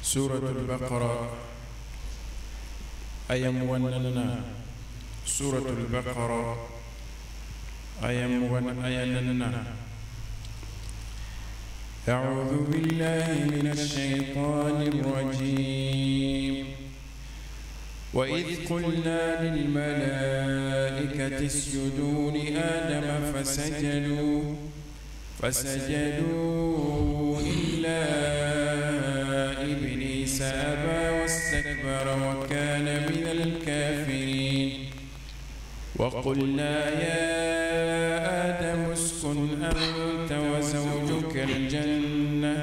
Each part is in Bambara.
سورة البقرة آية 24. سورة البقرة آية 24. أعوذ بالله من الشيطان الرجيم. وإذ قلنا للملائكة اسجدوا لآدم فسجدوا إلا إبليس أبى واستكبر وكان من الكافرين. وقلنا يا آدم اسكن أنت وزوجك الجنة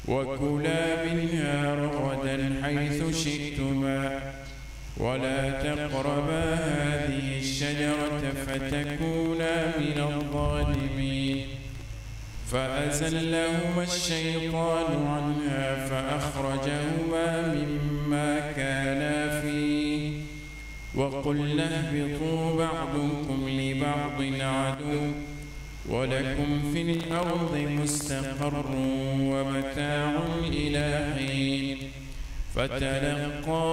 وكلا منها رغدا حيث شئتما ولا تقربا هذه الشجرة فتكونا من الظالمين. فأزلهما الشيطان عنها فأخرجهما مما كانا فيه. وقلنا اهبطوا بعضكم لبعض عدو ولكم في الأرض مستقر ومتاع إلى حين. فتلقى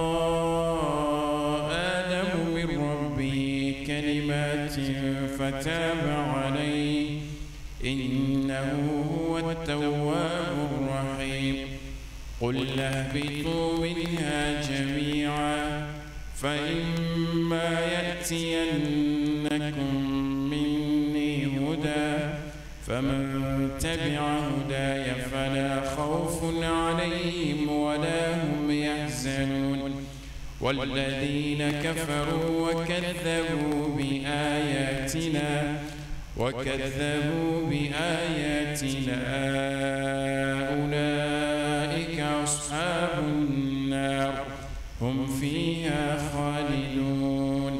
آدم من ربه كلمات فتاب عليه إنه هو التواب الرحيم. قل اهبطوا منها جميعا فإما يأتينكم مني هدى فمن تبع هداي فلا خوف عليهم ولا هم يحزنون. والذين كفروا وكذبوا بآياتنا أولئك أصحاب النار هم فيها خالدون.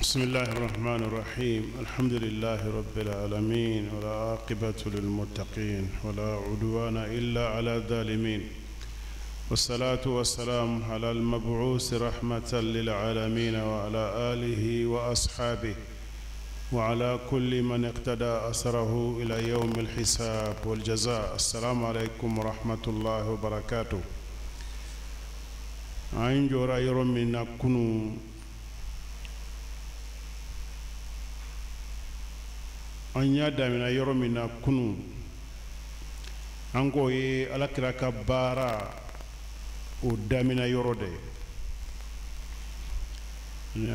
بسم الله الرحمن الرحيم. الحمد لله رب العالمين والعاقبة للمتقين ولا عدوان إلا على الظالمين، والصلاة والسلام على المبعوث رحمة للعالمين وعلى آله وأصحابه وعلى كل من اقتدى أثره إلى يوم الحساب والجزاء. السلام عليكم ورحمة الله وبركاته. عين جورا يرمي كنو an y'a damina yɔrɔ min na kunun, an k'o ye Alakira ka baara o damina yɔrɔ de ye.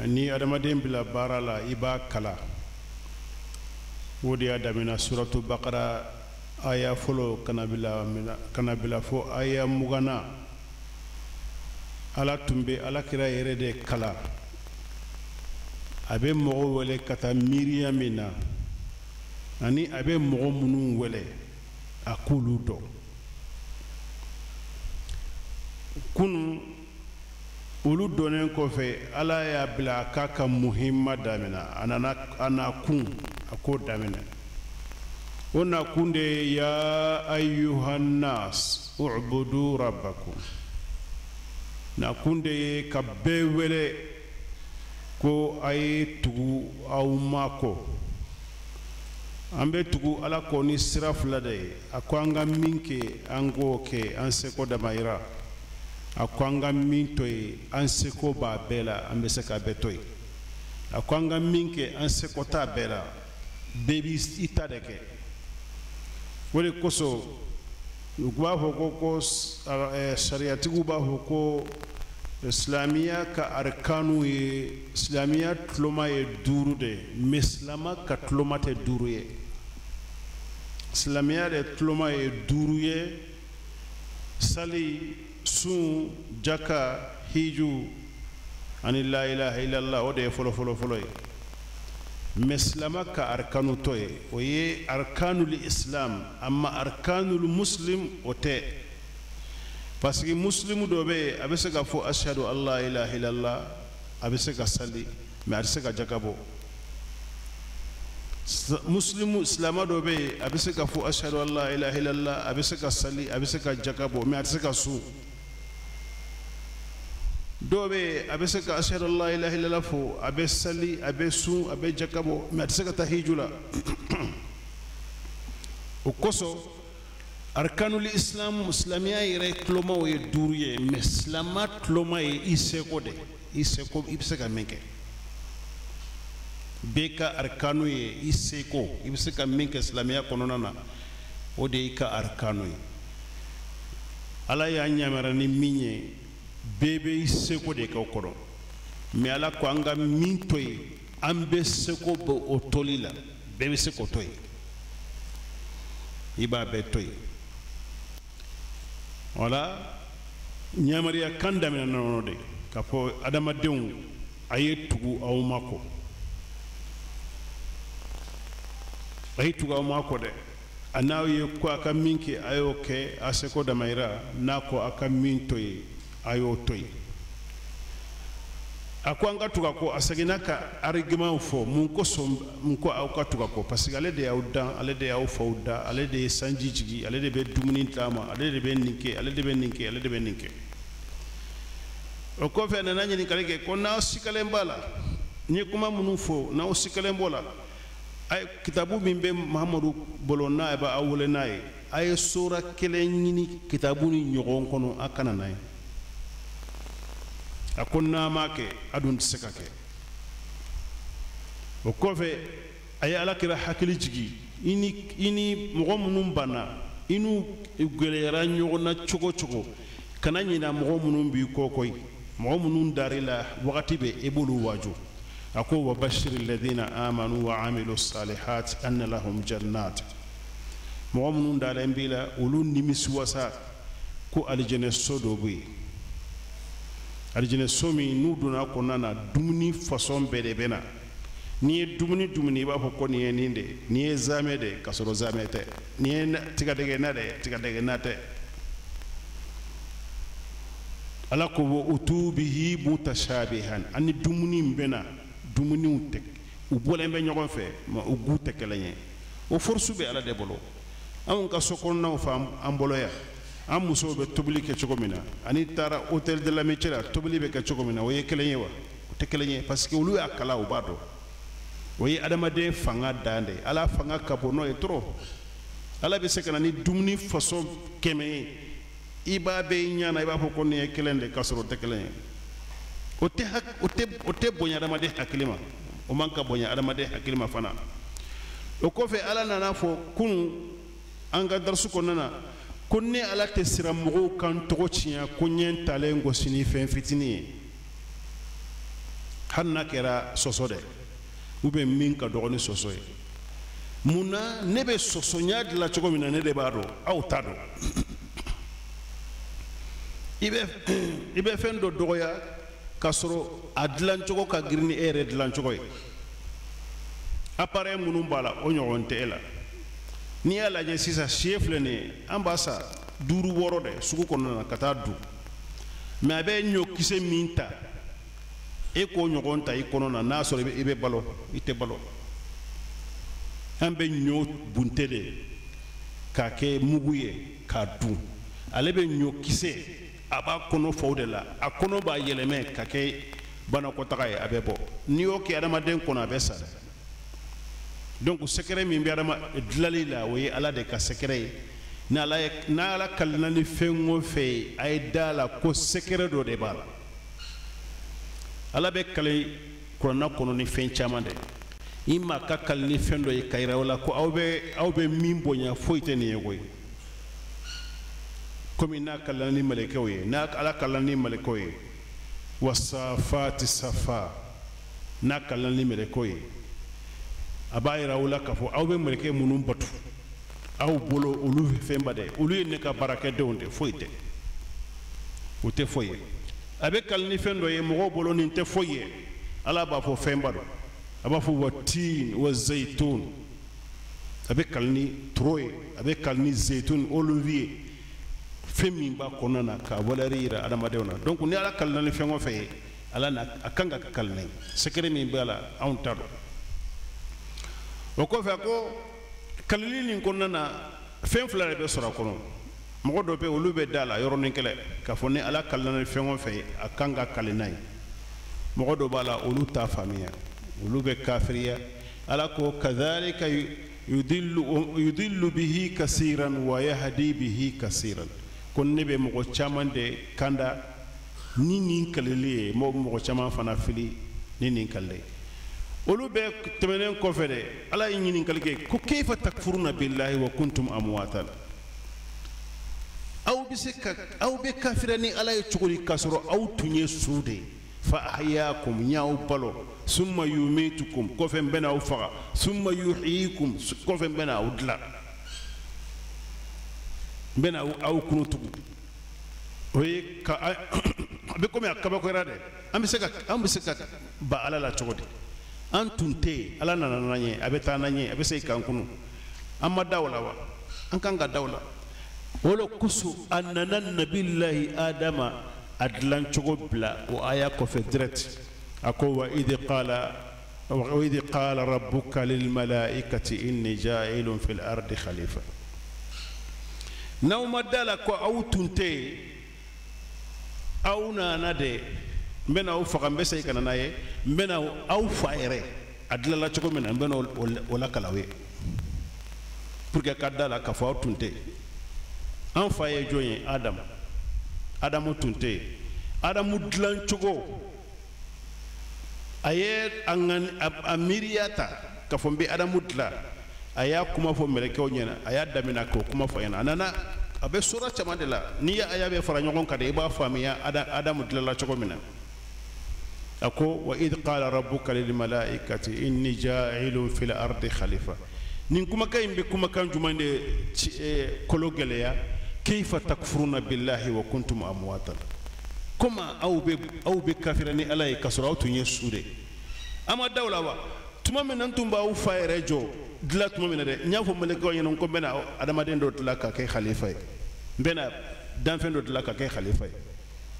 Ni adamaden bila baara la i b'a kala, o de y'a damina suratu Bakara aya fɔlɔ kana bila fo aya 20. Ala tun bɛ Alakira yɛrɛ de kala, a bɛ mɔgɔw wele ka taa miiriya min na ani a bɛ mɔgɔ minnu wele a k'olu dɔn. Kunun olu dɔnnen kɔfɛ, Ala y'a bila a k'a ka muhimma daminɛ. A nana a nakun a k'o daminɛ. O nakun de ye ya ayyuhannas u'budu rabbakum. Nakun de ye ka bɛɛ wele ko a ye tugu aw ma kɔ. An bɛ tugu Ala kɔ ni sira fila de ye. A ko an ka min kɛ an k'o kɛ an seko damayira. A ko an ka min to yen an seko b'a bɛɛ la, an bɛ se k'a bɛɛ to yen. A ko an ka min kɛ an seko t'a bɛɛ la, bɛɛ b'i ta de kɛ. O de kosɔn u b'a fɔ ko sariyatigiw b'a fɔ ko silamɛya ka arikanu ye, silamɛya tuloma ye 5 de ye, mɛ silama ka tuloma tɛ 5 ye. Silamɛya de tuloma ye 5 ye: sali, sun, jaka, hiju ani la ilaha illallah. O de ye fɔlɔ fɔlɔ fɔlɔ ye. Mɛ silama ka arkanu tɔ ye, o ye arkanul islam, amma arkanul muslim o tɛ. Parce que muslimu dɔ bɛ yen, a bɛ se ka fɔ ashadu an la ilaha illallah, a bɛ se ka sali, mɛ a tɛ se ka jaka bɔ. Muslimu silama dɔ bɛ yen, a bɛ se ka fɔ ashadu an la ilaha illallah, a bɛ se ka sali, a bɛ se ka jaka bɔ, mɛ a tɛ se ka sun. Dɔw bɛ yen, a bɛ se ka ashadu an la ilaha illallah fɔ, a bɛ sali, a bɛ sun, a bɛ jaka bɔ, mɛ a tɛ se ka taa hiju la. O kosɔn Arkanul islam silamɛya yɛrɛ tulomaw ye 5 ye mais silama tuloma ye i seko de i seko i bɛ se ka min kɛ bɛɛ ka arkanu ye i seko i bɛ se ka min kɛ silamɛya kɔnɔna na o de y'i ka arkanu ye ala y'an yamaruya ni min ye bɛɛ bɛ i seko de kɛ o kɔnɔ mais ala ko an ka min to yen an bɛ seko bɛ o toli la bɛɛ bɛ se k'o to yen i b'a bɛɛ to yen wala yamaruya kan daminɛ nɔnɔ de k'a fɔ adamadenw a ye tugu aw ma kɔ a ye tugu aw ma kɔ dɛ a n'aw ye ko a ka min kɛ a y'o kɛ a seko damayira n'a ko a ka min to yen a y'o to yen a ko an ka tugu a kɔ a seginna ka argument fɔ mun kosɔn mun ko aw ka tugu a kɔ parce que ale de y'aw dan ale de y'aw faw da ale de ye sanji jigin ale de bɛ dumuni d'a ma ale de bɛ nin kɛ ale de bɛ nin kɛ ale de bɛ nin kɛ o kɔfɛ a nana ɲininkali kɛ ko n'aw sikalen b'a la n ye kuma minnu fɔ n'aw sikalen b'o la a ye kitabu min bɛ Mahamadu bolo n'a bɛ aw wele n'a ye a ye sora kelen ɲini kitabu ni ɲɔgɔn kɔnɔ a kana n'a ye a ko n'a m'a kɛ a dun tɛ se ka kɛ o kɔfɛ a ye ala kira hakili jigin i ni mɔgɔ minnu banna i n'u gɛlɛyara ɲɔgɔn na cogo o cogo kana ɲinɛ mɔgɔ minnu b'i kɔ koyi mɔgɔ minnu dar'i la wagati bɛɛ i b'olu waaju a ko wa bashiri ladina amanu wa amilu salihat anna lahum jannat mɔgɔ minnu dalen b'i la olu nimisiwasa ko alijinɛ so dɔ bɛ yen alijinɛ so min n'u donna kɔnɔna na dumuni fasɔn bɛɛ de bɛ na n'i ye dumuni dumuni i b'a fɔ ko nin ye nin de ye nin ye zamɛ de ye k'a sɔrɔ zamɛ tɛ nin ye tigadɛgɛna de ye tigadɛgɛna tɛ ala ko wa utubihi mutashabihan ani dumuni in bɛ na dumuniw tɛ u bɔlen bɛ ɲɔgɔn fɛ mais u goût tɛ kelen ye o force bɛ ala de bolo anw ka so kɔnɔnaw fɛ an bolo yan an musow bɛ tobili kɛ cogo min na ani taara hôtel de l'amitié la tobili bɛ kɛ cogo min na o ye kelen ye wa o tɛ kelen ye parce que olu y'a kalan u b'a dɔn o ye adamaden fanga dan de ye ala fanga ka bon n'o ye trop ala bɛ se ka na ni dumuni façon 100 ye i b'a bɛɛ i ɲɛ na i b'a fɔ ko nin ye kelen de k'a sɔrɔ o tɛ kelen ye o tɛ bonya adamaden hakili ma o man ka bonya adamaden hakili ma fana o kɔfɛ ala nana fɔ kunun an ka darisu kɔnɔna na ko ne ala tɛ siran mɔgɔw kan tɔgɔ tiɲɛ ko n ye n talen gosi ni fɛn fitinin ye hali n'a kɛra sɔsɔ dɛ ou bien min ka dɔgɔ ni sɔsɔ ye mun na ne bɛ sɔsɔnya dilan cogo min na ne de b'a dɔn aw t'a dɔn i bɛ fɛn dɔ dɔgɔya k'a sɔrɔ a dilancogo ka girin ni e yɛrɛ dilancogo ye appareil minnu b'a la o ɲɔgɔn tɛ e la n'i y'a lajɛ sisan sɛ filɛ nin ye an b'a san 5 6 de sugu kɔnɔna na ka taa dun mais a bɛ ɲɔkisɛ min ta e k'o ɲɔgɔn ta i kɔnɔ na n'a sɔrɔ i bɛ balo i tɛ balo an bɛ ɲɔ bunte de k'a kɛ mugu ye k'a dun ale bɛ ɲɔkisɛ a b'a kɔnɔ fa o de la a kɔnɔ b'a yɛlɛmɛ ka kɛ banakɔtaga ye a bɛ bɔ n'i y'o kɛ adamaden kɔnɔ a bɛ sa dɛ donc secret min bɛ adama dilali la o ye ala de ka secret ye n'ala kalina ni fɛn o fɛn ye a ye da la ko secret dɔ de b'a la ala bɛ kali kuranna kɔnɔ ni fɛn caman de i ma ka kali ni fɛn dɔ ye ka yira o la ko aw bɛ min bonya foyi tɛ nin ye koyi komi n'a kalina ni malɛkɛw ye n'a ala kalina ni malɛkɛw ye wasafati safa n'a kalina ni malɛkɛw ye a b'a yira aw la k'a fɔ aw bɛ mɛlɛkɛ minnu batu aw bolo olu fɛnba dɛ olu ye ne ka baarakɛdenw de foyi tɛ o tɛ foyi ye a bɛ kali ni fɛn dɔ ye mɔgɔw bolo nin tɛ foyi ye ala b'a fɔ fɛnba don a b'a fɔ wa tin wa zeyitun a bɛ kali ni toro ye a bɛ kali ni zeyitun olive ye fɛn min b'a kɔnɔna na k'a valeur yira adamadenw na donc ni ala kalina ni fɛn o fɛn ye ala na a kan ka kali n'a ye secret min b'a la anw t'a dɔn o kɔfɛ a ko kalili nin kɔnɔna na fɛn fila de bɛ sɔrɔ a kɔnɔ mɔgɔ dɔ bɛ yen olu bɛ da la yɔrɔnin kelen k'a fɔ ni ala kalina ni fɛn o fɛn ye a kan ka kali n'a ye mɔgɔ dɔ b'a la olu t'a faamuya olu bɛ kafiriya ala ko kadhalika yudillu bihi kasiran wa yahdi bihi kasiran. Ko ne bɛ mɔgɔ caman de kanda ni nin kalili ye, mɔgɔ caman fana fili ni nin kalili ye. Olu bɛɛ tɛmɛnen kɔfɛ dɛ, Ala ye ɲininkali kɛ ko kayfa takfuruna billahi wa kuntum amwatan. Aw bɛ se ka aw bɛ kafira ni Ala ye cogo di k'a sɔrɔ aw tun ye su de ye? Fa ahyaakum, n y'aw balo, summa yumitukum, kɔfɛ n bɛna aw faga, summa yuhyikum, kɔfɛ n bɛna aw dilan, n bɛna aw kunu tugun. O ye ka a bɛ komi a kabakoyara dɛ. An bɛ se ka ba Ala la cogo di? An tun tɛ yen, Ala nana n'an ye, a bɛ taa n'an ye, a bɛ segin k'an kunu. An ma da o la wa? An kan ka da o la. O de kosɔn a nana nabilahi Adama a dilancogo bila o aya kɔfɛ direct. A ko wa idh qala rabbuka lil malaikati inni ja'ilun fil ardi khalifa. N'aw ma da la ko aw tun tɛ yen, aw nana de, n bɛna aw faga, n bɛ segin ka na n'a ye, n bɛna aw fa yɛrɛ a dilanna cogo min na, n bɛna o lakali aw ye pour que ka da la k'a fɔ aw tun tɛ yen. An fa ye jɔn ye? Adamu. Adamu tun tɛ yen. Adamu dilancogo, a ye a miiriya ta k'a fɔ n bɛ Adamu dilan. A y'a kuma fɔ mɛlɛkɛw ɲɛna, a y'a daminɛ k'o kuma fɔ ɲɛna. A nana a bɛ sura caman de la, n'i ye aya bɛɛ fara ɲɔgɔn kan de, i b'a faamuya Adamu dilanna cogo min na. A ko wa idh qala rabbuka lil malaikati inni ja'ilun fil ardi khalifa. Nin kumakan in bɛ kumakan jumɛn de kolo gɛlɛya? Kayfa takfuruna billahi wa kuntum amwatan. Comment aw bɛ kafira ni Ala ye k'a sɔrɔ aw tun ye su de? A ma da o la wa? Tuma min na n tun b'aw fa yɛrɛ jɔ dilan tuma min na dɛ, n y'a fɔ mɛlɛkɛw ɲɛna ko n bɛna adamaden dɔ dilan ka kɛ khalifa ye, n bɛna danfɛn dɔ dilan ka kɛ khalifa ye.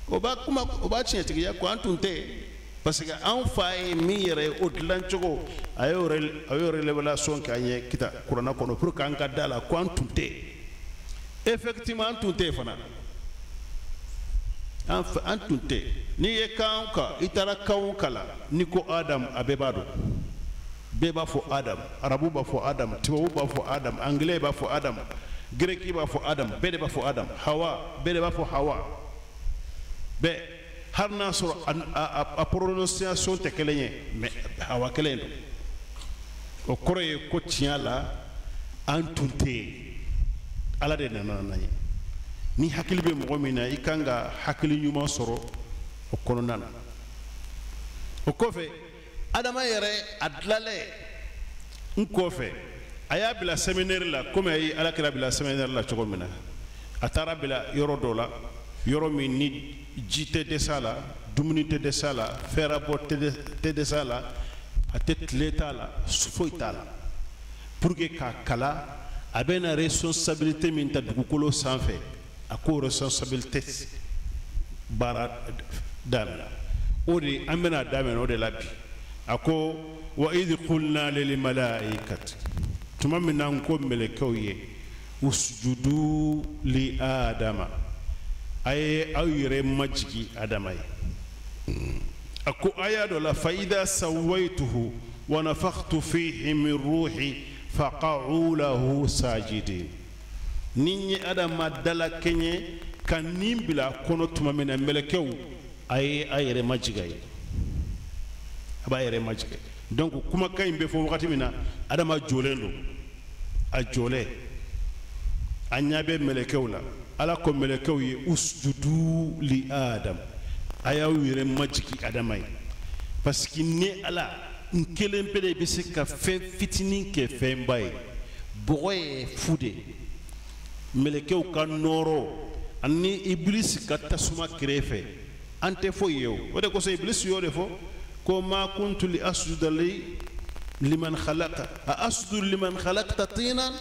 O b'a kuma, o b'a tiɲɛtigiya ko an tun tɛ yen, parce que an fa ye min yɛrɛ ye o dilan cogo, a y'o révélation k'an ye kita kuranna kɔnɔ pour que an ka da la ko an tun tɛ yen. Effectivement an tun tɛ yen fana, an tun tɛ yen. N'i ye kan o kan, i taara kan o kalan, n'i ko Adamu, a bɛɛ b'a dɔn. Bɛɛ b'a fɔ Adamu, arabu b'a fɔ Adamu, tubabu b'a fɔ Adamu, anglais b'a fɔ Adamu, grec b'a fɔ Adamu, bɛɛ de b'a fɔ Adamu, Hawa, bɛɛ de b'a fɔ Hawa. Bɛɛ, hali n'a sɔrɔ a prononciation tɛ kelen ye, mais Hawa kelen don. O kɔrɔ ye ko tiɲɛ la an tun tɛ yen, Ala de nana n'an ye. Ni hakili bɛ mɔgɔ min na, i kan ka hakili ɲuman sɔrɔ o kɔnɔna na. O kɔfɛ, Adama yɛrɛ a dilanlen n kɔfɛ, a y'a bila séminaire la, komi a ye Ala kira bila séminaire la cogo min na. A taara bila yɔrɔ dɔ la, yɔrɔ min ni ji tɛ dɛsɛ a la, dumuni tɛ dɛsɛ a la, fɛrɛbɔ tɛ dɛsɛ a la, a tɛ tile t'a la, foyi t'a la. Pour que k'a kala, a bɛna responsabilité min ta dugukolo sanfɛ, a k'o responsabilité baara daminɛ. O de an bɛna daminɛ o de la bi. A ko wa idh qulna lil malaikati, tuma min na n ko mɛlɛkɛw ye, usjudu li Adama, a ye aw yɛrɛ majigi Adama ye. A ko aya dɔ la, fa idha sawaituhu wa nafakhtu fihi min ruhi faqa'u lahu sajidin. Ni n ye Adama dalakɛɲɛ ka nin bila a kɔnɔ tuma min na, mɛlɛkɛw a ye a yɛrɛ majigi a ye, a b'a yɛrɛ majigin. Donc kumakan in bɛ fɔ wagati min na, Adama jɔlen don, a jɔlen, a ɲɛ bɛ mɛlɛkɛw la. Ala ko mɛlɛkɛw ye usjudu li Adam, a y'aw yɛrɛ majigin Adama ye. Parce que ne Ala n kelen pe de bɛ se ka fɛn fitinin kɛ fɛnba ye. Bɔgɔ ye fu de ye, mɛlɛkɛw ka nɔɔrɔ ani Ibilisi ka tasuma kɛrɛfɛ, an tɛ foyi ye o. O de kosɔn Ibilisi y'o de fɔ ko ma kuntu li asjuda li liman khalaqa a asjudu liman khalaqta tinan.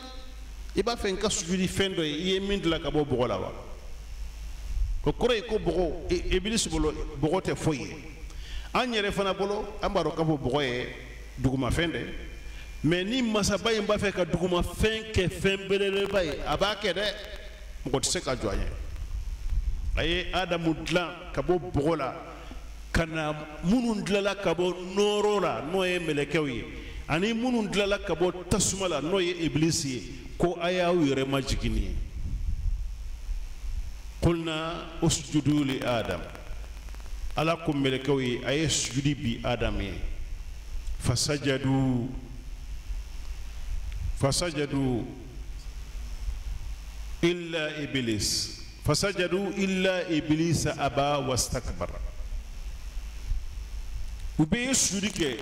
I b'a fɛ n ka sujudi fɛn dɔ ye, i ye min dilan ka bɔ bɔgɔ la wa? O kɔrɔ ye ko bɔgɔ, Ibilisi bolo bɔgɔ tɛ foyi ye. An yɛrɛ fana bolo, an b'a dɔn k'a fɔ bɔgɔ ye dugumafɛn de, mais ni masaba in b'a fɛ ka dugumafɛn kɛ fɛn belebeleba ye, a b'a kɛ dɛ, mɔgɔ tɛ se ka jɔ a ɲɛ. A ye Adamu dilan ka bɔ bɔgɔ la, ka na minnu dilanla ka bɔ nɔɔrɔ la, n'o ye mɛlɛkɛw ye, Ani minnu dilala ka bɔ tasuma la n'o ye Ibilisi ye ko a y'aw yɛrɛ majigin nin ye. Qulna usjudu li Adam. Ala ko mɛlɛkɛw ye a ye sujudi bi Adam ye. Fasajadu illa Iblis. Fasajadu illa Iblisa aba wastakbara. U bɛɛ ye sujudi kɛ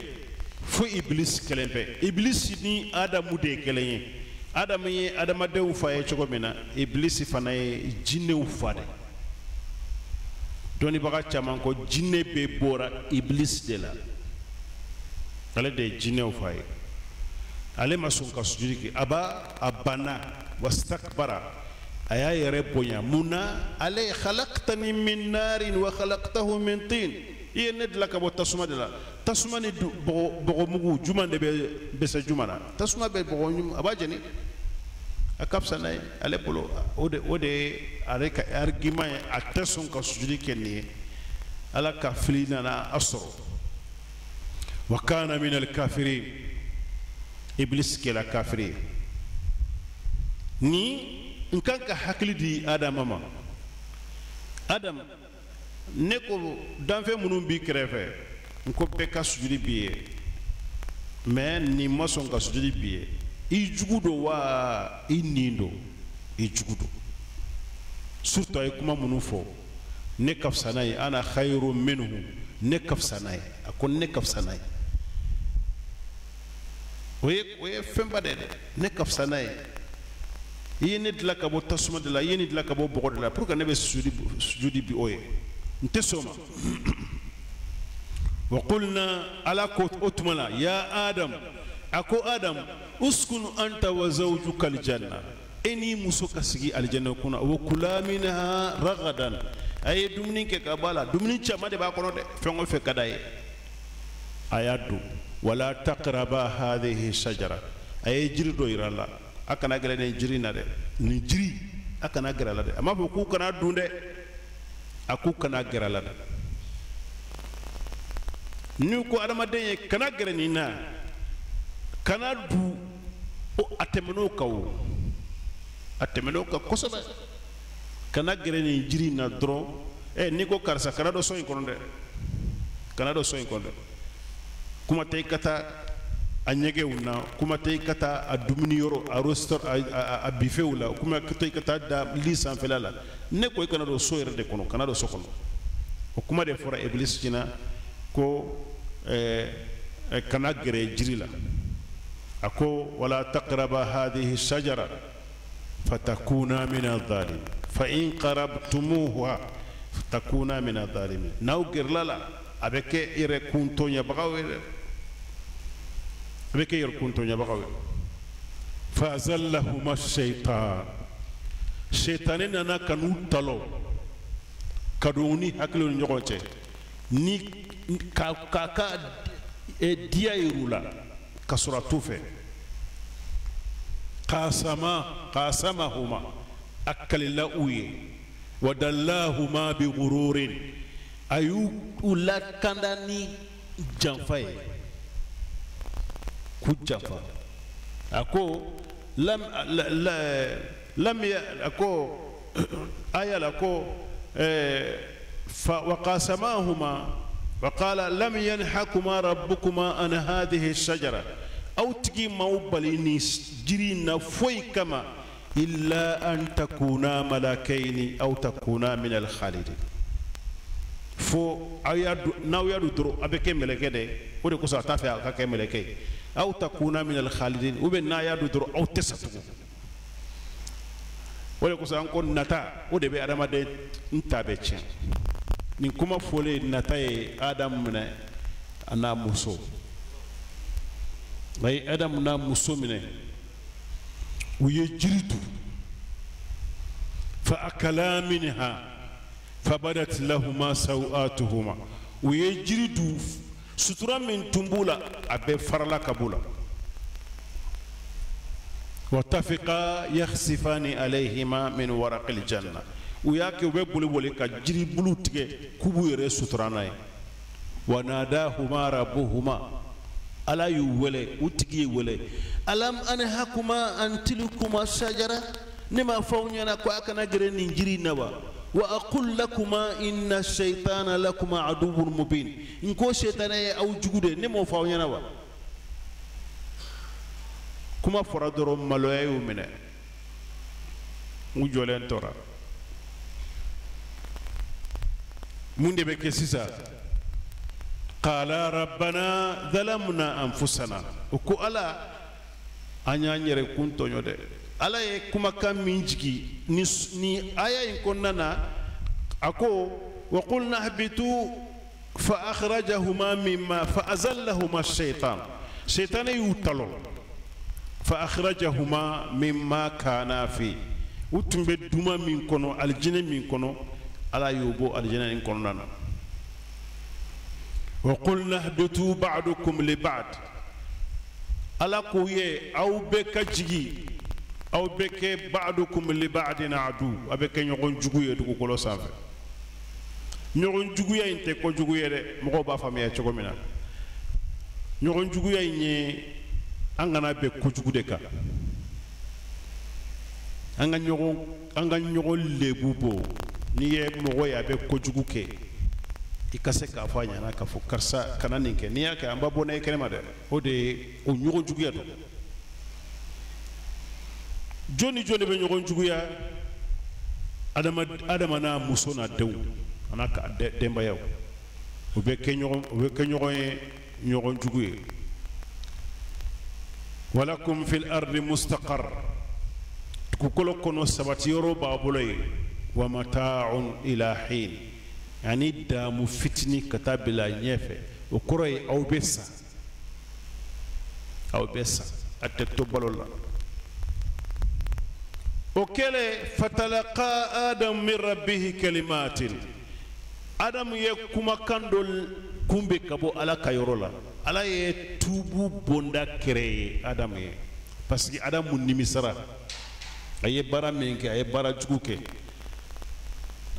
fo Iblis kelen pe. Iblis ni Adamu de ye kelen ye. Adamu ye adamadenw fa ye cogo min na, Iblis fana ye jinɛw fa de. Dɔnnibaga caman ko jinɛ bɛɛ bɔra Iblis de la. Ale de ye jinɛw fa ye. Ale ma sɔn ka sujudi kɛ. Aba a banna wastakbara. A y'a yɛrɛ bonya. Mun na? Ale khalaqtani min narin wa khalaqtahu min tin. I ye ne dilan ka bɔ tasuma de la. Tasuma ni bɔgɔmugu jumɛn de bɛ se jumɛn na? Tasuma bɛ bɔgɔ a b'a jeni. A ka fisa n'a ye ale bolo. O de ye ale ka argument ye. A tɛ sɔn ka sujudi kɛ nin ye. Ala ka fili nana a sɔrɔ. Wa kana min al-kafirin. Iblis kɛra kafiri ye. Ni n kan ka hakili di Adama ma. Adam, ne ko danfɛn minnu b'i kɛrɛfɛ, n ko bɛɛ ka sujudi b'i ye, mais nin ma sɔn ka sujudi b'i ye. I jugu don wa i nin don? I jugu don. Surtout a ye kuma minnu fɔ, ne ka fisa n'a ye, ana khayru minhu, ne ka fisa n'a ye. A ko ne ka fisa n'a ye. O ye fɛnba de ye dɛ. Ne ka fisa n'a ye. I ye ne dilan ka bɔ tasuma de la, i ye ne dilan ka bɔ bɔgɔ de la, pour que ne bɛ sujudi bi o ye. N tɛ sɔn o ma. Wa qulna ala ko o tuma la, ya Adam, a ko Adam, uskun anta wa zawjuka aljanna. E n'i muso ka sigi aljanna kɔnɔ, wa kula minha ragadan. A ye dumuni kɛ ka bɔ a la, dumuni caman de b'a kɔnɔ dɛ, fɛn o fɛn ka d'a ye. A y'a dun. Wala taqraba hadhihi shajara. A ye jiri dɔ yira a la. A kana gɛrɛ nin jiri in na dɛ. Nin jiri, a kana gɛrɛ a la dɛ. A m'a fɔ k'u kana dun dɛ. A k'u kana gɛrɛ a la dɛ. N'u ko adamaden ye kana gɛrɛ nin na, kana du, a tɛmɛn'o kan o. A tɛmɛn'o kan kosɛbɛ. Kana gɛrɛ nin jiri in na dɔrɔn. N'i ko karisa kana don so in kɔnɔ dɛ. Kana don so in kɔnɔ dɛ. Kuma tɛ i ka taa a ɲɛgɛnw na, kuma tɛ i ka taa a dumuni yɔrɔ, a restaurant, a buffetw la, kuma tɛ i ka taa da li sanfɛla la. Ne ko i kana don so yɛrɛ de kɔnɔ, kana don so kɔnɔ. O kuma de fɔra Iblis ɲɛna ko kana gɛrɛ jiri la. A ko wala taqraba hadhihi shajara fatakuna min adh-dhalimin fa in qarabtumuha fatakuna min adh-dhalimin. N'aw gɛrɛla la, a bɛ kɛ yɛrɛ kun tɔɲabagaw ye dɛ. A bɛ kɛ yɛrɛ kun tɔɲabagaw ye. Fa azallahuma shaytan. Shaytani nana ka n'u talɔ ka don u ni hakiliw ni ɲɔgɔn cɛ, ni k'a ka diya yir'u la ka sɔrɔ a t'u fɛ. Qasamahuma, a kalila u ye. Wa dallahuma bi ghururin, a y'u lakanda ni janfa ye, k'u janfa. A ko lam a ko aya la ko fa wa qasamahuma wa qala lam yanhakuma rabbukuma an hadhihi shajara. Aw tigi m'aw bali ni jiri in na foyi kama illa an takuna malakaini aw takuna min al-khalidin. Fo aw y'a dun, n'aw y'a dun dɔrɔn a bɛ kɛ mɛlɛkɛ de. O de kosɔn a t'a fɛ a ka kɛ mɛlɛkɛ ye. Aw takuna min al-khalidin, ou bien n'a y'a dun dɔrɔn aw tɛ sa tugun. O de kosɔn an ko nata, o de bɛ adamaden n ta bɛ tiɲɛ. Nin kuma fɔlen nata ye Adamu minɛ a n'a muso. A ye Adamu n'a muso minɛ, u ye jiri dun. Fa akala minha fabadat lahuma sawatuhuma. U ye jiri dun, sutura min tun b'u la a bɛɛ farala ka b'u la. Wa tafiqa yakhsifani alayhima min waraqil janna. U y'a kɛ u bɛ boli boli ka jiri bulu tigɛ k'u b'u yɛrɛ sutura n'a ye. Wa nadahuma rabbuhuma. Ala y'u wele, u tigi ye wele. Alam anhakuma an tilkuma shajara, ne m'a fɔ aw ɲɛna ko a kana gɛrɛ nin jiri in na wa? Wa aqul lakuma inna shaytana lakuma aduwwun mubin, n ko shetana ye aw jugu de, ne m'o fɔ aw ɲɛna wa? Kuma fɔra dɔrɔn maloya y'u minɛ, u jɔlen tora. Mun de bɛ kɛ sisan? Qala rabbana zalamna anfusana, o ko Ala an y'an yɛrɛ kun tɔɲɔ dɛ. Ala ye kumakan min jigi ni aya in kɔnɔna na, a ko wa qulna ihbitu fa akhrajahuma mimma fa azallahuma shaytan, shaytan y'u talon, fa akhrajahuma mimma kana fi, u tun bɛ duma min kɔnɔ, alijinɛ min kɔnɔ, Ala y'u bɔ alijinɛ in kɔnɔna na. Wa qulna ihbitu ba'dukum li ba'd, Ala k'u ye aw bɛɛ ka jigi, aw bɛ kɛ ba'dukum li ba'din adu, a bɛ kɛ ɲɔgɔn jugu ye dugukolo sanfɛ. Ɲɔgɔn juguya in tɛ kojugu ye dɛ, mɔgɔw b'a faamuya cogo min na. Ɲɔgɔn juguya in ye an kana bɛn kojugu de kan, an ka ɲɔgɔn lebu bɔ. N'i ye mɔgɔ ye a bɛ kojugu kɛ, i ka se k'a fɔ a ɲɛna k'a fɔ karisa kana nin kɛ, n'i y'a kɛ an b'a bɔ n'a ye kɛnɛma dɛ. O de ye o ɲɔgɔn juguya dɔn. Jɔn ni jɔn de bɛ ɲɔgɔn juguya? Adama n'a muso n'a denw, a n'a ka denbayaw, u bɛ kɛ ɲɔgɔn ye ɲɔgɔn jugu ye. Walakum fil ardi mustaqar, dugukolo kɔnɔ sabati yɔrɔ b'a bolo yen. Wa mata'un ila hin, ani damu fitini ka taa bila ɲɛfɛ, o kɔrɔ ye aw bɛ sa, aw bɛ sa, a tɛ to balo la. O kɛlen fatalaqa Adam min rabbihi kalimatin, Adam ye kumakan dɔ kunbɛn ka bɔ Ala ka yɔrɔ la. Ala ye tubu bonda kɛrɛ ye Adam ye, parce que Adamu nimisara, a ye baara min kɛ, a ye baara jugu kɛ.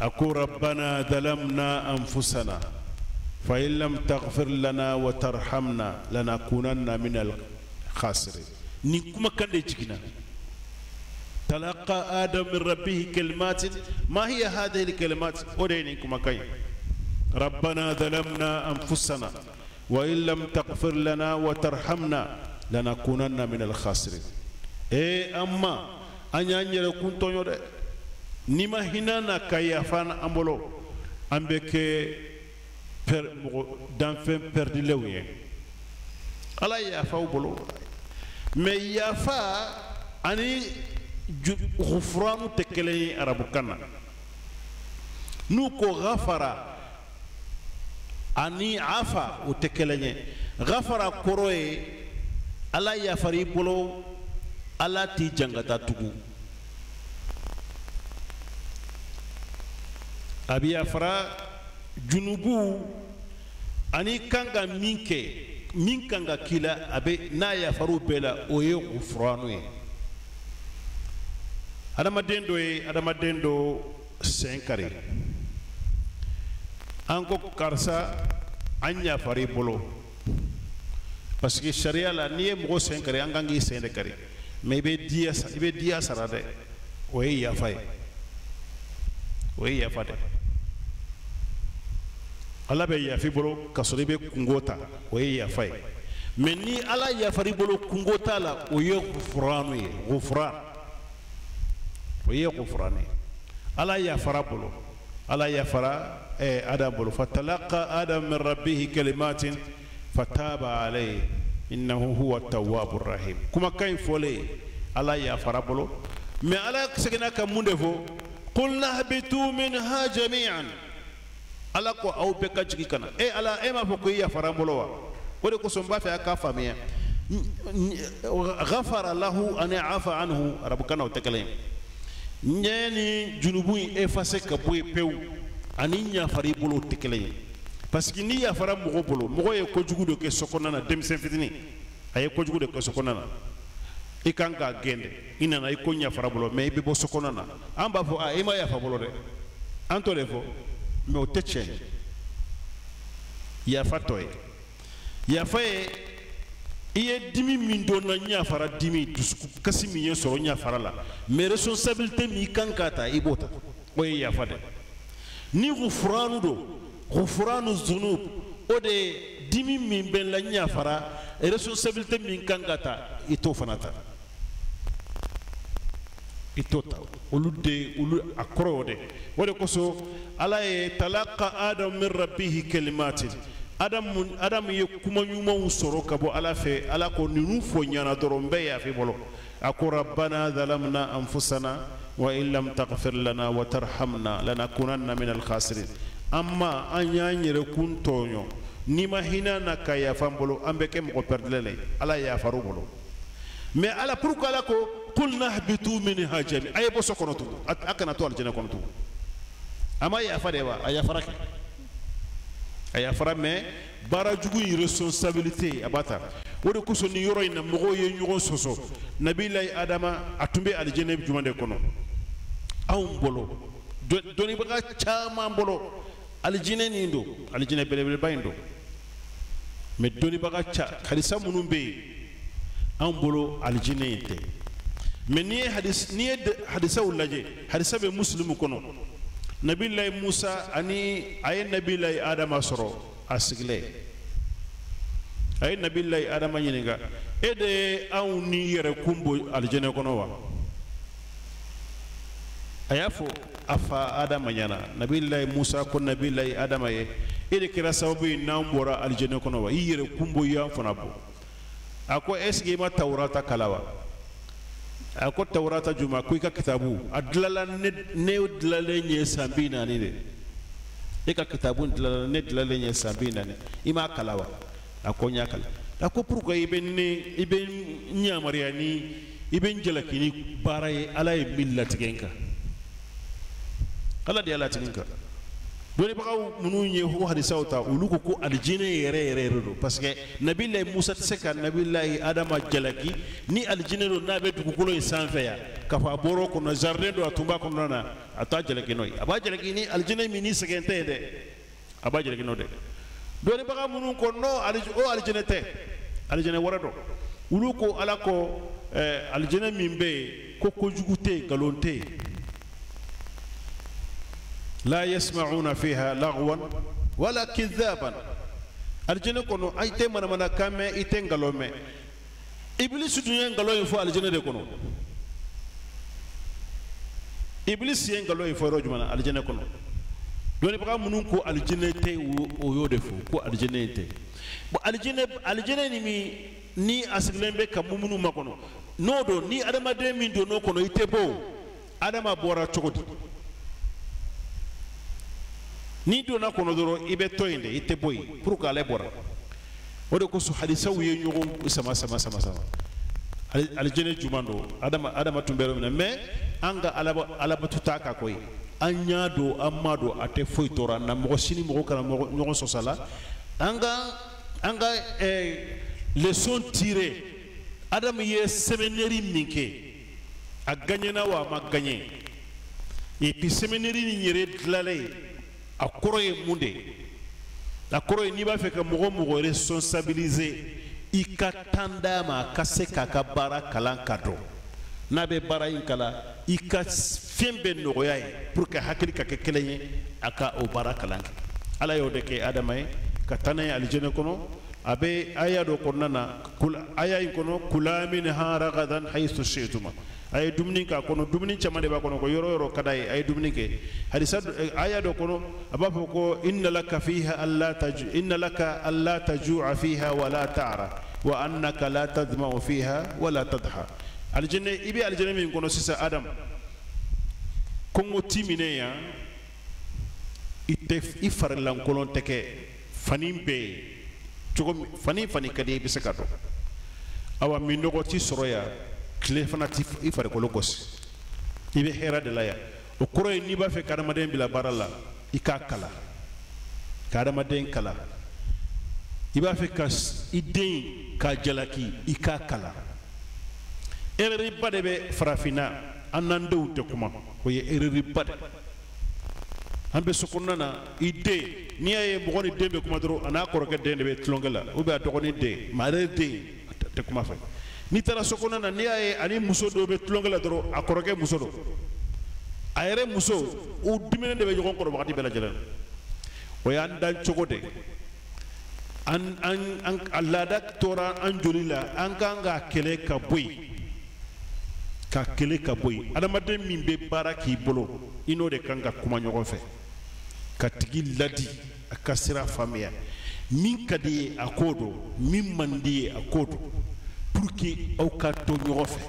A ko rabbana zalamna anfusana fa in lam taghfir lana wa tarhamna lanakunanna minal khasirin. Nin kumakan de jiginna. Talaqa Adam min rabbihi kalimatin, ma hiya hadhihi alkalimat? O de ye nin kumakan ye. Rabbana zalamna anfusana wa in lam taghfir lana wa tarhamna lanakunanna minal khasirin. E amma an y'an yɛrɛ kun tɔɲɔ dɛ, n'i ma hinɛ na ka yafa an bolo, an bɛ kɛ mɔgɔ danfɛn pɛrɛdilenw ye. Ala ye yafa u bolo, mɛ yafa ani gufuranu tɛ kelen ye arabukan na. N'u ko gafara ani afa, o tɛ kelen ye. Gafara kɔrɔ ye Ala yafara i bolo, Ala t'i jangata tugun. A bɛ yafara junubu ani kan ka min kɛ, min kan ka k'i la, a bɛ n'a yafar'o bɛɛ la, o ye gufuranu ye. Adamaden dɔ ye adamaden dɔ sen kari, an ko karisa an yafara i bolo, parce que sariya la n'i ye mɔgɔ sen kari, an kan k'i sen de kari, mɛ i bɛ diya sara dɛ, o ye yafa ye, o ye yafa dɛ. Ala bɛ yafa i bolo ka sɔrɔ i bɛ kungo ta, o ye yafa ye. Mɛ ni Ala yafara i bolo kungo t'a la, o ye gufuranu ye, gufuran, o ye gufuranu ye. Ala yafara bolo, Ala yafara Adam bolo. Fatalaqa Adam min rabbihi kalimatin fataba alayhi innahu huwa tawwabur rahim. Kumakan in fɔlen, Ala yafara bolo, mɛ Ala seginna ka mun de fɔ? Qulna ihbitu minha jami'an. Ala ko aw bɛɛ ka jigin ka na. E Ala, e m'a fɔ ko i yafara n bolo wa? O de kosɔn n b'a fɛ a k'a faamuya. Ghafara lahu ani afa anhu, arabukan na o tɛ kelen ye. Ɲɛ ni junubu in effacé ka bɔ yen pewu, ani yafara i bolo o tɛ kelen ye. Parce que n'i yafara mɔgɔ bolo, mɔgɔ ye kojugu dɔ kɛ so kɔnɔna na, denmisɛn fitinin a ye kojugu de kɛ so kɔnɔna na, i kan k'a gɛn dɛ, i nana i ko yafara bolo, mɛ i bɛ bɔ so kɔnɔna na, an b'a fɔ a i ma yafa bolo dɛ, an t'o de fɔ, mɛ o tɛ tiɲɛ ye. Yafa tɔ ye, yafa ye I ye dimi min don na n yafara dimi dusukun kasi min ye sɔrɔ n yafara la mais responsabilité min kan ka ta i b'o ta o ye yafa de ni gufuranu don gufuranu zunub o de ye dimi min bɛ n la n yafara responsabilité min kan ka ta i t'o fana ta i t'o ta olu de olu a kɔrɔ o de o de kosɔn ala ye talaqa adam min rabbihi kalimatin Adamu ye kuma ɲumanw sɔrɔ ka bɔ ala fɛ ala ko ninnu fɔ ɲɛna dɔrɔn n bɛ yafa i bolo a ko rabbana zalamna anfusana wa in lam taghfir lana wa tarhamna lanakunanna min alkhasirin an ma an y'an yɛrɛ kun tɔɲɔ n'i ma hinɛ na ka yafa an bolo an bɛ kɛ mɔgɔ pɛrɛdilen ye ala yafar'u bolo mais ala pourquoi ala ko qulna ihbitu minha jami a ye bɔ so kɔnɔ tugun a kana to alijinɛ kɔnɔ tugun a ma yafa de wa a yafara kɛ a yafara mais baara jugu in responsabilité a b'a ta o de kosɔn nin yɔrɔ in na mɔgɔw ye ɲɔgɔn sɔsɔ nabilayi adama a tun bɛ alijinɛ jumɛn de kɔnɔ anw bolo dɔnnibaga caman bolo alijinɛ nin don alijinɛ belebeleba in don mais dɔnnibaga ca hadisa minnu bɛ yen anw bolo alijinɛ in tɛ mais n'i ye hadisaw lajɛ hadisa bɛ musilimu kɔnɔ nabilayi musa ani a ye nabilayi adama sɔrɔ a sigilen a ye nabilayi adama ɲininka e de ye anw ni yɛrɛ kun bɔ alijinɛ kɔnɔ wa a y'a fɔ a fa adama ɲɛna nabilayi musa ko nabilayi adama ye e de kɛra sababu ye n'an bɔra alijinɛ kɔnɔ wa i yɛrɛ kun bɔ i y'an fana bɔ a ko est ce que i ma tawurata kalan wa a ko tawurata juma ko i ka kitabu a dilala ne dilalen ye san 40 de e ka kitabu dilala ne dilalen ye san 40 i m'a kalan wa a ko n y'a kalan a ko pourquoi i bɛ ne i bɛ n yamaruya ni i bɛ n jalaki ni baara ye ala ye min latigɛ n kan ala de y'a latigɛ n kan dɔnnibagaw minnu ye o hadisaw ta olu ko ko alijinɛ yɛrɛ yɛrɛ yɛrɛ don parce que nabilayi musa tɛ se ka nabilayi adama jalaki ni alijinɛ don n'a bɛ dugukolo in sanfɛ yan k'a fɔ a bɔra o kɔnɔ jardin don a tun b'a kɔnɔna na a t'a jalaki n'o ye a b'a jalaki ni alijinɛ min ni sɛgɛn tɛ yen dɛ a b'a jalaki n'o dɛ dɔnnibaga minnu ko non o alijinɛ tɛ alijinɛ wɛrɛ don olu ko ala ko alijinɛ min bɛ yen ko kojugu tɛ yen nkalon tɛ yen لا يسمعون فيها لغوا ولا كذابا الجنة كونو اي تي مانا مانا كامي اي تي نغالو مي ابليس دنيا نغالو يفو الجنة دي كونو ابليس ينغالو يفو روجمانا الجنة كونو دوني بقى منون كو الجنة تي او يو دفو كو الجنة تي بو الجنة الجنة ني ني اسغلن be ka mumunu makono nodo ni adama de min do no kono ite bo adama bora cogodi ni donna kɔnɔ dɔrɔn i bɛ to yen de i tɛ bɔ yen pour que ale bɔra o de kosɔn hadisaw ye ɲɔgɔn sama sama sama sama alijinɛ jumɛn don adama tun bɛ yɔrɔ min na mais an ka alabatu t'a kan koyi an y'a don an m'a don a tɛ foyi tɔɔrɔ an na mɔgɔ si ni mɔgɔ kana ɲɔgɔn sɔsɔ la an ka leçon tirée Adamu ye séminaire min kɛ a gagnena wa a ma gagné et puis séminaire nin yɛrɛ dilalen a kɔrɔ ye mun de ye a kɔrɔ ye n'i b'a fɛ ka mɔgɔ mɔgɔ responsabiliser i ka tan d'a ma a ka se k'a ka baara kalan ka dɔn n'a bɛ baara in kalan i ka fɛn bɛɛ nɔgɔya ye pour que hakili ka kɛ kelen ye a ka o baara kalan kɛ ala y'o de kɛ adama ye ka taa n'a ye alijinɛ kɔnɔ a bɛ aya dɔ kɔnɔna na aya in kɔnɔ kula minha ragadan haythu shi'tuma a ye dumuni k'a kɔnɔ dumuni caman de b'a kɔnɔ ko yɔrɔ yɔrɔ ka d'a ye a ye dumuni kɛ hadisa aya dɔ kɔnɔ a b'a fɔ ko inna laka fiha alla taju inna laka alla taju'a fiha wa la ta'ra wa annaka la tadma'u fiha wa la tadha alijinɛ i bɛ alijinɛ min kɔnɔ sisan Adam kɔngɔ t'i minɛ yan i tɛ i farilankolon tɛ kɛ fani bɛ yen cogo min fani ka di i bɛ se ka dɔn awa minnɔgɔ t'i sɔrɔ yan tile fana ti i farikolo gosi i bɛ hɛrɛ de la yan o kɔrɔ ye n'i b'a fɛ ka adamaden bila baara la i k'a kalan ka adamaden kalan i b'a fɛ ka i den k'a jalaki i k'a kalan erreur ba de bɛ farafinna an n'an denw tɛ kuma o ye erreur ba de an bɛ so kɔnɔna na i den n'i y'a ye mɔgɔ ni den bɛ kuma dɔrɔn a n'a kɔrɔkɛ den de bɛ tulonkɛ la ou bien a dɔgɔnin den maa yɛrɛ den tɛ kuma fɛ. N'i taara so kɔnɔna na, n'i y'a ye ani muso dɔw bɛ tulonkɛ la dɔrɔn, a kɔrɔkɛ muso don, a yɛrɛ muso, u diminen de bɛ ɲɔgɔn kɔrɔ wagati bɛɛ lajɛlen. O y'an dan cogo de, an an an a laada tora an joli la, an kan k'a kɛlɛ ka bɔ yen, ka kɛlɛ ka bɔ yen. Adamaden min bɛ baara k'i bolo, i n'o de kan ka kuma ɲɔgɔn fɛ, ka tigi ladi a ka sira faamuya. Min ka di ye a k'o don, min man di ye a k'o don, pour que aw ka to ɲɔgɔn fɛ.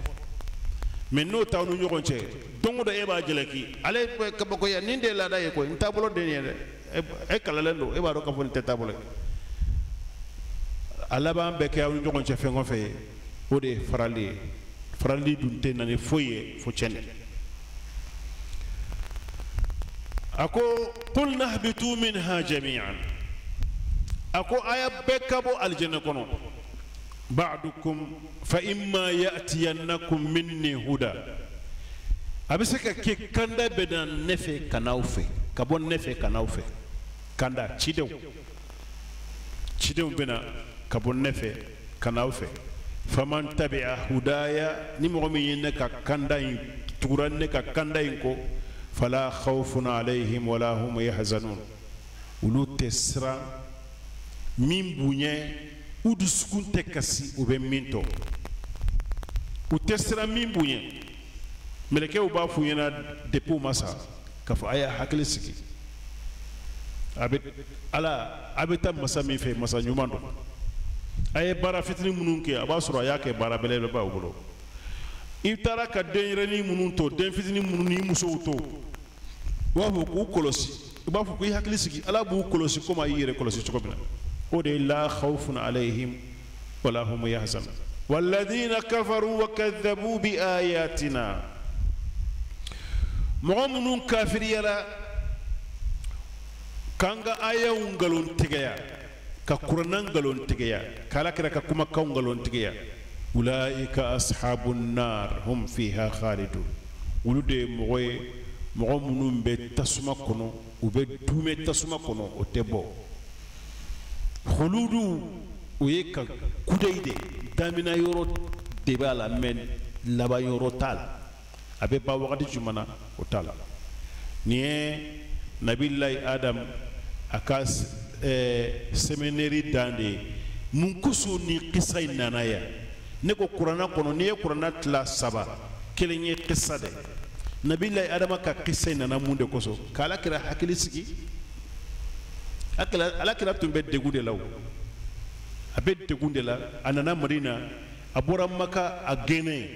Mais n'o t'aw ni ɲɔgɔn cɛ, don o don e b'a jalaki, ale ye kabakoya, nin de ye laada ye koyi, n taabolo de ye dɛ, e kalalen don, e b'a dɔn k'a fɔ nin tɛ taabolo ye. A laban bɛ kɛ aw ni ɲɔgɔn cɛ fɛn kɔfɛ ye, o de ye farali ye. Farali dun tɛ na ni foyi ye fo tiɲɛni. A ko qulna ihbitu minha jami'an, a ko a y'a bɛɛ ka bɔ alijɛnɛ kɔnɔ. Ba'dukum fa imma ya'tiyannakum minni huda, a bɛ se ka kɛ kanda bɛ na ne fɛ ka n'aw fɛ, ka bɔ ne fɛ ka n'aw fɛ. Kanda, cidenw, cidenw bɛ na ka bɔ ne fɛ ka n'aw fɛ. Faman tabi'a hudaya, ni mɔgɔ min ye ne ka kanda in tugura ne ka kanda in kɔ, fala khawfun alayhim wala hum yahzanun, olu tɛ siran min b'u ɲɛ, u dusukun tɛ kasi u bɛ min tɔ, u tɛ siran min b'u ɲɛ. Mɛlɛkɛw b'a f'u ɲɛna depuis u ma sa k'a fɔ a y'a hakili sigi, a bɛ ala a bɛ taa masa min fɛ, masa ɲuman don. A ye baara fitinin minnu kɛ, a b'a sɔrɔ a y'a kɛ baara belebeleba u bolo. I taara ka denyɛrɛnin minnu to, den fitinin minnu ni musow to, u b'a fɔ k'u kɔlɔsi, u b'a fɔ k'i hakili sigi, ala b'u kɔlɔsi komi a y'i yɛrɛ kɔlɔsi cogo min na. O de ye la khawfun alayhim wala hum yahzanun. Walladhina kafaru wa kadhabu bi ayatina, mɔgɔ minnu kafiriyara k'an ka ayaw nkalon tigɛya, ka kuranna nkalon tigɛya, k'ala kira ka kumakanw nkalon tigɛya, ulaika ashabun nar hum fiha khalidun, olu de ye mɔgɔ ye, mɔgɔ minnu bɛ tasuma kɔnɔ, u bɛ duumɛ tasuma kɔnɔ, o tɛ bɔ. Khuludu, o ye ka kudayi de, damina yɔrɔ de b'a la, mɛ laban yɔrɔ t'a la, a bɛ ban wagati jumɛn na o t'a la. Nin ye Nabilayi Adam a ka séminaire dan de ye. Mun kosɔn ni kisa in nana yan? Ne ko kuranna kɔnɔ, n'i ye kuranna tila saba, kelen ye kisa de. Nabilayi Adama ka kisa in nana mun de kosɔn? K'ala kira hakili sigi. Ala kira tun bɛ degun de la, o a bɛ degun de la. A nana Madina, a bɔra Maka, a gɛnɛ.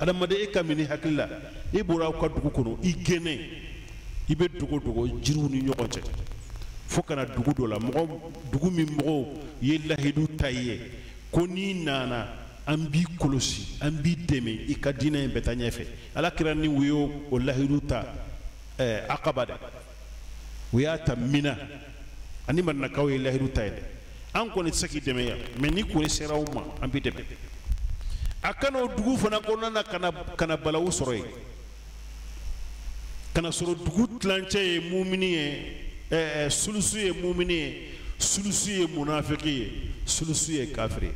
Adamaden e ka minɛ hakili la, i bɔra aw ka dugu kɔnɔ, i gɛnɛ, i bɛ dogo dogo jiriw ni ɲɔgɔn cɛ fo ka na dugu dɔ la, mɔgɔ dugu min mɔgɔw ye lahidu ta i ye ko n'i nana an b'i kɔlɔsi, an b'i dɛmɛ, i ka diinɛ in bɛ taa ɲɛfɛ. Ala kira ni u y'o lahidu ta Akaba dɛ, u y'a ta Mina, ani Madinakaw ye lahidu ta ye dɛ, an kɔni tɛ se k'i dɛmɛ yan, mɛ n'i kɔni sera anw ma an b'i dɛmɛ. A kana o dugu fana kɔnɔna na ka na balawu sɔrɔ yen, ka na sɔrɔ dugu tilancɛ ye mumini ye, sulusu ye mumini ye, sulusu ye munafiki ye, sulusu ye kafiri ye.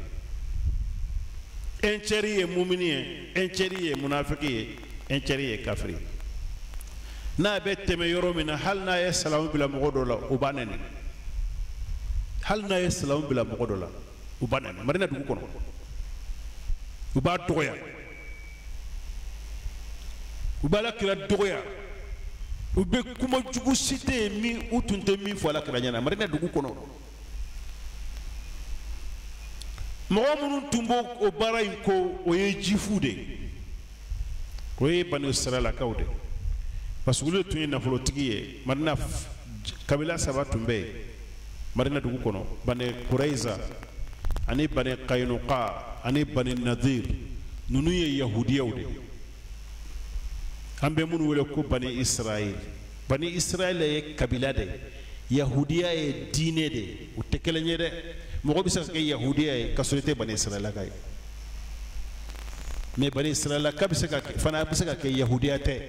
Un tiers ye mumini ye, un tiers ye munafiki ye, un tiers ye kafiri ye. N'a bɛ tɛmɛ yɔrɔ min na, hali n'a ye salamu bila mɔgɔ dɔ la, o b'a nɛni. Hali n'a ye salamu bila mɔgɔ dɔ la, u b'a nɛni. Madina dugu kɔnɔ, u b'a dɔgɔya, u b'a Ala kira dɔgɔya, u bɛ kuma jugu si tɛ yen min u tun tɛ min fɔ Ala kira ɲɛna Madina dugu kɔnɔ. Mɔgɔ minnu tun b'o o baara in ko, o ye jifu de ye, o ye Bani Israɛlakaw de, parce que olu de tun ye nafolotigi ye. Madina kabila saba tun bɛ yen Madina dugu kɔnɔ, Bani Kuraiza ani Bani Kainuka ani Bani Nadir. Ninnu ye yahudiyaw de ye, an bɛ minnu wele ko Bani Israɛl. Bani Israɛl ye kabila de ye, yahudiya ye diinɛ de ye, u tɛ kelen ye dɛ. Mɔgɔ bɛ se ka kɛ yahudiya ye ka sɔrɔ i tɛ Bani Israɛlaka ye, mɛ Bani Israɛlaka bɛ se ka kɛ fana bɛ se ka kɛ yahudiya tɛ.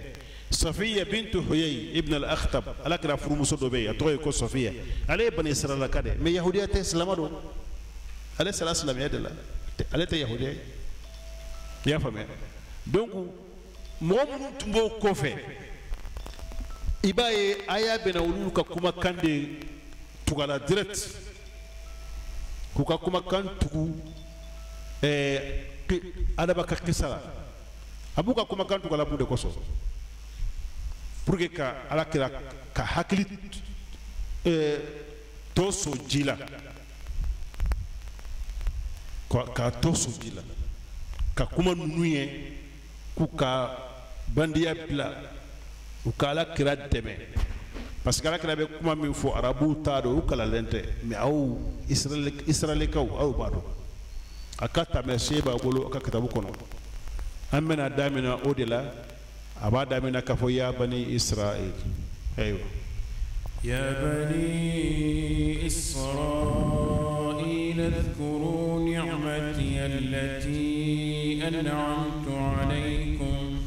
Safiya bintu Huyay ibn al-Akhtab, Ala kira furumuso dɔ bɛ yen, a tɔgɔ ye ko Safiya, ale ye Bani Israɛlaka de, mɛ yahudiya tɛ, silamɛ don, ale sara silamɛya de la. Ale tɛ yahudiya ye. I y'a faamuya? Donc mɔgɔ minnu tun b'o kɔfɛ, i b'a ye aya bɛna olu ka kumakan de tugala direct, k'u ka kumakan tugu Adama ka kisa la. A b'u ka kumakan tugala mun de kosɔn? Pour que ka Ala kira ka hakili tɔ so ji la, k'a tɔ so ji la, ka kuma ninnu ye k'u ka bandiya bila, u ka Ala kira dɛmɛ. Parce que Ala kira bɛ kuma min fɔ, arabuw t'a dɔn, u kalanlen tɛ, mais aw Israɛlikaw aw b'a dɔn. A ka taamasiyɛn b'a bolo a ka kitabu kɔnɔ. An bɛna daminɛ o de la. A b'a daminɛ k'a fɔ ya bani Israël. Ayiwa. Ya bani Israël اذكروا نعمتي التي أنعمت عليكم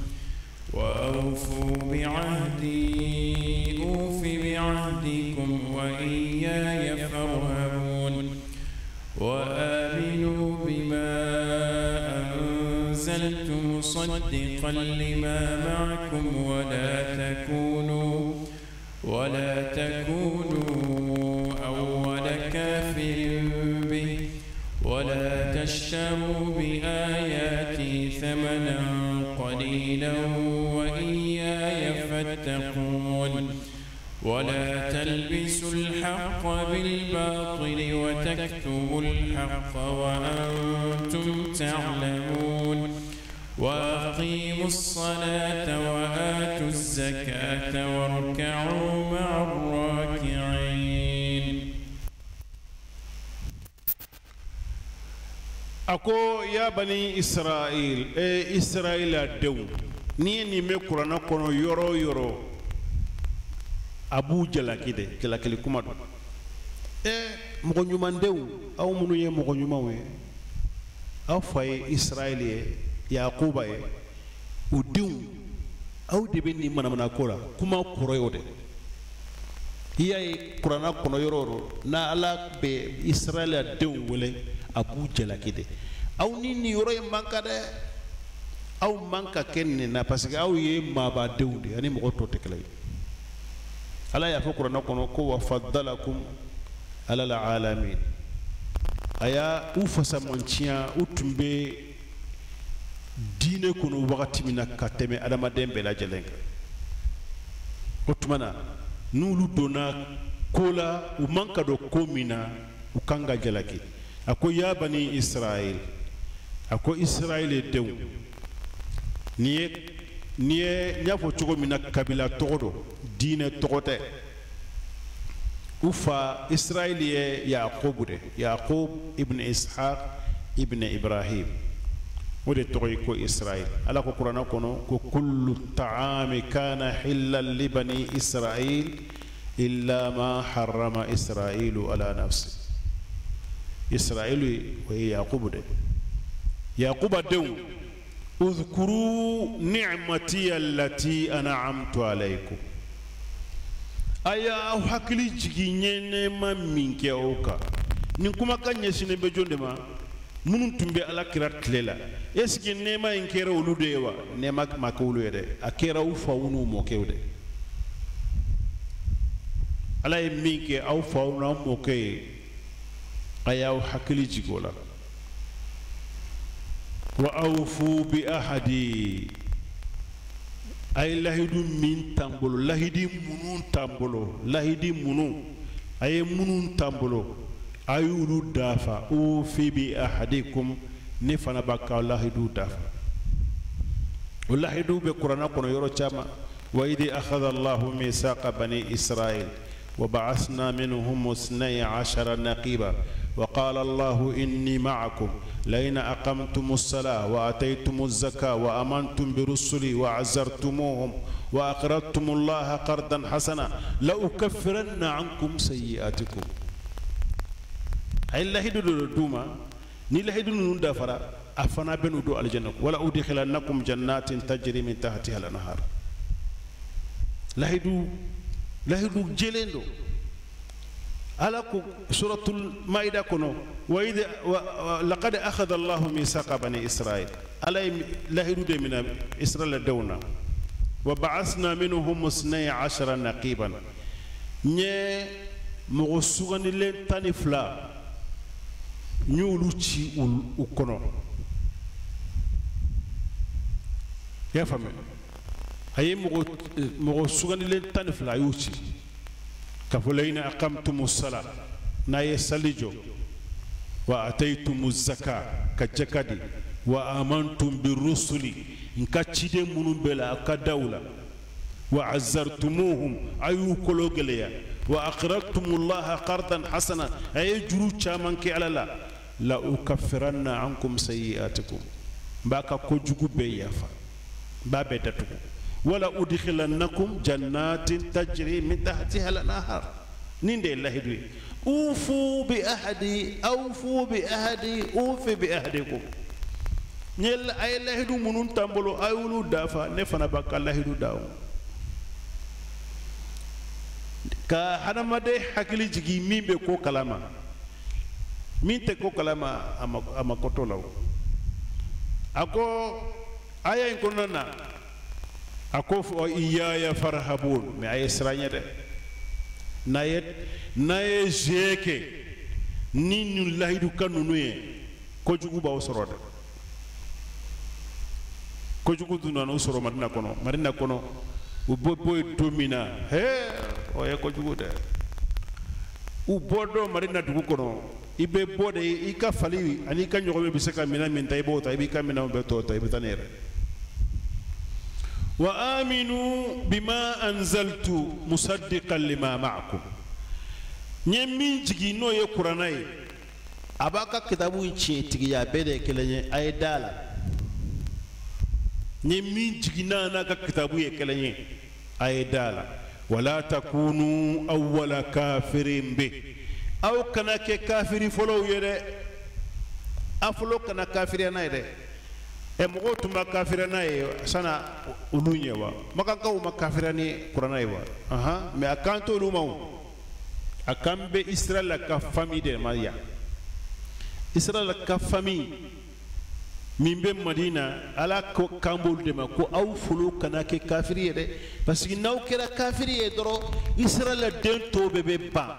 وأوفوا بعهدي أوف بعهدكم وإياي فارهبون وآمنوا بما أنزلت مصدقا لما معكم ولا تكونوا أول كافر به ولا تشتروا بآياتي ثمنا قليلا وإياي فاتقون ولا تلبسوا الحق بالباطل وتكتموا الحق وأنتم تعلمون وأقيموا الصلاة وآتوا الزكاة واركعوا مع الراكعين. أكو يا بني إسرائيل، إيه إسرائيل الدو ني ني قرآن كونو يورو يورو abu jalaki de jalakili kuma don. Mɔgɔ ɲumandenw, aw minnu ye mɔgɔ ɲumanw ye, aw fa ye Israɛl ye, Yakuba ye, u denw, aw de bɛ nin manamana ko la. Kuma kɔrɔ ye o de. I y'a ye kuranna kɔnɔ yɔrɔ o yɔrɔ n'a Ala bɛ Israɛl denw wele, a b'u jalaki de. Aw ni nin yɔrɔ in man kan dɛ, aw man ka kɛ nin na, parce que aw ye maabadenw de ye, ani mɔgɔ tɔw tɛ kelen ye. Ala y'a fɔ kuranɛ kɔnɔ ko wa faddalakum alal alamin. A y'a u fasamanciya, u tun bɛ diinɛ kɔnɔ wagati min na ka tɛmɛ adamaden bɛɛ lajɛlen kan. O tuma na n'olu donna ko la, u man ka don ko min na, u kan ka jalaki. A ko ya bani Israël, a ko Israël denw, nin ye n y'a fɔ cogo min na, kabila tɔgɔ don, diinɛ tɔgɔ tɛ. U fa Israël ye Yakubu de, Yakub ibn Ishaq ibn Ibrahim, o de tɔgɔ ye ko Israël. Ala ko kuranɛ kɔnɔ ko kullu ta'ami kana hillan li bani Israël illa ma harrama Israëlu ala nafsi. Israël o ye Yakubu de. Yakuba denw, udhkuru ni'mati allati an'amtu alaykum. A y'aw hakili jigin n ye nɛɛma min kɛ aw kan. Nin kumakan ɲɛsinnen bɛ jɔn de ma? Minnu tun bɛ Ala kira tile la. Est ce que nɛɛma in kɛra olu de ye wa? Nɛɛma ma kɛ olu ye dɛ, a kɛra u faw n'u mɔkɛw de. Ala ye min kɛ aw faw n'aw mɔkɛ ye, a y'aw hakili jigin o la. Wa awfu bi ahadi, a ye lahidu min t'an bolo, lahidi minnu t'an bolo, lahidi minnu a ye minnu t'an bolo, a y'olu dafa. Ufi bi ahadikum, ne fana b'a ka lahidu dafa. O lahidu bɛ kuranɛ kɔnɔ yɔrɔ caman. Wa idi akhadha Allahu mithaqa bani Israil wa ba'athna minhum ithnay ashara naqiba wa qala Allahu inni ma'akum لئن أقمتم الصلاة وأتيتم الزكاة وآمنتم برسلي وعزرتموهم وأقرضتم الله قرضا حسنا لأكفرن عنكم سيئاتكم. أي الله دوما ni lahidu ninnu dafara, a fana bɛ n'u don alijana. Wala udkhilannakum jannatin tajri min tahtiha al-anhar. Lahidu jɛlen don. Ala ko suratul maida kɔnɔ wa laqad akhadha Allahu mithaqa bani Israil ala ye lahidu de minɛ Israɛl denw na wa ba'athna minhum 12 naqiban n ye mɔgɔ sugandilen 12 n y'olu ci u kɔnɔ i y'a faamuya a ye mɔgɔ sugandilen 12 a y'u ci k'a fɔ la in aqamtumu sala n'a ye sali jɔ wa ataytumu zaka ka jaka di wa amantum birusuli n ka ciden minnu bɛ la a ka da u la wa azartumuhum a y'u kolo gɛlɛya wa aqradtumullaha qardan hasana a ye juru caman kɛ ala la la ukaffiranna ankum sayyi'atikum n b'a ka kojugu bɛɛ yafa n b'a bɛɛ datugu wala udkhilannakum jannatin tajri min tahtiha al-anhar nin de ye lahidu ye ufu bi ahadi awfu bi ahadi ufi bi ahadikum n ye a ye lahidu minnu t'an bolo a y'olu dafa ne fana b'a ka lahidu d'aw ka hadamaden hakili jigin min bɛ ko kalama min tɛ ko kalama a ma ko t'o la o a ko aya in kɔnɔna na a ko fɔ iyaya farhabun mais a ye siran ɲɛ dɛ n'a ye ze kɛ ni nin lahidu kan ninnu ye kojugu b'aw sɔrɔ dɛ kojugu dun nana u sɔrɔ Madina kɔnɔ u bɔ bɔ yen don min na hee o ye kojugu dɛ u bɔ dɔn Madina dugu kɔnɔ i bɛ bɔ de i ka fali ani i ka ɲɔgɔmɛ bɛ se ka minɛn min ta i b'o ta i b'i ka minɛnw bɛɛ tɔ ta i bɛ taa n'i yɛrɛ wa aminu bima anzaltu musaddiqan lima ma'akum n ye min jigin n'o ye kuranna ye a b'a ka kitabu in tiɲɛtigiya bɛɛ de ye kelen ye a ye da la n ye min jigin n'a n'a ka kitabu ye kelen ye a ye da la wala takunu awwala kafirin bi aw kana kɛ kafiri fɔlɔw ye dɛ a fɔlɔ kana kafiriya n'a ye dɛ ɛ mɔgɔw tun ma kafiriya n'a ye sanna olu ɲɛ wa makankaw ma kafiriya ni kuranna ye wa ahan mais a kan t'olu ma o a kan bɛ Israɛl ka famille de ma yan Israɛl ka famille min bɛ Madina ala ko kan b'olu de ma ko aw folo kana kɛ kafiri ye dɛ parce que n'aw kɛra kafiri ye dɔrɔn Israɛl den tɔw bɛɛ bɛ ban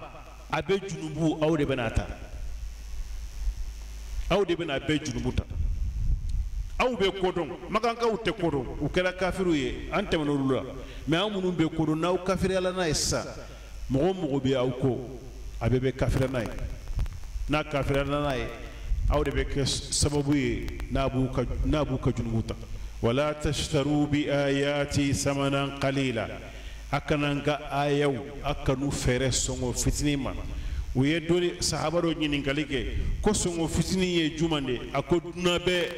a bɛ junubu aw de bɛna ta aw de bɛna bɛɛ junubu ta aw bɛ kodɔn makankaw tɛ kodɔn u kɛra kafiriw ye an tɛmɛna olu la mais an minnu bɛ kodɔn n'aw kafiriyala n'a ye sisan mɔgɔ o mɔgɔ bɛ aw ko a bɛɛ bɛ kafiriya n'a ye n'a kafiriyala n'a ye aw de bɛ kɛ sababu ye n'a b'u ka junubu ta wala tashtaru bi ayati samanan qalila a kana n ka ayaw a kanu fɛɛrɛ sɔngɔ fitinin ma u ye dɔ sahaba dɔ ɲininkali kɛ ko sɔngɔ fitinin ye jumɛn de a ko dunan bɛɛ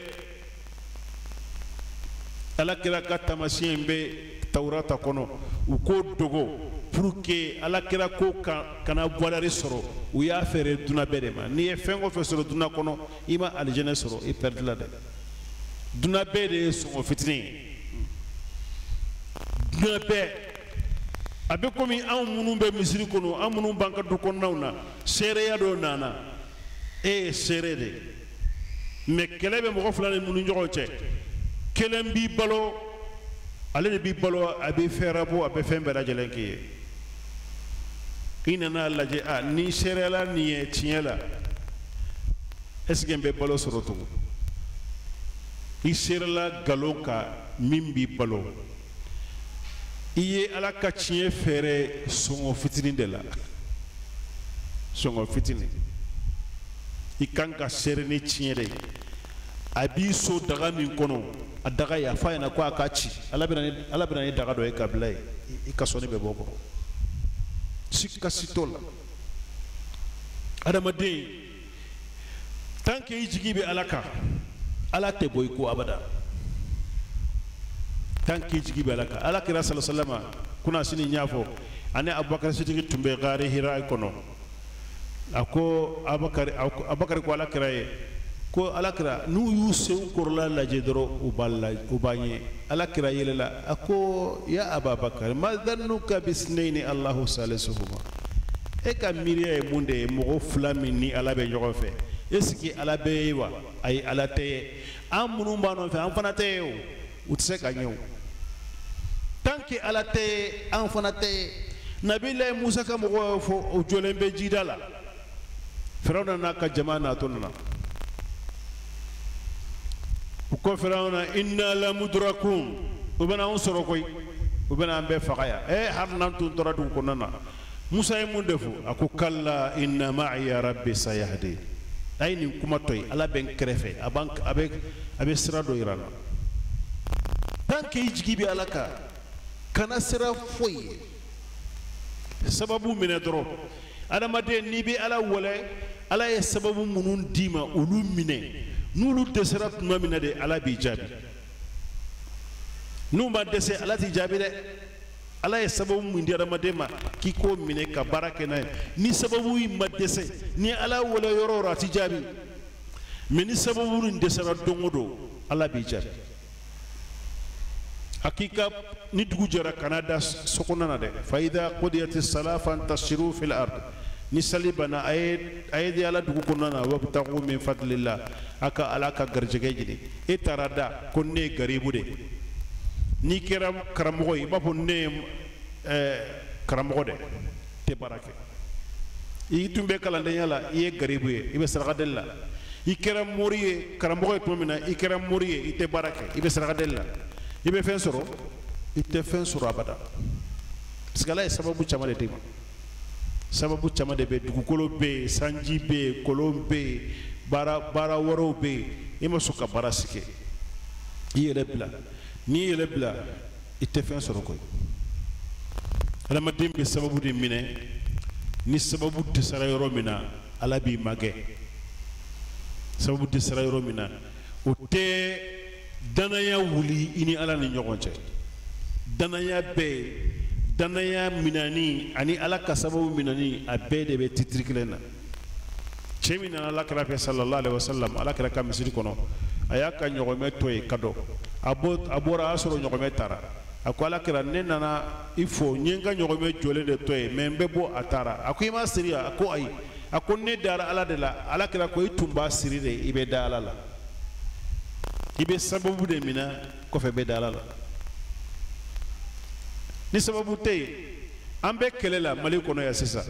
ala kira ka taamasiyɛn bɛ tawurata kɔnɔ u k'o dogo pour que ala kira ko kana valeur sɔrɔ u y'a feere dunan bɛɛ de ma n'i ye fɛn o fɛn sɔrɔ dunan kɔnɔ i ma alijinɛ sɔrɔ i perdre la dɛ dunan bɛɛ de ye sɔngɔ fitinin ye dunan bɛɛ a bɛ komi anw minnu bɛ misiri kɔnɔ an minnu b'an ka du kɔnɔnaw na seereya dɔ nana e ye seere de ye mais kɛlɛ bɛ mɔgɔ fila ni minnu ɲɔgɔn cɛ kelen b'i balo ale de b'i balo a bɛ fɛɛrɛ bɔ a bɛ fɛn bɛɛ lajɛlen k'i ye i nana lajɛ a ni seereyala nin ye tiɲɛ la est ce que n bɛ balo sɔrɔ tugun i seerela nkalon kan min b'i balo i ye ala ka tiɲɛ fɛɛrɛ sɔngɔ fitinin de la sɔngɔ fitinin i kan ka seere ni tiɲɛ de ye a b'i so daga min kɔnɔ a daga ye a f'a ɲɛna ko a ka ci ala bɛna ni daga dɔ ye ka bila yen i ka sɔnni bɛ bɔ o kɔrɔ sika si t'o la adamaden tant que i jigi bɛ ala kan ala tɛ bɔ i ko abada tant que i jigi bɛ ala kan ala kira sallallahu alaihi wasallam kunna sini n y'a fɔ ani Abubakar Sidiki tun bɛ gaari Hira kɔnɔ a ko Abubakar ko ala kira ye ko ala kira n'u y'u senw kɔrɔla lajɛ dɔrɔn u b'a ɲɛ ala kira yɛlɛla a ko ya Ababakar ma dhannuka bisnaini Allahu salisuhuma E ka miiriya ye mun de ye? Mɔgɔ fila min ni Ala bɛ ɲɔgɔn fɛ, est ce que Ala bɛ ye wa? Ayi, Ala tɛ ye. An minnu b'a nɔfɛ, an fana tɛ ye o. U tɛ se ka ɲɛ o. Tant que Ala tɛ ye, an fana tɛ ye. Nabilayi Musa ka mɔgɔw y'o fɔ, o jɔlen bɛ jida la. Firawuna n'a ka jama natɔ nana. U ko Firawuna, inna lamudrakun, u bɛna anw sɔrɔ koyi, u bɛna an bɛɛ faga yan. Hali n'an tun tora dugu kɔnɔna na. Musa ye mun de fɔ? A ko kalla inna ma'iya rabbi sayahdi. A ye nin kuma to yen, Ala bɛ n kɛrɛfɛ, a b'an, a bɛ sira dɔ yira n na. Tant que i jigi bɛ Ala kan, kana sira foyi ye. Sababu minɛ dɔrɔn. Adamaden n'i bɛ Ala wele, Ala ye sababu minnu d'i ma, olu minɛ. N'olu dɛsɛra tuma min na de, Ala b'i jaabi. N'u ma dɛsɛ, Ala t'i jaabi dɛ. Ala ye sababu min di adamaden ma k'i k'o minɛ ka baara kɛ n'a ye, ni sababu in ma dɛsɛ, ni Ala wele yɔrɔ o yɔrɔ, a t'i jaabi. Mais ni sababu in dɛsɛra don o don, Ala b'i jaabi. Hakika ni dugu jɛra, kana da so kɔnɔna na dɛ. Fa idha qudiyati sala fantasiru fil ard. Ni sali banna, a ye di Ala dugu kɔnɔna na, wabtagu min fadlillah, a ka Ala ka garijɛgɛ ɲini. E taara da ko ne ye garibu de. N'i kɛra karamɔgɔ ye, i b'a fɔ ne ye karamɔgɔ de, tɛ baara kɛ. I tun bɛ kalandenya la, i ye garibu ye, i bɛ saraka deli la. I kɛra mori ye, karamɔgɔ ye tuma min na, i kɛra mori ye, i tɛ baara kɛ, i bɛ saraka deli la. I bɛ fɛn sɔrɔ, i tɛ fɛn sɔrɔ abada. Parce que Ala ye sababu caman de d'i ma. Sababu caman de bɛ, dugukolo bɛ yen, sanji bɛ yen, kolon bɛ yen, baara wɛrɛw bɛ yen. I ma sɔn ka baara si kɛ. I yɛrɛ bila. N'i yɛrɛ bila, i tɛ fɛn sɔrɔ koyi. Adamaden bɛ sababu de minɛ. Ni sababu dɛsɛra yɔrɔ min na, Ala b'i magɛ. Sababu dɛsɛra yɔrɔ min na, o tɛ danaya wuli i ni Ala ni ɲɔgɔn cɛ. Danaya bɛ yen, danaya minɛni ani Ala ka sababu minɛni, a bɛɛ de bɛ titiri kelen na. Cɛ min nana Ala kira fɛ sallallahu alaihi wa sallam, Ala kira ka misiri kɔnɔ, a y'a ka ɲɔgɔmɛ to yen ka dɔn. A bɔra, a y'a sɔrɔ ɲɔgɔmɛ taara. A ko Ala kira, ne nana i fo, n ye n ka ɲɔgɔmɛ jɔlen de to yen, mais n bɛ bɔ, a taara. A ko i m'a siri wa? A ko ayi. A ko ne dara Ala de la. Ala kira ko i tun b'a siri de, i bɛ da Ala la. I bɛ sababu de minɛ, kɔfɛ bɛ da Ala la. Ni sababu tɛ yen, an bɛ kɛlɛ la Mali kɔnɔ yan sisan.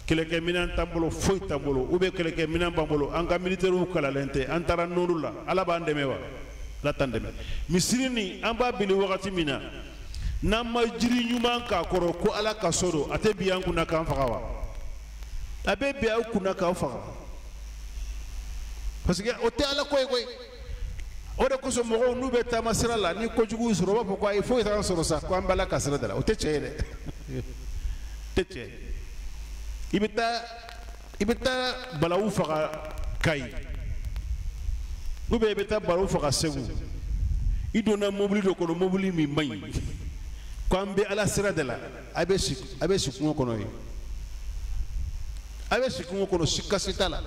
Kɛlɛkɛminɛn t'an bolo, foyi t'an bolo, ou bien kɛlɛkɛminɛn b'an bolo, an ka militaires kalalen tɛ, an taara nɔrɔ la, Ala b'an dɛmɛ wa? Ala t'an dɛmɛ. Misiri nin, an b'a bili wagati min na, n'an ma jiri ɲuman k'a kɔrɔ ko Ala ka so don, a tɛ bin an kunna k'an faga wa? A bɛ bin aw kunna k'aw faga. Parce que o tɛ Ala ko ye koyi. O de kosɔn mɔgɔw n'u bɛ taama sira la, ni kojugu y'u sɔrɔ, u b'a fɔ ko ayi, foyi t'an sɔrɔ sa, ko an bɛ Ala ka sira de la. O tɛ tiɲɛ ye dɛ. O tɛ tiɲɛ ye. I bɛ taa balawu faga Kayi, ou bien i bɛ taa balawu faga Segu. I donna mobili dɔ kɔnɔ, mobili min man ɲi, ko an bɛ Ala sira de la, a bɛ si kungo kɔnɔ yen. A bɛ si kungo kɔnɔ, si kasi t'a la.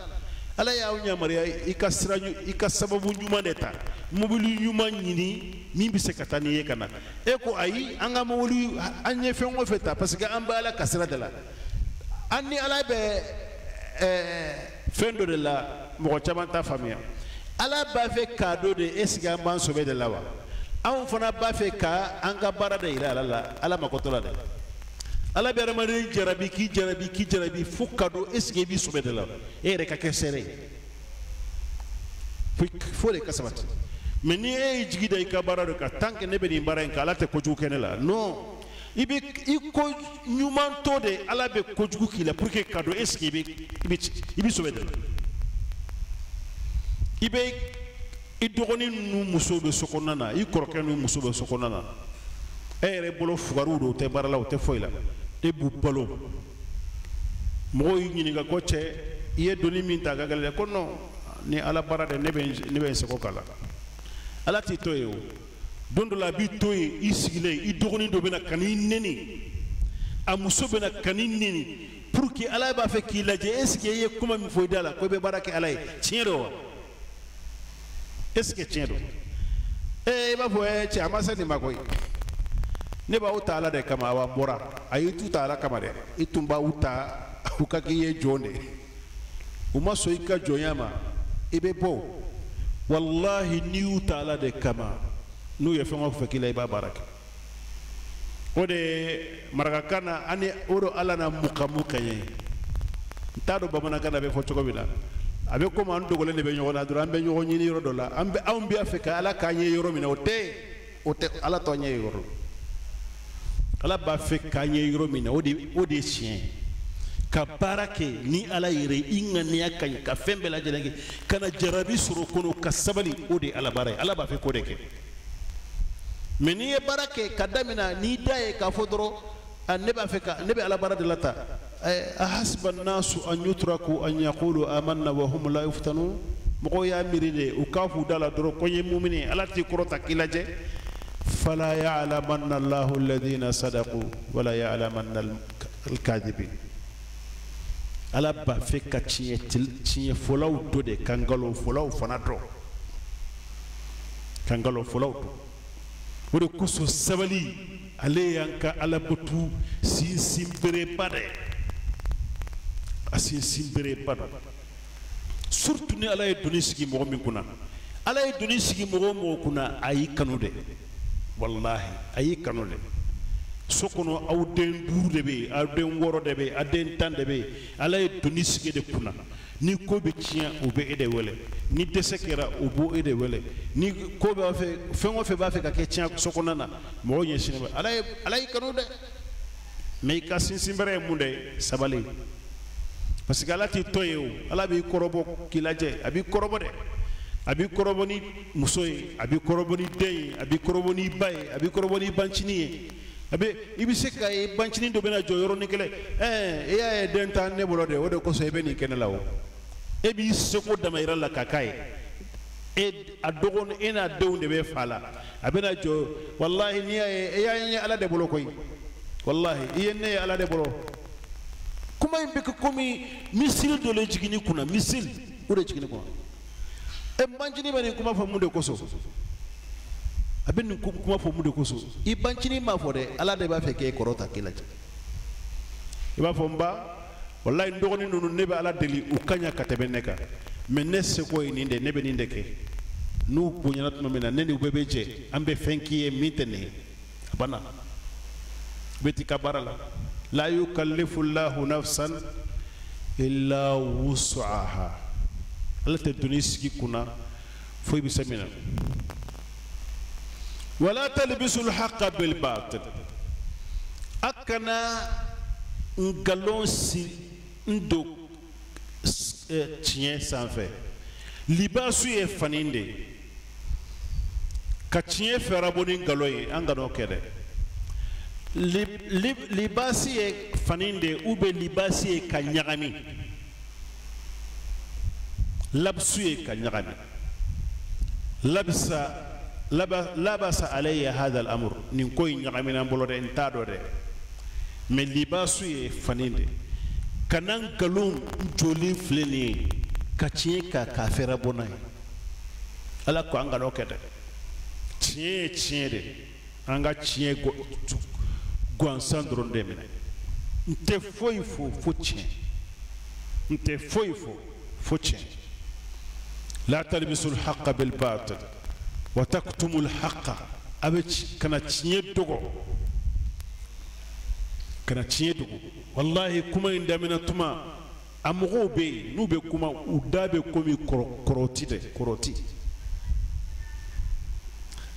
Ala y'aw yamaruya i ka sira, i ka sababu ɲuman de ta, mobili ɲuman ɲini min bɛ se ka taa n'i ye ka na. E ko ayi, an ka mobili, an ye fɛn o fɛn ta, parce que an bɛ Ala ka sira de la. An ni Ala bɛ fɛn dɔ de la, mɔgɔ caman t'a faamuya. Ala b'a fɛ k'a dɔn de, est ce que an b'an sɔbɛ de la wa? Anw fana b'a fɛ ka an ka baara de yira Ala la, Ala mako t'o la dɛ. Ala bɛ adamaden jarabi, k'i jarabi, k'i jarabi fo ka dɔn est ce que i b'i sɔbɛ de la, e yɛrɛ ka kɛ seere ye. Fo de ka sabati. Mais ni e y'i jigi da i ka baara dɔ kan, tant que ne bɛ nin baara in kɛ, Ala tɛ kojugu kɛ ne la. Non, i bɛ i ko ɲuman to de, Ala bɛ kojugu k'i la pour que ka dɔn est ce que i bɛ sɔbɛ de la. I bɛ i dɔgɔnin ninnu muso bɛ so kɔnɔna na, i kɔrɔkɛ ninnu muso bɛ so kɔnɔna na, e yɛrɛ bolo fugariw don, u tɛ baara la, u tɛ foyi la, e b'u balo. Mɔgɔw y'i ɲininka ko cɛ, i ye doni min ta a ka gɛlɛn dɛ. Ko non, ni Ala baara dɛ, ne bɛ n seko k'a la. Ala t'i to yen o. Don dɔ la a b'i to yen, i sigilen, i dɔgɔnin dɔ bɛ na ka n'i nɛni, a muso bɛ na ka n'i nɛni, pour que Ala b'a fɛ k'i lajɛ, est ce que i ye kuma min fɔ i da la ko i bɛ baara kɛ Ala ye, tiɲɛ don wa? Est ce que tiɲɛ don? I b'a fɔ cɛ, a ma se nin ma koyi. Ne b'aw ta Ala de kama, awa n bɔra. Ayi, i t'u ta Ala kama dɛ, i tun b'aw ta u ka k'i ye jɔn de u ma sɔn i ka jɔnya ma i bɛ bɔ walahi n'i y'u ta Ala de kama n'u ye fɛn o fɛn k'i la i b'a baara kɛ o de ye marakakan na ani o de Ala na mukamu ka ɲɛ n t'a dɔn bamanankan na a bɛ fɔ cogo min na a bɛ komi an dogolen de bɛ ɲɔgɔn na dɔrɔn an bɛ ɲɔgɔn ɲini yɔrɔ dɔ la an bɛ anw b'a fɛ ka Ala k'an ye yɔrɔ min na o tɛ Ala t'an ɲɛ yɔrɔ la Ala b'a fɛ k'an ye yɔrɔ min na o de ye tiɲɛ ye ka baara kɛ ni Ala yɛrɛ i ŋaniya ka ɲi ka fɛn bɛɛ lajɛlen kɛ ka na jarabi sɔrɔ kɔnɔ ka sabali o de ye Ala baara ye Ala b'a fɛ k'o de kɛ mɛ n'i ye baara kɛ ka daminɛ n'i da ye k'a fɔ dɔrɔn ne b'a fɛ ka ne bɛ Ala baara de la ta ahasiba nnasu an yutraku an yaqulu amanna wa hum la yuftanun mɔgɔw y'a miiri de u k'a f'u da la dɔrɔn ko n ye mumini ye Ala t'i kɔrɔta k'i lajɛ fala ya'lamanna Allahu alladhina sadaqu wala ya'lamanna al-kadhibin Ala b'a fɛ ka tiɲɛfɔlaw dɔ de ka nkalonfɔlaw fana dɔn ka nkalonfɔlaw dɔn o de kosɔn sabali ale y'an ka Alabatu sinsin bereba de a sinsin bereba dɔ surtout ni Ala ye doni sigi mɔgɔ min kunna Ala ye doni sigi mɔgɔ o mɔgɔ kunna a y'i kanu dɛ walahi a y'i kanu dɛ so kɔnɔ aw den 5 de bɛ yen aw den 6 de bɛ yen aw den 10 de bɛ yen Ala ye doni sigi de kunna ni ko bɛ tiɲɛ u bɛ e de wele ni dɛsɛ kɛra u b'o e de wele ni ko b'a fɛ fɛn o fɛn b'a fɛ ka kɛ tiɲɛ so kɔnɔna na mɔgɔw ɲɛsinnen bɛ Ala y'i kanu dɛ mɛ i ka sinsin bere ye mun de ye sabali parce que Ala t'i to ye o Ala b'i kɔrɔbɔ k'i lajɛ a b'i kɔrɔbɔ dɛ a b'i kɔrɔbɔ ni muso ye a b'i kɔrɔbɔ ni den ye a b'i kɔrɔbɔ ni ba ye a b'i kɔrɔbɔ ni bancinin ye a bɛ i bɛ se ka ye bancinin dɔ bɛna jɔ yɔrɔnin kelen e y'a ye den t'an ne bolo dɛ o de kosɔn e bɛ nin kɛnɛ la o e b'i seko damayira la ka k'a ye e a dɔgɔnin e n'a denw de bɛ fa la a bɛna jɔ walahi n'i y'a ye e y'a ye Ala de bolo koyi walahi i ye ne ye Ala de bolo kuma in bɛ kɛ komi misiri dɔ le jiginni kunna misiri o de jiginni kunna e bancinin bɛ nin kuma fɔ mun de kosɔn a bɛ nin kuma fɔ mun de kosɔn i bancinin m'a fɔ dɛ Ala de b'a fɛ k'e kɔrɔ ta k'e lajɛ i b'a fɔ n ba walahi n dɔgɔnin ninnu ne bɛ Ala deli u ka ɲa ka tɛmɛ ne kan mɛ ne seko ye nin de ne bɛ nin de kɛ n'u bonyana tuma min na ne ni u bɛɛ bɛ jɛ an bɛ fɛn k'i ye min tɛ nin ye a banna i bɛ t'i ka baara la la yukallifu Allahu nafsan illa wus'aha Ala tɛ doni sigi kunna fo i bɛ se min na wala talbisu al-haqqa bil batil a kana nkalon si n don tiɲɛ sanfɛ libasu ye fani de ye ka tiɲɛ fɛɛrɛbɔ ni nkalon ye an kan'o kɛ dɛ libasi ye fani de ye ou bien libasi ye ka ɲagami labsu ye ka ɲagami labisa labasa alayya hadha al-amr nin ko in ɲagamina n bolo dɛ n t'a dɔn dɛ mɛ libasu ye fani de kana nkalon joli filɛ nin ye ka tiɲɛ k'a fɛrɛ bɔ n'a ye Ala ko an kan'o kɛ dɛ tiɲɛ ye tiɲɛ de an ka tiɲɛ gansan dɔrɔn de minɛ n tɛ foyi fɔ fo tiɲɛ n tɛ foyi fɔ fo tiɲɛ la talbisu al-haqqa bil batil wa taktumu al-haqqa a bɛ kana tiɲɛ dogo kana tiɲɛ dogo walahi kuma in daminɛ tuma a mɔgɔw bɛ yen n'u bɛ kuma u da bɛ komi kɔrɔti dɛ kɔrɔti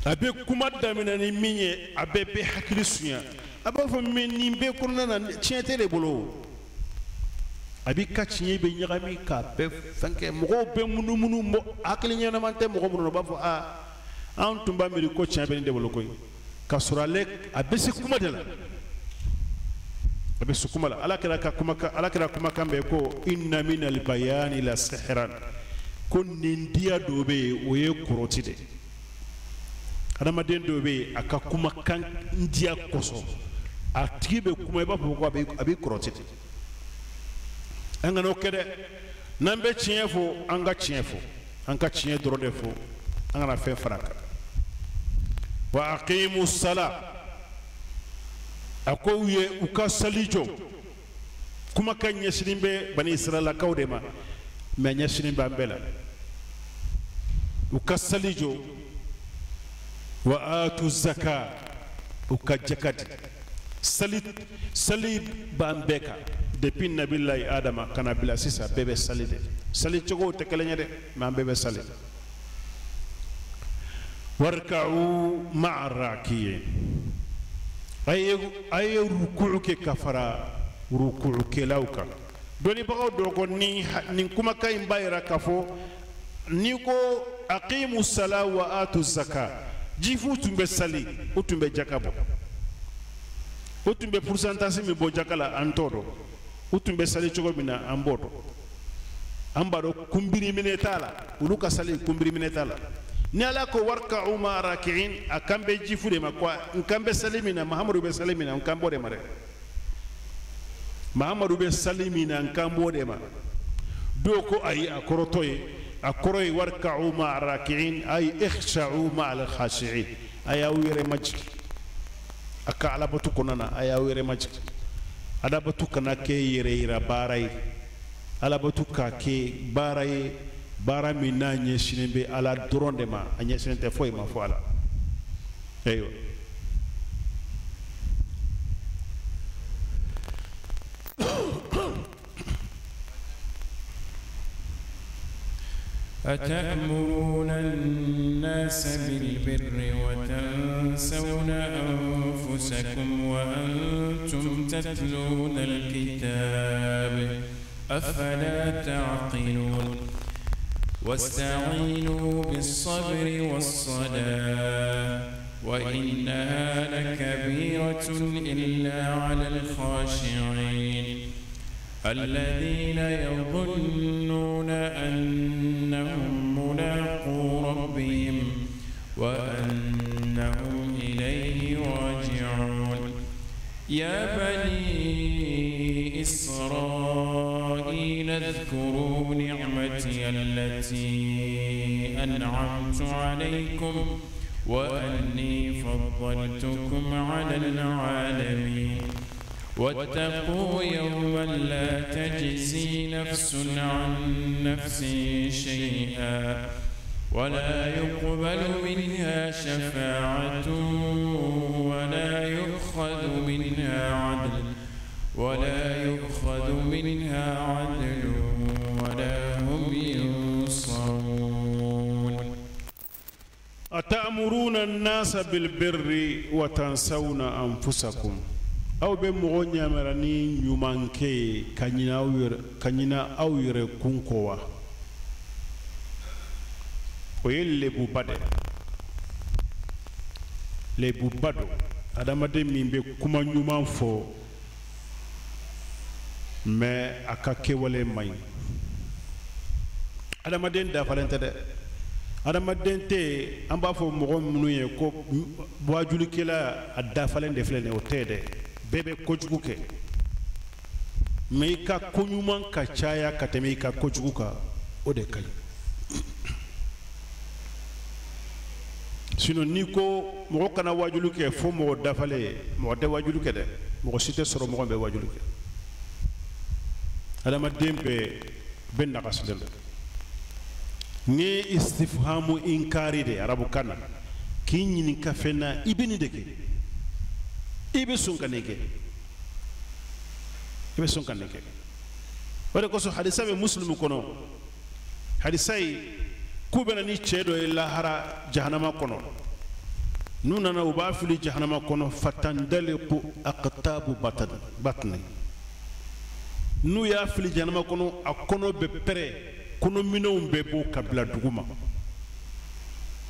a bɛ kuma daminɛ ni min ye a bɛɛ bɛ hakili sunya a b'a fɔ mɛ nin bɛɛ kɔnɔna na tiɲɛ tɛ de bolo a b'i ka tiɲɛ bɛ ɲagami k'a bɛɛ fɛn kɛ mɔgɔw bɛ munumunu hakili ɲɛnama tɛ mɔgɔ minnu na u b'a fɔ aa anw tun b'a miiri ko tiɲɛ bɛ nin de bolo koyi k'a sɔrɔ ale a bɛ se kuma de la a bɛ se kuma la Ala kɛra ka kumakan Ala kɛra kumakan bɛɛ ko inna minal bayani la sihran ko nin diya dɔ bɛ yen o ye kɔrɔti de hadamaden dɔ bɛ yen a ka kumakan diya kosɔn a tigi bɛ kuma i b'a fɔ ko a bɛ kɔrɔti de an kana o kɛ dɛ n'an bɛ tiɲɛ fɔ an ka tiɲɛ fɔ an ka tiɲɛ dɔrɔn de fɔ an kana fɛn fara a kan wa aqimu sala a ko u ye u ka sali jɔ Kumakan ɲɛsinnen bɛ bani Israɛlakaw de ma, mɛ ɲɛsinnen b'an bɛɛ la. U ka sali jɔ, wa atu zaka, u ka jaka di. Sali b'an bɛɛ kan depuis nabilayi Adama ka na bila sisan, bɛɛ bɛ sali de. Sali cogow tɛ kelen ye dɛ, mɛ an bɛɛ bɛ sali. Warka'u ma'a rakiyin, a ye ruku'u kɛ ka fara ruku'ukɛlaw kan. Dɔnnibagaw dɔ ko nin kumakan in b'a yira k'a fɔ n'i ko aqimu sala wa atu zaka, jifu tun bɛ sali, u tun bɛ jaka bɔ, u tun bɛ pourcentage min bɔ jaka la an t'o dɔn, u tun bɛ sali cogo min na an b'o dɔn. An b'a dɔn kunbiri minɛ t'a la, olu ka sali kunbiri minɛ t'a la. Ni Ala ko warka'u ma'a raki'in, a kan bɛ jifu de ma quoi, n kan bɛ sali min na, Mahamadu bɛ sali min na, n kan b'o de ma dɛ. Mahamadu bɛ sali min na, n kan b'o de ma. Dɔw ko ayi, a kɔrɔ t'o ye, a kɔrɔ ye warka'u ma'a raki'in ay ikhsha'u ma'a al-khashi'in, a y'aw yɛrɛ majigin a ka alabatu kɔnɔna na, a y'aw yɛrɛ majigin. Alabatu kana kɛ yɛrɛ yira baara ye, alabatu ka kɛ baara ye, baara min n'a ɲɛsinnen bɛ Ala dɔrɔn de ma, a ɲɛsinnen tɛ foyi ma fɔ Ala. Ayiwa. أتأمرون الناس بالبر وتنسون أنفسكم وأنتم تتلون الكتاب أفلا تعقلون. واستعينوا بالصبر والصلاة وإنها لكبيرة إلا على الخاشعين الذين يظنون أنهم ملاقو ربهم وأنهم إليه راجعون. يا بني إسرائيل اذكروا نعمتي التي أنعمت عليكم وأني فضلتكم على العالمين. واتقوا يوما لا تجزي نفس عن نفس شيئا ولا يقبل منها شفاعة ولا يؤخذ منها عدل ولا يؤخذ منها عدل ولا هم ينصرون. أتأمرون الناس بالبر وتنسون أنفسكم. Aw bɛ mɔgɔ ɲamara ni ɲumankɛ ye ka ɲina aw yɛrɛ kun kɔ wa? O ye lebuba dɛ, lebuba don. Adamaden min bɛ kuma ɲuman fɔ mɛ a ka kɛwale man ɲi. Adamaden dafalen tɛ dɛ, adamaden tɛ yen. An b'a fɔ mɔgɔ minnu ye ko wajulikɛla a dafalen de filɛ nin ye, o tɛ dɛ. Bɛɛ bɛ kojugu kɛ, mɛ i ka koɲuman ka caya ka tɛmɛ i ka kojugu kan, o de ka ɲi. Sinon n'i ko mɔgɔ kana wajulu kɛ fo mɔgɔ dafalen ye, mɔgɔ tɛ wajulu kɛ dɛ, mɔgɔ si tɛ sɔrɔ mɔgɔ bɛ wajulu kɛ. Adamaden bɛɛ bɛ nagasi de la. N'i ye istifhamu inkari de arabukan na, k'i ɲininka fɛn na, i bɛ nin de kɛ, i bɛ sɔn ka nin kɛ, i bɛ sɔn ka nin kɛ. O de kosɔn hadisa bɛ Muslimu kɔnɔ, hadisa ye k'u bɛ na ni cɛ dɔ ye lahara jahanama kɔnɔ. N'u nana u b'a fili jahanama kɔnɔ, fatandaliqu aqtabu batni. N'u y'a fili jahanama kɔnɔ, a kɔnɔ bɛ pɛrɛn, kɔnɔminɛnw bɛ bɔ ka bila dugu ma.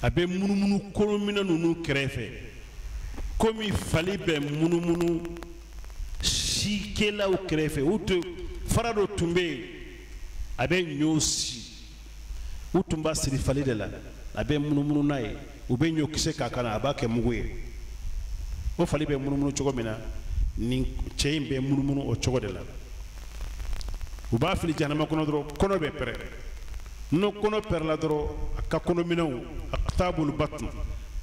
A bɛ munumunu kɔnɔminɛn ninnu kɛrɛfɛ komi fali bɛ munumunu sikɛlaw kɛrɛfɛ. U tun fara dɔ tun bɛ yen, a bɛ ɲɔ si, u tun b'a siri fali de la, a bɛ munumunu n'a ye, u bɛ ɲɔkisɛ k'a kan, a b'a kɛ mugu ye. O fali bɛ munumunu cogo min na, nin cɛ in bɛ munumunu o cogo de la. U b'a fili jahanama kɔnɔ dɔrɔn, kɔnɔ bɛ pɛrɛn. N'o kɔnɔ pɛrɛnla dɔrɔn, a ka kɔnɔminɛnw aqtabul batn,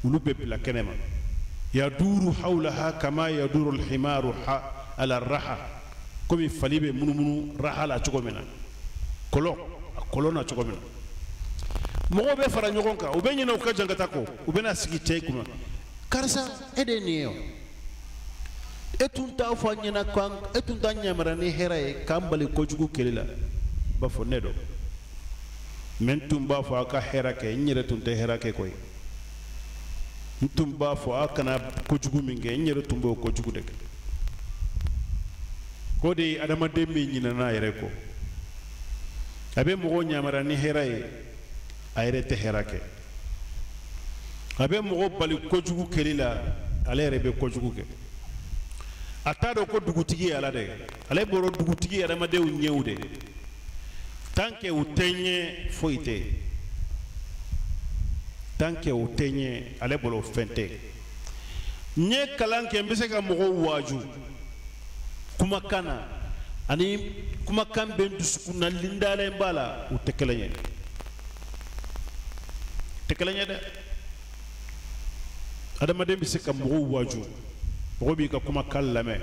olu bɛ bila kɛnɛ ma. Yaduru hawlaha kama yaduru alhimaru ala raha. Komi fali bɛ munumunu raha la cogo min na, kɔlɔn a kɔlɔn na cogo min na, mɔgɔw bɛ fara ɲɔgɔn kan, u bɛ ɲinɛ u ka jankata kɔ, u bɛna sigi cɛ kunna, karisa e de ye nin ye o, e tun t'a fɔ an ɲɛna ko e tun t'an yamaruya ni hɛrɛ ye k'an bali kojugu kɛli la, b'a fɔ ne don, mɛ n tun b'a fɔ aw ka hɛrɛ kɛ, n yɛrɛ tun tɛ hɛrɛ kɛ koyi, n tun b'a fɔ aw kana kojugu min kɛ, n yɛrɛ tun b'o kojugu de kɛ. O de ye adamaden min ɲinɛna a yɛrɛ kɔ, a bɛ mɔgɔw yamaruya ni hɛrɛ ye, a yɛrɛ tɛ hɛrɛ kɛ, a bɛ mɔgɔ bali kojugu kɛli la, ale yɛrɛ bɛ kojugu kɛ. A t'a dɔn ko dugutigi ye Ala de ye, ale bɔra dugutigi ye adamadenw ɲɛw de, tant que u tɛ ɲɛ foyi tɛ yen, tant que u tɛ ɲɛ ale bolo fɛn tɛ. N ye kalan kɛ, n bɛ se ka mɔgɔw waaju kumakan na, ani kumakan bɛ n dusukun na, lindalen b'a la, u tɛ kelen ye, tɛ kelen ye dɛ. Adamaden bɛ se ka mɔgɔw waaju, mɔgɔ b'i ka kumakan lamɛn,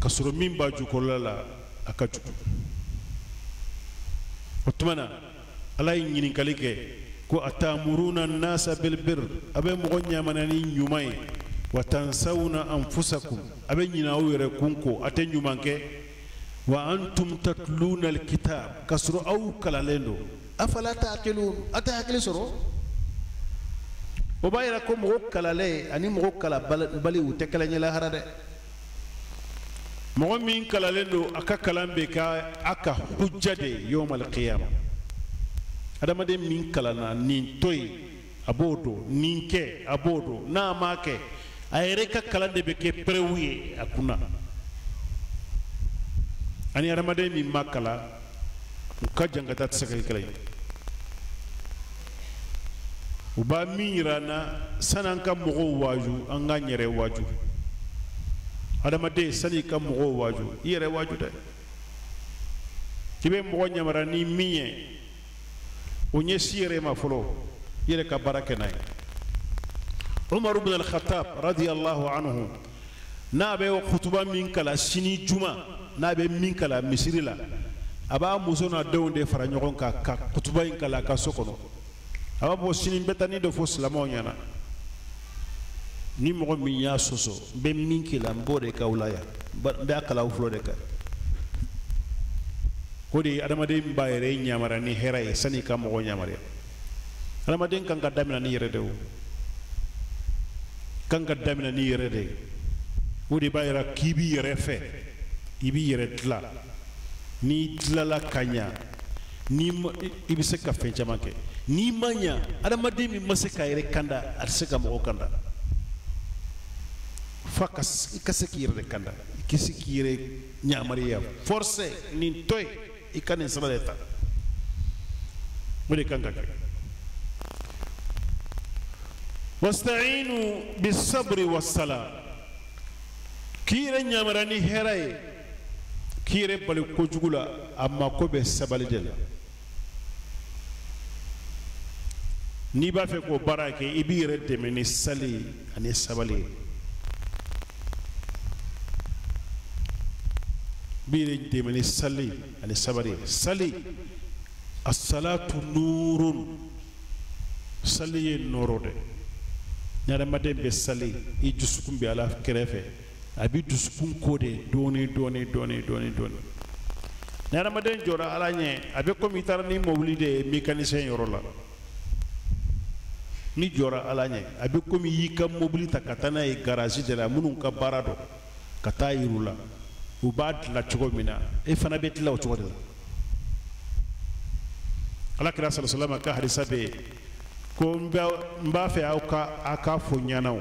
ka sɔrɔ min b'a jukɔrɔla la a ka jugu. O tuma na Ala ye ɲininkali kɛ ko atamuruna nasa bilbir, a bɛ mɔgɔ ɲamana ni ɲuman ye, wa tansawna anfusakum, a bɛ ɲinɛ aw yɛrɛ kun kɔ, a tɛ ɲuman kɛ, wa antum tatluna alkitab, ka sɔrɔ aw kalanlen don, afala ta'qilun, a tɛ hakili sɔrɔ. O b'a yira ko mɔgɔ kalanlen ani mɔgɔ kalanbali u tɛ kelen ye lahara dɛ. Mɔgɔ min kalanlen don, a ka kalan bɛ kɛ a ka hujja de ye yawmal qiyama. Adamaden min kalanna nin to yen a b'o dɔn, nin kɛ a b'o dɔn, n'a m'a kɛ a yɛrɛ ka kalan de bɛ kɛ perewu ye a kunna. Ani adamaden min ma kalan, u ka jankata tɛ se ka kɛ kelen ye. U b'a min yira an na, sani an ka mɔgɔw waaju, an k'an yɛrɛ waaju. Adamaden sani i ka mɔgɔw waaju, i yɛrɛ waaju dɛ. I bɛ mɔgɔ yamaruya ni min ye, o ɲɛsin yɛrɛ ma fɔlɔ, i yɛrɛ ka baara kɛ n'a ye. Umar ibn al-Khattab radiyallahu anhu, n'a bɛ kutuba min kalan sini juma, n'a bɛ min kalan misiri la, a b'a muso n'a denw de fara ɲɔgɔn kan ka kutuba in kalan a ka so kɔnɔ. A b'a fɔ sini n bɛ taa ni dɔ fɔ silamɛw ɲɛna, ni mɔgɔ min y'a sɔsɔ, n bɛ min k'i la, n b'o de k'aw la yan, n b'a kalan aw fɔlɔ de kan. O de ye adamaden b'a yɛrɛ yamaruya ni hɛrɛ ye sani i ka mɔgɔ yamaruya. Adamaden kan ka daminɛ ni yɛrɛ de o, kan ka daminɛ ni yɛrɛ de ye. O de b'a yira k'i b'i yɛrɛ fɛ, i b'i yɛrɛ dilan. N'i dilala ka ɲa, ni i bɛ se ka fɛn caman kɛ. N'i ma ɲa, adamaden min ma se k'a yɛrɛ kanda, a tɛ se ka mɔgɔ kanda. F'a ka i ka se k'i yɛrɛ de kanda, i ka se k'i yɛrɛ yamaruya, forcé nin to yen, i ka nin sira de ta. O de kan ka kɛ. Wasta'inu bisabri wassala, k'i yɛrɛ yamaruya ni hɛrɛ ye, k'i yɛrɛ bali kojugu la, a mako bɛ sabali de la. N'i b'a fɛ k'o baara kɛ, i b'i yɛrɛ dɛmɛ ni sali ani sabali ye. I b'i yɛrɛ dɛmɛ ni sali ani sabali ye. Sali, as-salatu nurun, sali ye nɔɔrɔ de. Ni adamaden bɛ sali, i dusukun bɛ Ala kɛrɛfɛ, a b'i dusukun ko de dɔɔni dɔɔni dɔɔni dɔɔni dɔɔni. Ni adamaden jɔra Ala ɲɛ, a bɛ komi i taara ni mobili de ye mécanicien yɔrɔ la. Ni jɔra Ala ɲɛ, a bɛ komi i y'i ka mobili ta ka taa n'a ye garage de la, minnu ka baara dɔn, ka taa yir'u la, u b'a dilan cogo min na, e fana bɛ dilan o cogo de la. Ala kira sallallahu alaihi wasallam ka hadisa bɛ yen ko n b'a fɛ aw ka a k'a fɔ ɲɛna o,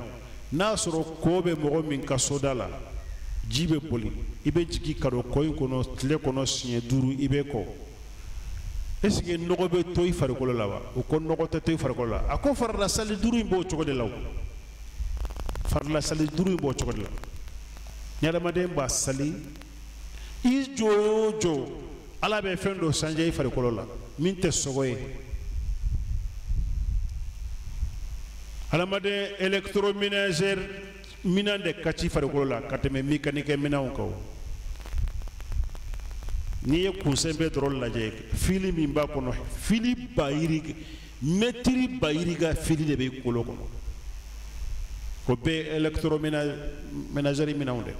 n'a sɔrɔ ko bɛ mɔgɔ min ka soda la, ji bɛ boli, i bɛ jigin ka don kɔ in kɔnɔ tile kɔnɔ siɲɛ 5, i bɛ kɔ. Est-ce que nɔgɔ bɛ to i farikolo la wa? O ko nɔgɔ tɛ to i farikolo la. A ko farila sali 5 in b'o cogo de la o. Farila sali 5 in b'o cogo de la. Ni adamaden b'a sali, i jɔ o jɔ, Ala bɛ fɛn dɔ sanjɛ i farikolo la min tɛ sogo ye. Adamaden électroménager minɛn de ka ci farikolo la ka tɛmɛ mécanique minɛnw kan o. N'i ye kunsɛmɛ dɔrɔn lajɛ fili min b'a kɔnɔ fili ba yirika mɛtiri ba yirika fili de bɛ kolo kɔnɔ o bɛɛ électroménager minɛnw de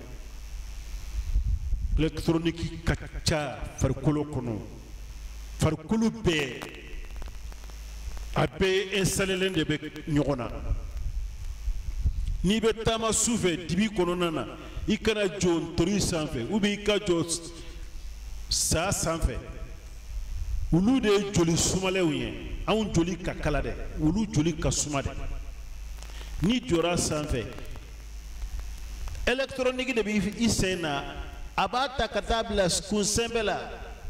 électronique ka ca farikolo kɔnɔ farikolo bɛɛ a bɛɛ installelen de bɛ ɲɔgɔn na n'i bɛ taama su fɛ dibi kɔnɔna na i kana jɔ ntori sanfɛ ou bien i ka jɔ saa sanfɛ olu de ye joli sumalenw ye anw joli ka kala dɛ olu joli ka suma dɛ n'i jɔra sanfɛ électronique de bɛ i sen na a b'a ta ka taa bila kunsɛmɛ la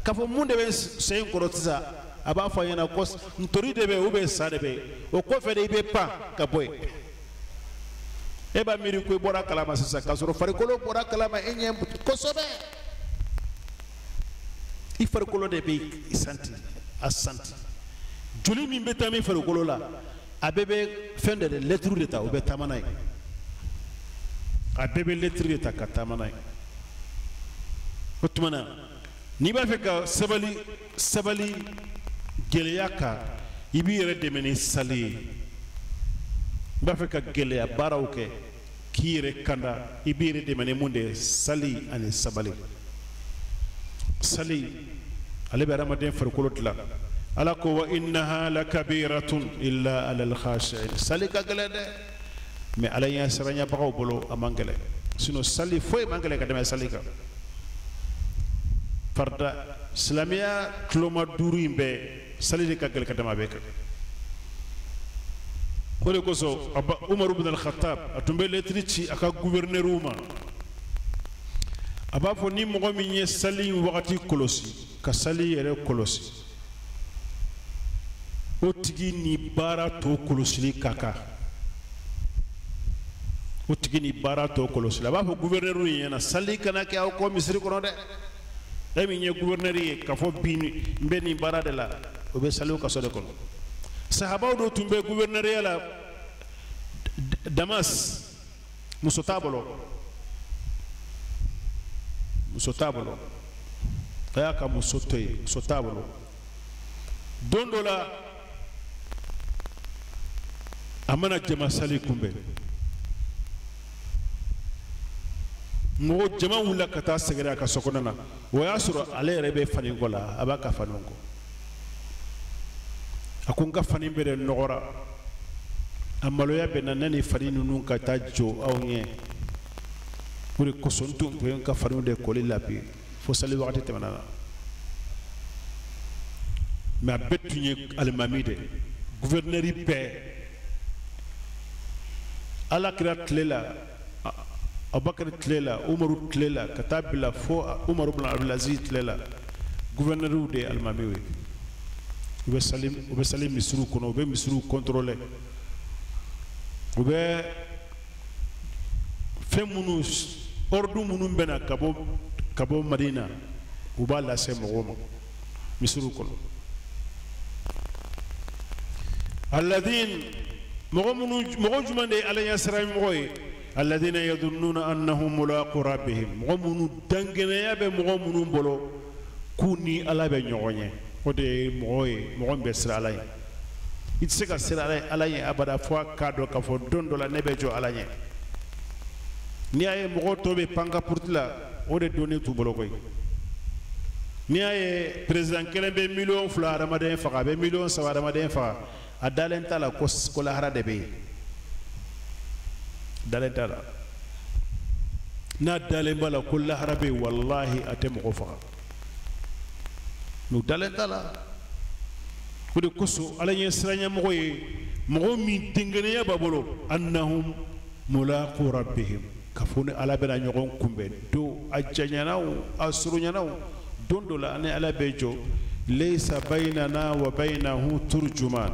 k'a fɔ mun de bɛ sen kɔrɔ sisan a b'a fɔ a ɲɛna ko ntori de bɛ yen ou bien sa de bɛ yen o kɔfɛ de i bɛ pan ka bɔ yen e b'a miiri ko i bɔra kalama sisan k'a sɔrɔ farikolo bɔra kalama e ɲɛ kosɛbɛ i farikolo de bɛ santi a santi joli min bɛ taa min farikolo la a bɛɛ bɛ fɛn dɔ de lɛtiri de ta o bɛ taama n'a ye a bɛɛ bɛ lɛtiri de ta ka taama n'a ye o tuma na n'i b'a fɛ ka sabali sabali gɛlɛya kan i b'i yɛrɛ dɛmɛ ni sali ye i b'a fɛ ka gɛlɛya baaraw kɛ k'i yɛrɛ kanda i b'i yɛrɛ dɛmɛ ni mun de ye sali ani sabali sali ale bɛ hadamaden farikolo dilan ala ko wa innaha lakabiratun illa alal khashi'in sali ka gɛlɛn dɛ mais ala ɲɛ siranyabagaw bolo a man gɛlɛn sinon sali foyi man gɛlɛn ka tɛmɛ sali kan farida silamɛya tuloma duuru in bɛɛ sali de ka gɛlɛn ka tɛmɛ a bɛɛ kan o de kosɔn Umaru bin al-Khattab a tun bɛ lɛtiri ci a ka guvɛrinɛriw ma a b'a fɔ ni mɔgɔ min ye sali in wagati kɔlɔsi ka sali yɛrɛ kɔlɔsi o tigi ni baara tɔ kɔlɔsili ka kan o tigi ni baara tɔ kɔlɔsili a b'a fɔ guvɛrinɛriw ɲɛna sali kana kɛ aw kɔ misiri kɔnɔ dɛ e min ye guvɛrinɛri ye k'a fɔ bi n bɛ nin baara de la o bɛ sali o kaso de kɔnɔ sahabaw dɔ tun bɛ guvɛrinɛriya la Damas muso t'a bolo muso t'a bolo a y'a ka muso to yen muso t'a bolo don dɔ la a mana jama sali kunbɛn mɔgɔ jama wulila ka taa sɛgɛrɛ a ka so kɔnɔ na o y'a sɔrɔ ale yɛrɛ bɛ fani kɔ la a b'a ka fani kɔ a ko n ka fani bɛɛ de nɔgɔra a maloya bɛ na ne ni fani ninnu ka taa jɔ aw ɲɛ o de kosɔn n tun bɛ n ka faniw de kɔli la bi fo sali wagati tɛmɛna na mais a bɛɛ tun ye alimami de guvɛrinɛri bɛɛ ala kira tile la Abubakar tile la Umaru tile la ka taa bila fo Umaru bin Abdulaziz tile la guvɛrinɛriw de ye alimamiw ye u bɛ sali misiriw kɔnɔ u bɛ misiriw kɔntɔrɔlɛ u bɛ fɛn minnu ordre minnu bɛ na ka bɔ Madina u b'a lase mɔgɔw ma misiriw kɔnɔ alladin mɔgɔ jumɛn de ye ala ɲɛsiran mɔgɔ ye alladina yadunnuna annahum mulaqu rabbihim mɔgɔ minnu dangɛnɛya bɛ mɔgɔ minnu bolo k'u ni ala bɛ ɲɔgɔn ye o de ye mɔgɔ ye mɔgɔ min bɛ siran ala ɲɛ i tɛ se ka siran ala ɲɛ abada fo a k'a dɔn k'a fɔ don dɔ la ne bɛ jɔ ala ɲɛ n'i y'a ye mɔgɔ tɔw bɛ pan ka puruti la o de donni t'u bolo koyi n'i y'a ye peresidan kelen bɛ 2 miliyɔn hadamaden faga a bɛ 3 miliyɔn hadamaden faga a dalen t'a la ko lahara de bɛ yen dalen t'a la n'a dalen b'a la ko lahara bɛ yen walahi a tɛ mɔgɔ faga n'u dalen t'a la o de kosɔn ala ɲɛ siranɲɛmɔgɔ ye mɔgɔ min denkɛnɛya b'a bolo annahum mulaqu rabbihim k'a fɔ ni ala bɛna ɲɔgɔn kunbɛn don a janyana o a surunyana o don dɔ la ani ala bɛ jɔ laysa baynana wa baynahu turjuman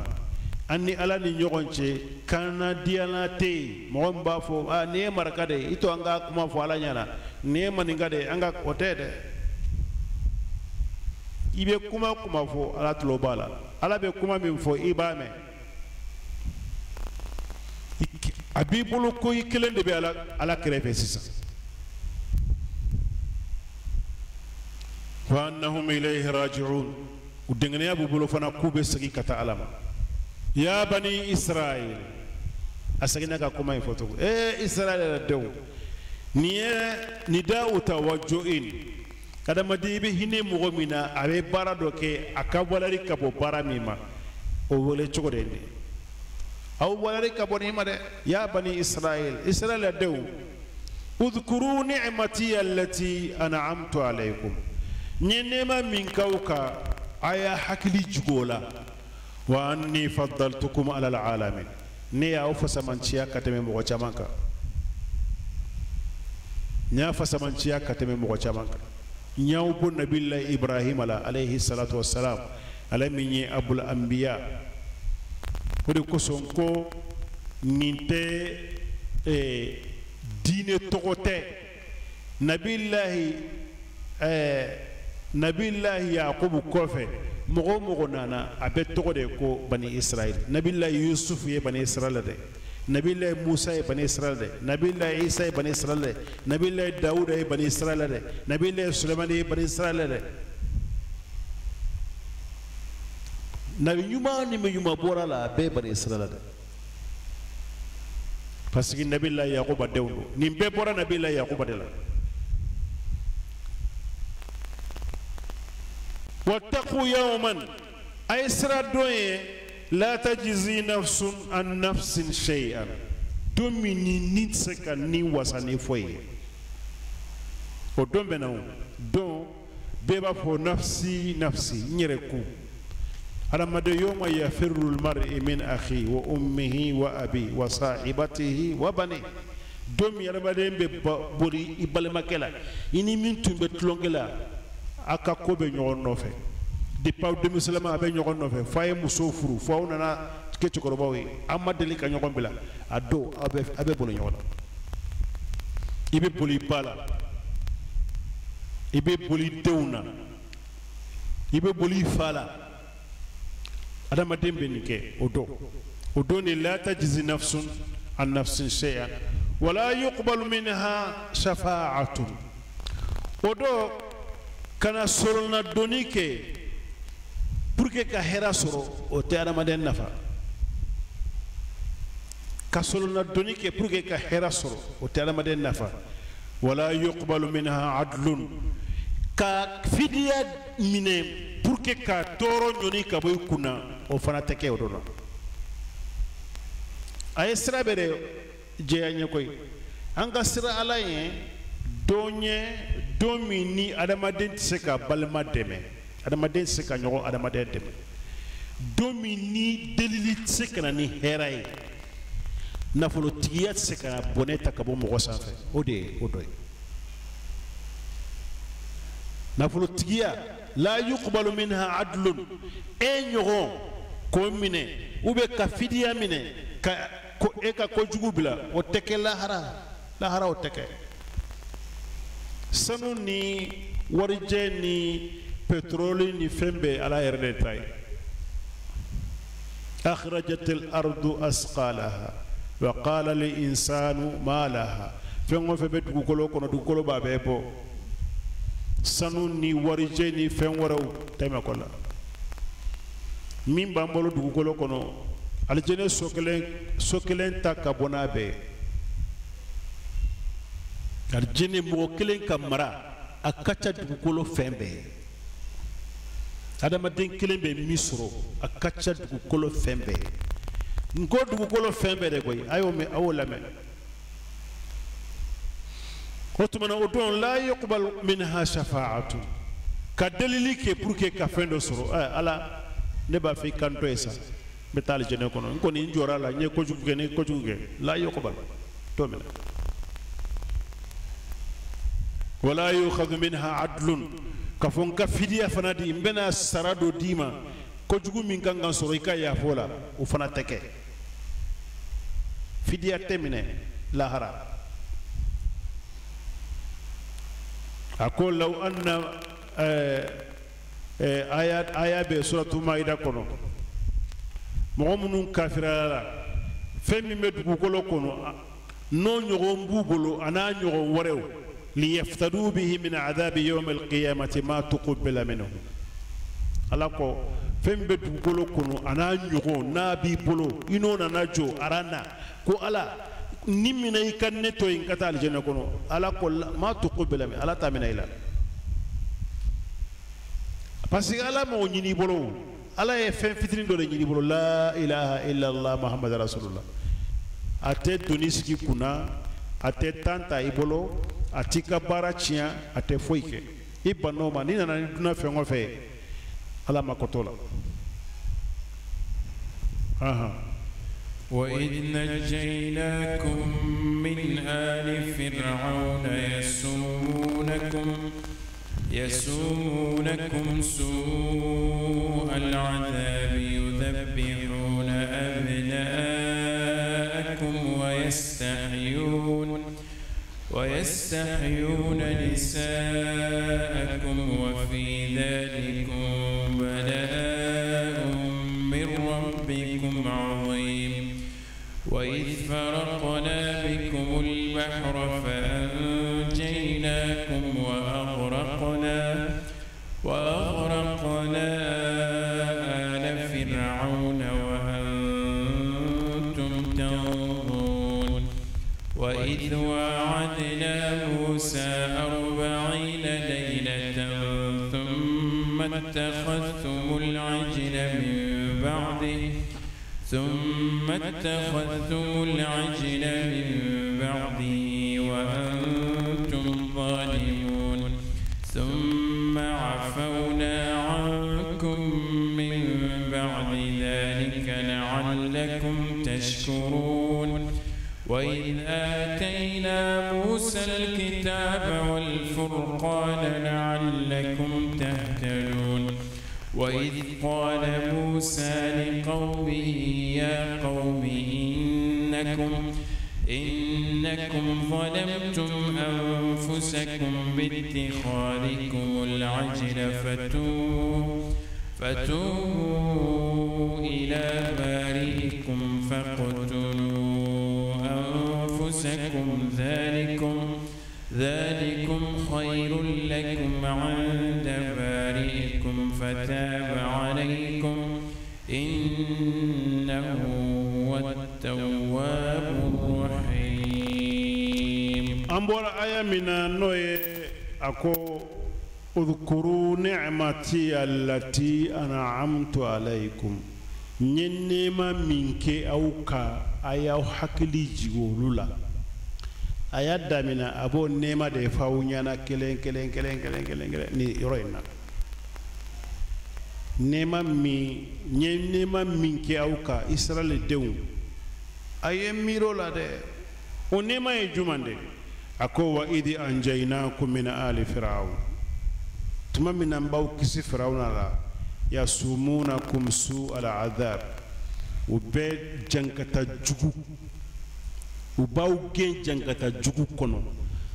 an ni ala ni ɲɔgɔn cɛ kanna diyana tɛ yen mɔgɔ min b'a fɔ aa nin ye maraka de ye i to an ka kuma fɔ ala ɲɛna nin ye maninka de ye an ka o tɛ dɛ i bɛ kuma fɔ ala tulo b'a la ala bɛ kuma min fɔ i b'a mɛn a b'i bolo ko i kelen de bɛ ala kɛrɛfɛ sisan wa Wa annahum ilayhi raji'un u dɛngɛnɛya b'u bolo fana k'u bɛ segin ka taa Ala ma. Ya bani Israël, a seginna ka kuma in fɔ tugun. Ee Israël yɛrɛ denw, nin ye nida'u tawajjuhin, adamaden i bɛ hinɛ mɔgɔ min na, a bɛ baara dɔ kɛ a ka walari ka bɔ baara min ma, o wele cogo de ye nin ye. Aw walari ka bɔ nin ma dɛ. Ya bani Israël, Israël denw, udhkuru ni'mati allati an'amtu alaykum, n ye nɛɛma min k'aw kan, a y'a hakili jigin o la. Wa anni faddaltukum ala alalamin, ne y'aw fasamanciya ka tɛmɛ mɔgɔ caman kan, n y'a fasamanciya ka tɛmɛ mɔgɔ caman kan. N y'aw bɔ nabila Ibrahima la alayhi salatu wassalam, ale min ye abul anbiya. O de kosɔn ko nin tɛ diinɛ tɔgɔ tɛ. Nabilahi Yakubu kɔfɛ, mɔgɔ o mɔgɔ nana, a bɛ tɔgɔ de ko bani Israël. Nabilahi Yusuf ye bani Israël dɛ, Nabilahi Musa ye bani Israël dɛ, Nabilahi Isa ye bani Israël dɛ, Nabilahi Dawuda ye bani Israël dɛ, Nabilahi Sulemani ye bani Israël dɛ. Nabi ɲuman ni min ɲuman bɔra la, a bɛɛ ye bani Israël dɛ, parce que Nabilahi Yakuba denw don. Nin bɛɛ bɔra Nabilahi Yakuba de la. Wattaqu yawman, a ye sira dɔn ye, la tajzi nafsun an nafsin shay'an, don min ni ni tɛ se ka ni wasa ni foyi ye, o don bɛ na. O don bɛɛ b'a fɔ nafsi nafsi, n yɛrɛ kun. Adamaden, yawma yafirru almar'i min akhi wa ummihi wa abi wa sahibatihi wa bani, don min adamaden bɛ boli i balimakɛ la, i ni min tun bɛ tulonkɛ la, a ka ko bɛ ɲɔgɔn nɔfɛ depuis aw denmisɛnninma, a bɛ ɲɔgɔn nɔfɛ f'a ye muso furu, fo aw nana kɛ cɛkɔrɔbaw ye, aw ma deli ka ɲɔgɔn bila. A don aw bɛ boli ɲɔgɔn na. I bɛ boli i ba la, i bɛ boli i denw na, i bɛ boli i fa la. Adamaden bɛ nin kɛ o don. O don de la tajzi nafsun an nafsin shay'an wala yuqbalu minha shafa'atun. O don kana sɔrɔnadonni kɛ pour que ka hɛrɛ sɔrɔ, o tɛ adamaden nafa. Ka sɔrɔnadonni kɛ pour que ka hɛrɛ sɔrɔ, o tɛ adamaden nafa. Wala yuqbalu minha adlun, ka fidiya minɛ pour que ka tɔɔrɔ ɲɔni ka bɔ i kunna, o fana tɛ kɛ o don na. A ye sira bɛɛ de jɛya ɲɛ koyi. An ka sira Ala ye don ye, don min ni adamaden tɛ se ka balima dɛmɛ, adamaden tɛ se ka ɲɔgɔn adamaden dɛmɛ, don min ni delili tɛ se ka na ni hɛrɛ ye, nafolotigiya tɛ se ka na bɔnɛ ta ka bɔ mɔgɔ sanfɛ. O de ye o dɔ ye. Nafolotigiya, la yuqbalu minha adlun, e ɲɔgɔn k'o minɛ ou bien ka fidiya minɛ ka ko e ka kojugu bila, o tɛ kɛ lahara. Lahara o tɛ kɛ. Sanu ni warijɛ ni pétrole ni fɛn bɛɛ, Ala yɛrɛ de ta ye. Akhrajat al-ardu asqalaha wa qala lil-insanu ma laha. Fɛn o fɛn bɛ dugukolo kɔnɔ, dugukolo b'a bɛɛ bɔ, sanu ni warijɛ ni fɛn wɛrɛw tɛmɛ kɔ la. Min b'an bolo dugukolo kɔnɔ, alijinɛ so kelen, so kelen ta ka bɔ n'a bɛɛ ye. Alijinɛ mɔgɔ kelen ka mara, a ka ca dugukolo fɛn bɛɛ ye. Adamaden kelen bɛ min sɔrɔ, a ka ca dugukolo fɛn bɛɛ ye. N ko dugukolo fɛn bɛɛ de koyi, a y'o mɛn, a y'o lamɛn. O tuma na, o don la yuqbal minha shafa'atu, ka delili kɛ pour que ka fɛn dɔ sɔrɔ. Ɛ Ala, ne b'a fɛ i kan to yen sa, n bɛ taa alijinɛ kɔnɔ, n kɔni n jɔra a la, n ye kojugu kɛ, n ye kojugu kɛ. La yuqbal, t'o minɛ. Wala yukhadhu minha adlun, ka fɔ n ka fidiya fana di, n bɛna sara dɔ d'i ma, kojugu min kan ka sɔrɔ i ka yafa o la, o fana tɛ kɛ. Fidiya tɛ minɛ lahara. A ko law anna aya aya bɛ suratu Maida kɔnɔ, mɔgɔ minnu kafirala la, fɛn min bɛ dugukolo kɔnɔ, n'o ɲɔgɔn b'u bolo, a n'a ɲɔgɔn wɛrɛw. Liyaftadu bihi min adhabi yawm alqiyamati ma tuqbila minhu. Ala ko fɛn bɛ dugukolo kɔnɔ a n'a ɲɔgɔn n'a b'i bolo i n'o nana jɔ aran na ko ala ni minɛ i ka ne to yen ka taa alijinɛ kɔnɔ. Ala ko ma tuqbila min, ala t'a minɛ i la parce que ala m'o ɲini i bolo. Ala ye fɛn fitinin dɔ de ɲini i bolo, la ilaha illallah muhammad rasulullah. A tɛ doni sigi kunna, a tɛ tan ta i bolo, a t'i ka baara tiɲɛ, a tɛ foyi kɛ. I bann'o ma, n'i nana ni dunan fɛn o fɛn ye, ala mako t'o la. وإذ نجيناكم من آل فرعون يسومونكم سوء العذاب يذبحون أبناءكم ويستحيون نساءكم وفي ذلكم بلاء من ربكم عظيم. وإذ فرقنا بكم البحر فأنجيناكم وأغرقنا آل فرعون وأنتم تنظرون. وإذ واعدنا موسى 40 ليلة ثم اتخذتم العجل من بعده وأنتم ظالمون. ثم عفونا عنكم من بعد ذلك لعلكم تشكرون. وإذ آتينا موسى الكتاب والفرقان لعلكم تهتدون. وإذ قال موسى لقومه يا قوم إنكم ظلمتم أنفسكم باتخاذكم العجل فتوبوا إلى بارئكم فاقتلوا أنفسكم ذلكم خير لكم عند بارئكم فتاب عليكم إنه هو التواب الرحيم. An bɔra aya min na, n'o ye a ko udhkuru ni'mati allati an'amtu alaykum, n ye nɛɛma min kɛ aw kan, a y'aw hakili jigin olu la. A y'a daminɛ, a b'o nɛɛma de f'aw ɲɛna kelen kelen kelen kelen kelen kelen nin yɔrɔ in na. Nɛɛma min n ye nɛɛma min kɛ aw kan, Israɛl denw, a ye miiri o la dɛ. O nɛɛma ye jumɛn de? A ko wa idi anjaynakum min ali firaun, tuma min na n b'aw kisi firawuna la, yasumunakum su al adhab, u bɛ jankata jugu, u b'aw gɛn jankata jugu kɔnɔ.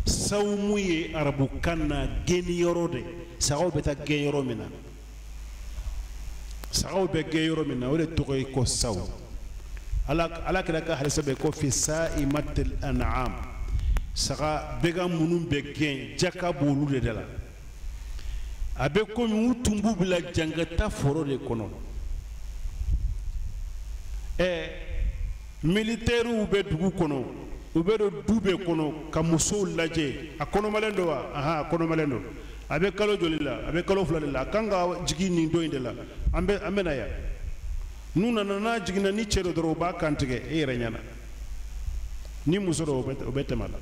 Sawumu ye arabukan na gɛnniyɔrɔ de, sagaw bɛ taa gɛn yɔrɔ min na, sagaw bɛ gɛn yɔrɔ min na, o de tɔgɔ ye ko saw. Ala kira ka hadisa bɛ ko fi sa'imatil an'am, saga bɛgan minnu bɛ gɛn, jaka b'olu de la. A bɛ komi u tun b'u bila jankata foro de kɔnɔ. Militɛriw bɛ dugu kɔnɔ, u bɛ don du bɛɛ kɔnɔ ka musow lajɛ, a kɔnɔmalen don wa? Ahan, a kɔnɔmalen don. A bɛ kalo joli la? A bɛ kalo 2 de la. A kan ka jigin nin don in de la. An bɛ na yan. N'u nana, n'a jiginna ni cɛ dɔ dɔrɔn, u b'a kan tigɛ e yɛrɛ ɲɛna. Ni muso dɔ, o bɛ tɛmɛ a la.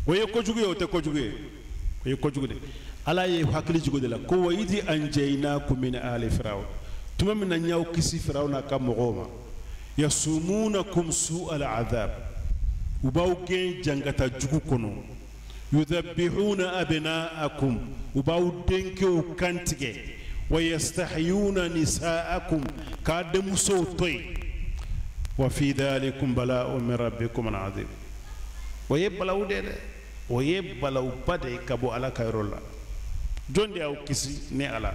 O ye kojugu ye, o tɛ kojugu ye? O ye kojugu de. Ala ye hakili jigin o de la ko wa idi anjaynakum min ali firaun, tuma min na n y'aw kisi firawuna ka mɔgɔw ma, yasumunakum su'al adhab, u b'aw gɛn jankata jugu kɔnɔ, yudhabbihuna abna'akum, u b'aw denkɛw kantigɛ, wa yastahyuna nisa'akum, k'a denmusow to yen, wa fi dhalikum bala'un min rabbikum azim. O ye balawu de dɛ, o ye balawuba de ye ka bɔ Ala ka yɔrɔ la. Jɔn de y'aw kisi ne Ala?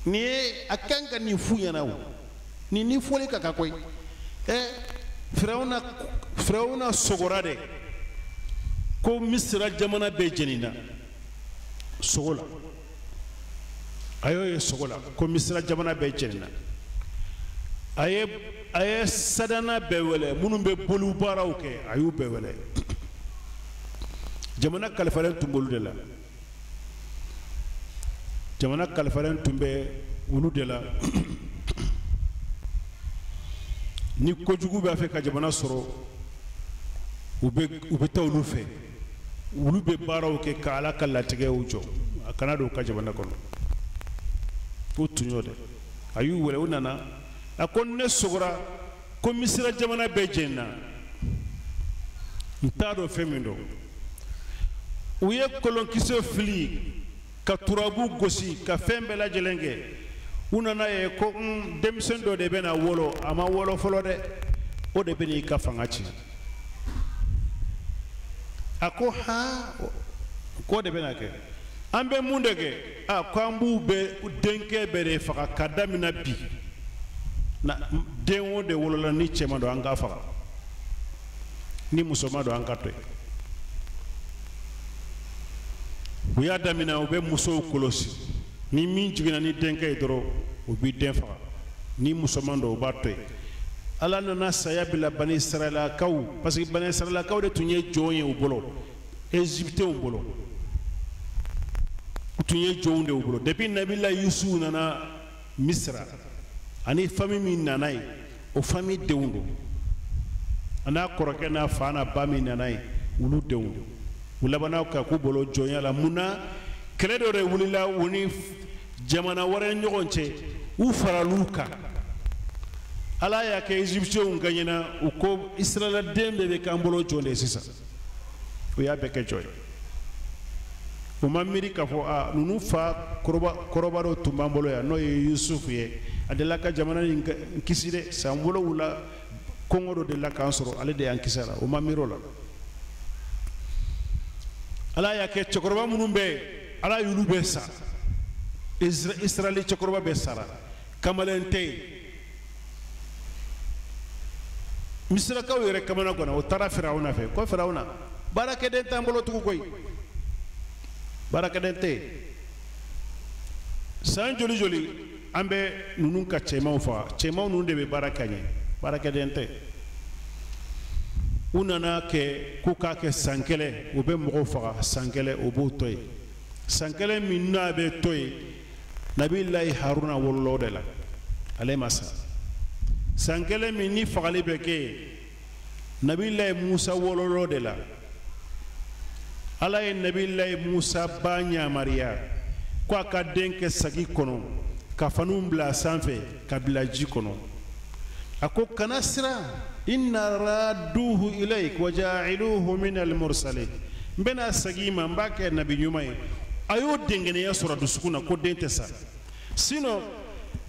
Nin ye a kan ka nin f'u ɲɛna o, nin ni fɔli ka kan koyi. Firawuna Firawuna sogora de ko Misira jamana bɛɛ jenina sogo la. A y'o ye sogo la ko Misira jamana bɛɛ jenina. A ye sadana bɛɛ wele minnu bɛ boliw baaraw kɛ, a y'u bɛɛ wele. Jamana kalifalen tun b'olu de la. Jamana kalifalen tun bɛ olu de la. Ni kojugu b'a fɛ ka jamana sɔrɔ, u bɛ taa olu fɛ. Olu bɛ baaraw kɛ ka Ala ka latigɛw jɔ, a kana don u ka jamana kɔnɔ. O tun y'o dɛ. A y'u wele, u nana. A ko ne sogora ko Misira jamana bɛɛ jenina. N t'a dɔn fɛn min don. U ye kolonkisɛ fili ka turabu gosi ka fɛn bɛɛ lajɛlen kɛ. U nana ye ko denmisɛn dɔ de bɛna wolo, a ma wolo fɔlɔ dɛ, o de bɛna i ka fanga ci. A ko han, k'o de bɛna kɛ. An bɛ mun de kɛ? A ko an b'u bɛɛ denkɛ bɛɛ de faga ka daminɛ bi. Na den o de wolola ni cɛman don, an k'a faga. Ni musoman don, an k'a to yen. U y'a daminɛ, u bɛ musow kɔlɔsi. Ni min jiginna ni denkɛ ye dɔrɔn, u b'i den faga. Ni musoman don, u b'a to yen. Ala nana saya bila Bani Israɛlakaw, parce que Bani Israɛlakaw de tun ye jɔn ye u bolo, Égyptéenw bolo. U tun ye jɔnw de u bolo. Depuis Nabila Yusufu nana Misira, ani famille min nana yen, o famille denw don. A n'a kɔrɔkɛ n'a fa n'a ba min nana yen, olu denw don. U labanna ka k'u bolo jɔnya la. Mun na? Kɛlɛ dɔ de wulila u ni jamana wɛrɛ ɲɔgɔn cɛ, u faral'u kan. Ala y'a kɛ Égyptiens gagnena, u ko Israɛl den bɛɛ bɛ k'an bolo jɔn de ye sisan. U y'a bɛɛ kɛ jɔn ye. U ma miiri k'a fɔ a ninnu fa kɔrɔba dɔ tun b'an bolo yan, n'o ye Yusufu ye. A delila ka jamana in kisi dɛ, san 7 kɔngɔ dɔ delila k'an sɔrɔ, ale de y'an kisi a la. U ma miiri o la. Ala y'a kɛ cɛkɔrɔba minnu bɛ yen, Ala y'olu bɛɛ sa. Israɛli cɛkɔrɔba bɛɛ sara, kamalen tɛ yen. Misirakaw yɛrɛ kamana ganna, o taara Firawuna fɛ ko Firawuna, baarakɛden t'an bolo tugun koyi, baarakɛden tɛ yen. San joli joli an bɛ ninnu ka cɛmanw faga, cɛmanw ninnu de bɛ baara kɛ ɲɛ, baarakɛden tɛ. U nana kɛ k'u k'a kɛ san kelen, u bɛ mɔgɔw faga san kelen, u b'o to yen. San kelen min n'a bɛ to yen, Nabilayi Haruna wolola o de la, ale ma sa. San kelen min ni fagali bɛ kɛ yen, Nabilayi Musa wolola o de la. Ala ye Nabilayi Musa ba yamaruya ko a ka den kɛ sagi kɔnɔ, ka faniw bila a sanfɛ, ka bila ji kɔnɔ. A ko kana siran, inna radduhu ilayk wa ja'iluhu min al-mursalin. N bɛna segin i ma, n b'a kɛ nabi ɲuman ye. A y'o dengɛnɛya sɔrɔ dusukun na ko den tɛ sa. Sinon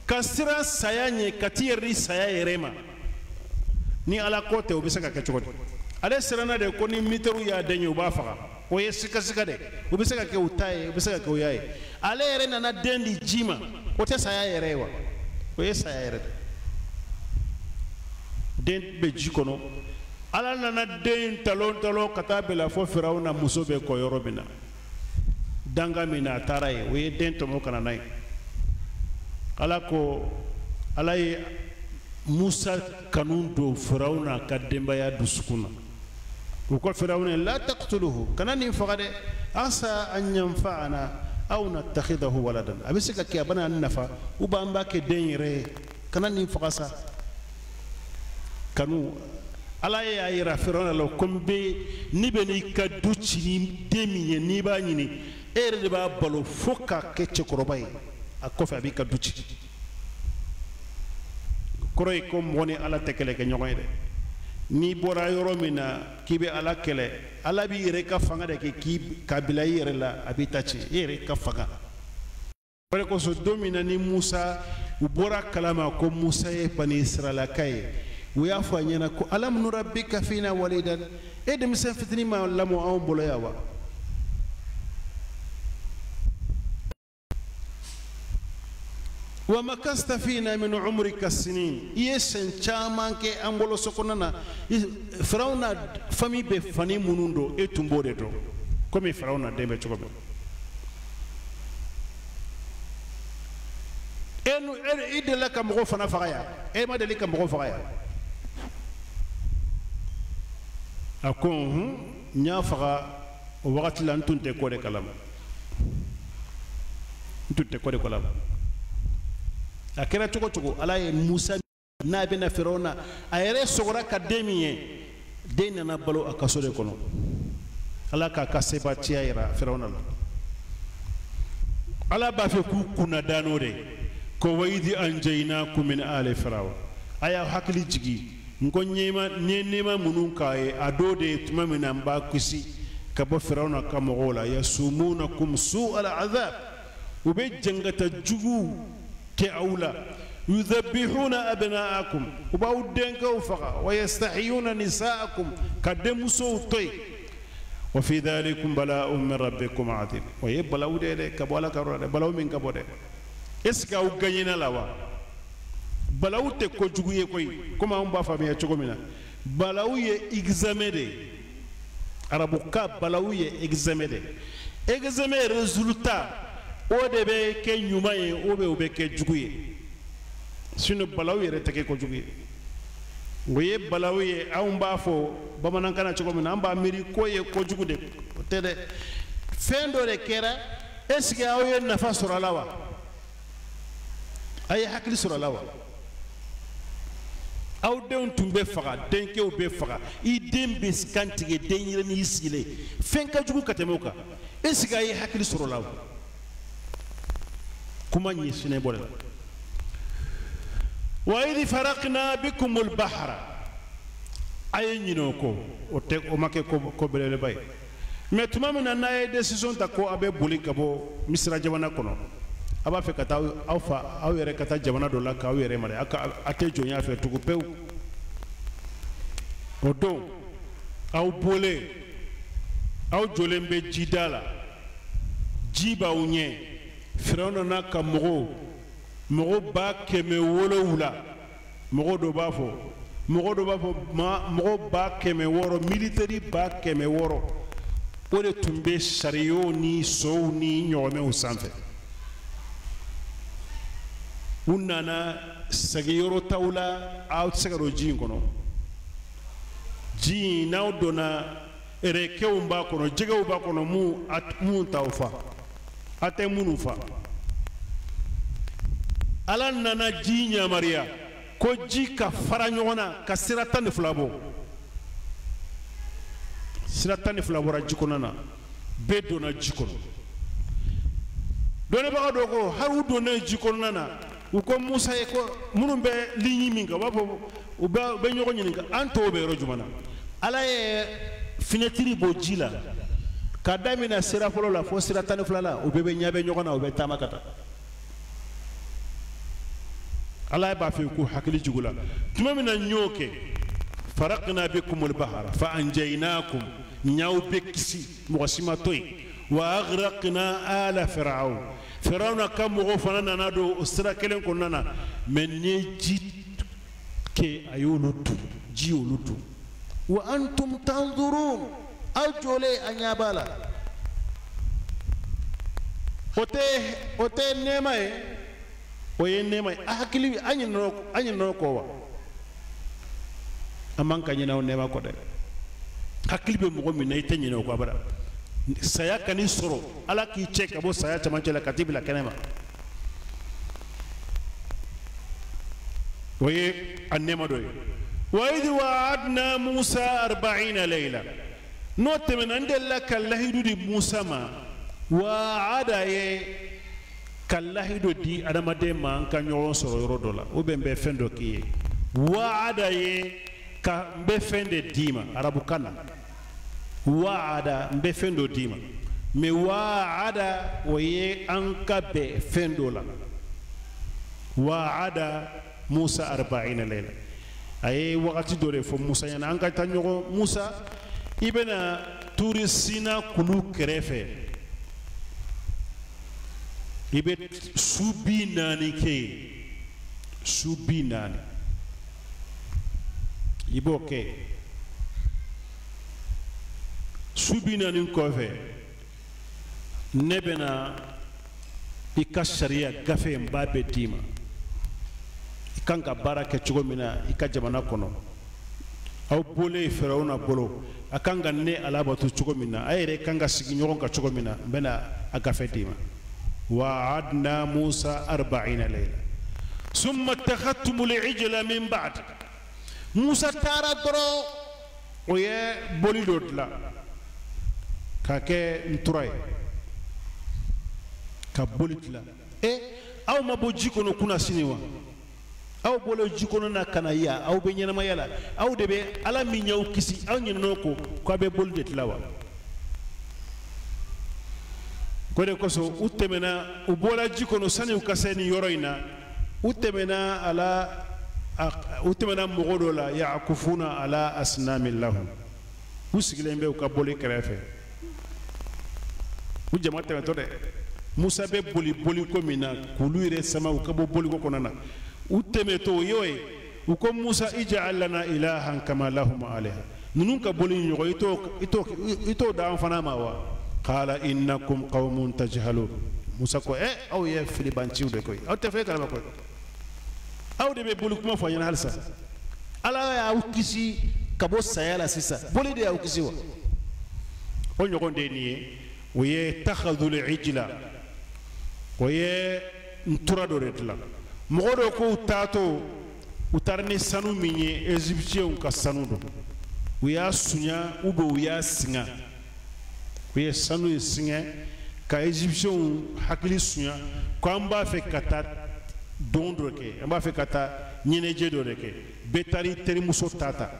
ka siran saya ɲɛ ka t'i yɛrɛ di saya yɛrɛ ma, ni Ala ko tɛ, o bɛ se ka kɛ cogo di? Ale siranna de ko ni militaires y'a den ye, u b'a faga. O ye sikasika de, o bɛ se ka kɛ u ta ye, o bɛ se ka kɛ u y'a ye. Ale yɛrɛ nana den di ji ma, o tɛ saya yɛrɛ ye wa? O ye saya yɛrɛ de. Den bɛ ji kɔnɔ, Ala nana den talon talon ka taa bila fo Firawuna muso bɛ kɔ yɔrɔ min na, danga min na a taara yen, o ye den tɔmɔ ka na n'a ye. Ala ko, Ala ye Musa kanu don Firawuna ka denbaya dusukun na. U ko Firawuna, la taqtuluhu, kana nin faga dɛ, asa an yanfa'ana aw nattakhidahu waladan. A bɛ se ka kɛ a bɛna an nafa, ou bien an b'a kɛ den yɛrɛ ye, kana nin faga sa. Kanu Ala y'a yira Firawuna la ko n bɛ n'i bɛ n'i ka du ci ni den min ye, n'i b'a ɲini, e yɛrɛ de b'a balo fo k'a kɛ cɛkɔrɔba ye, a kɔfɛ a b'i ka du ci. Kɔrɔ ye ko mɔgɔ ni Ala tɛ kɛlɛ kɛ ɲɔgɔn ye dɛ. N'i bɔra yɔrɔ min na k'i bɛ Ala kɛlɛ, Ala b'i yɛrɛ ka fanga de kɛ k'i ka bila i yɛrɛ la, a b'i ta ci, i yɛrɛ ka fanga. O de kosɔn don min na ni Musa, u bɔra kalama ko Musa ye Bani Israɛlaka ye, u y'a fɔ a ɲɛna ko alam nurabbika fina walidan, e denmisɛn fitinin ma lamɔ anw bolo yan wa? Wa makasta fina min umrika sinin, i ye sen caman kɛ an bolo so kɔnɔna na. Firawuna famille bɛ fani minnu don, e tun b'o de dɔn, komi Firawuna den bɛ cogo min. E delila ka mɔgɔ fana faga yan, e ma deli ka mɔgɔ faga yan. A ko n y'a faga o wagati la, n tun tɛ ko de kalama, n tun tɛ ko de kalama. A kɛra cogo cogo, Ala ye Musa n'a bɛna Firawuna, a yɛrɛ sɔgɔra ka den min ye, den nana balo a kaso de kɔnɔ. Ala k'a ka sebatiya yira Firawuna la. Ala b'a fɛ k'u kunna da n'o de ye. Ko wa idh anjaynakum min ali Firawuna, a y'aw hakili jigin n ko n ye nɛɛma minnu k'a ye, a dɔw de ye tuma min na n b'a kisi ka bɔ Firawuna ka mɔgɔw la. Yasumunakum su'al azab, u bɛ jangata jugu kɛ aw la. Yudhabihuna abna'akum, u b'aw denkɛw faga. Wa yastahiyuna nisa'akum, ka denmusow to yen. Wa fi dhalikum bala'un min rabbikum adhim, o ye balawu de ye dɛ, ka bɔ Ala ka yɔrɔ la dɛ, balawu min ka bɔ dɛ. Est ce que aw gagnena la wa? Balawu tɛ kojugu ye koyi, komi anw b'a faamuya cogo min na. Balawu ye examen de ye, arabukan balawu ye examen de ye. Examen résultat o de bɛ kɛ ɲuman ye, o bɛ o bɛ kɛ jugu ye. Sinon balawu yɛrɛ tɛ kɛ kojugu ye. O ye balawu ye, anw b'a fɔ bamanankan na cogo min na, an b'a miiri k'o ye kojugu de, o tɛ dɛ. Fɛn dɔ de kɛra, est ce que aw ye nafa sɔrɔ a la wa? A ye hakili sɔrɔ a la wa? Aw denw tun bɛ faga, denkɛw bɛ faga, i den bɛ kan tigɛ, denyɛrɛnin y'i sigilen, fɛn ka jugu ka tɛmɛ o kan. Est ce que a ye hakili sɔrɔ a la wa? Kuma ɲɛsinnen bɔ de la. Wa idh faraqna bikumul bahra, a ye ɲinɛ o kɔ, o tɛ o ma kɛ ko belebeleba ye. Mais tuma min na n'a ye décision ta ko a bɛ boli ka bɔ Misira jamana kɔnɔ, a b'a fɛ ka taa aw fa aw yɛrɛ ka taa jamana dɔ la k'aw yɛrɛ mara, a tɛ jɔnya fɛ tugun pewu. O don aw bɔlen, aw jɔlen bɛ jida la, ji b'aw ɲɛ. Firawuna n'a ka mɔgɔw, mɔgɔ 700,000, mɔgɔ dɔ b'a fɔ, mɔgɔ dɔ b'a fɔ mɔgɔ 600,000, militaire 600,000, o de tun bɛ sariyaw ni sow ni ɲɔgɔmɛw sanfɛ. U nana segin yɔrɔ t'aw la, aw tɛ se ka don ji in kɔnɔ. Ji in n'aw donna, rekɛw b'a kɔnɔ, jɛgɛw b'a kɔnɔ, mun t'aw fa, a tɛ minnu fa. Ala nana ji yamaruya ko ji ka fara ɲɔgɔn na ka sira 12 bɔ. Sira 12 bɔra ji kɔnɔ na, bɛɛ donna ji kɔnɔ. Dɔnnibaga dɔ ko hali u donnen ji kɔnɔna na, u ko Musa ye ko minnu bɛ ligne min kan, u b'a fɔ u bɛ ɲɔgɔn ɲininka, an tɔw bɛ yɔrɔ jumɛn na? Ala ye finɛtiri bɔ ji la ka daminɛ sira fɔlɔ la fo sira 12 la, u bɛɛ bɛ ɲɛ bɛ ɲɔgɔn na, u bɛ taama ka taa. Ala b'a fɛ k'u hakili jugu la. Tuma min na n y'o kɛ, faraqna bikumul bahra fa anjaynakum, n y'aw bɛɛ kisi, mɔgɔ si ma to yen. Wa aghraqna ala Firaun, Firawuna ka mɔgɔw fana nana don o sira kelen kɔnɔna na, mais n ye ji kɛ a y'olu dun, ji y'olu dun. Wa antum tanzurun, aw jɔlen a ɲɛ b'a la. O tɛ nɛɛma ye, o ye nɛɛma ye. A hakili, an ɲinɛna o kɔ wa? An man ka ɲinɛ o nɛɛma kɔ dɛ. Hakili bɛ mɔgɔ min na, i tɛ ɲinɛ o kɔ abada. Saya kan'i sɔrɔ, Ala k'i cɛ ka bɔ saya cɛmancɛ la ka t'i bila kɛnɛ ma. O ye a nɛɛma dɔ ye. Wa idh wa'adna Musa 40 layla, n'o tɛmɛna, n delila ka lahidu di Musa ma. Wa'ada ye ka lahidu di adamaden ma an ka ɲɔgɔn sɔrɔ yɔrɔ dɔ la, ou bien n bɛ fɛn dɔ k'i ye. Wa'ada ye ka n bɛ fɛn de d'i ma, arabukan na. Wa'ada, n bɛ fɛn dɔ d'i ma. Mais wa'ada o ye an ka bɛn fɛn dɔ la. Wa'ada Musa 40 layla, a ye wagati dɔ de fɔ Musa ɲɛna, an ka taa ɲɔgɔn. Musa, i bɛna Turi Sina kulu kɛrɛfɛ, I bɛ su 40 kɛ yen, su 40 i b'o kɛ. Su 40 kɔfɛ ne bɛna i ka sariya gafe n b'a bɛɛ d'i ma, i kan ka baara kɛ cogo min na i ka jamana kɔnɔ. Aw bɔlen Firawuna bolo, a kan ka ne Ala bato cogo min na, a yɛrɛ kan ka sigi ɲɔgɔn kan cogo min na, n bɛna a gafe d'i ma. Wa'adna Musa 40 layla summa ittakhadtumul ijla min ba'd. Musa taara dɔrɔn o ye boli dɔ dilan k'a kɛ ntura ye, ka boli dilan. Aw ma bɔ ji kɔnɔ kunna sini wa? Aw bɔlen ji kɔnɔ na ka na yan, aw bɛ ɲɛnamaya la, aw de bɛ Ala min y'aw kisi, aw ɲinɛn'o kɔ k'aw bɛ boli de dilan wa? Ko de kosɔn u tɛmɛna, u bɔra ji kɔnɔ sani u ka se nin yɔrɔ in na, u tɛmɛna ala, u tɛmɛna mɔgɔ dɔ la, yakufuna ala asnamin lahum, u sigilen bɛ u ka boli kɛrɛfɛ. U jama tɛmɛtɔ dɛ, Musa bɛ boli boliko min na k'olu yɛrɛ sama u ka bɔ boliko kɔnɔna na. U tɛmɛtɔ o y'o ye, u ko Musa ij'al lana ilahan kama lahum aliha, ninnu ka boli ɲɔgɔn i t'o d'an fana ma wa? Qala innakum qawmun tajhalun. Musa ko aw ye filibanciw de koyi, aw tɛ fɛn kalama koyi, aw de bɛ boli kuma fɔ an ɲɛna halisa. Ala y'aw kisi ka bɔ saya la sisan, boli de y'aw kisi wa? O ɲɔgɔn de ye nin ye, o ye takhadul ijla, o ye ntura dɔ de dilan. Mɔgɔ dɔw k'u taatɔ, u taara ni sanu min ye, Égyptiens ka sanu don, u y'a sunya ou bien u y'a singa, u ye sanu in singɛ ka Égyptiens hakili sunya ko an b'a fɛ ka taa don dɔ kɛ, an b'a fɛ ka taa ɲɛnajɛ dɔ de kɛ. Bɛɛ taara i terimuso ta ta.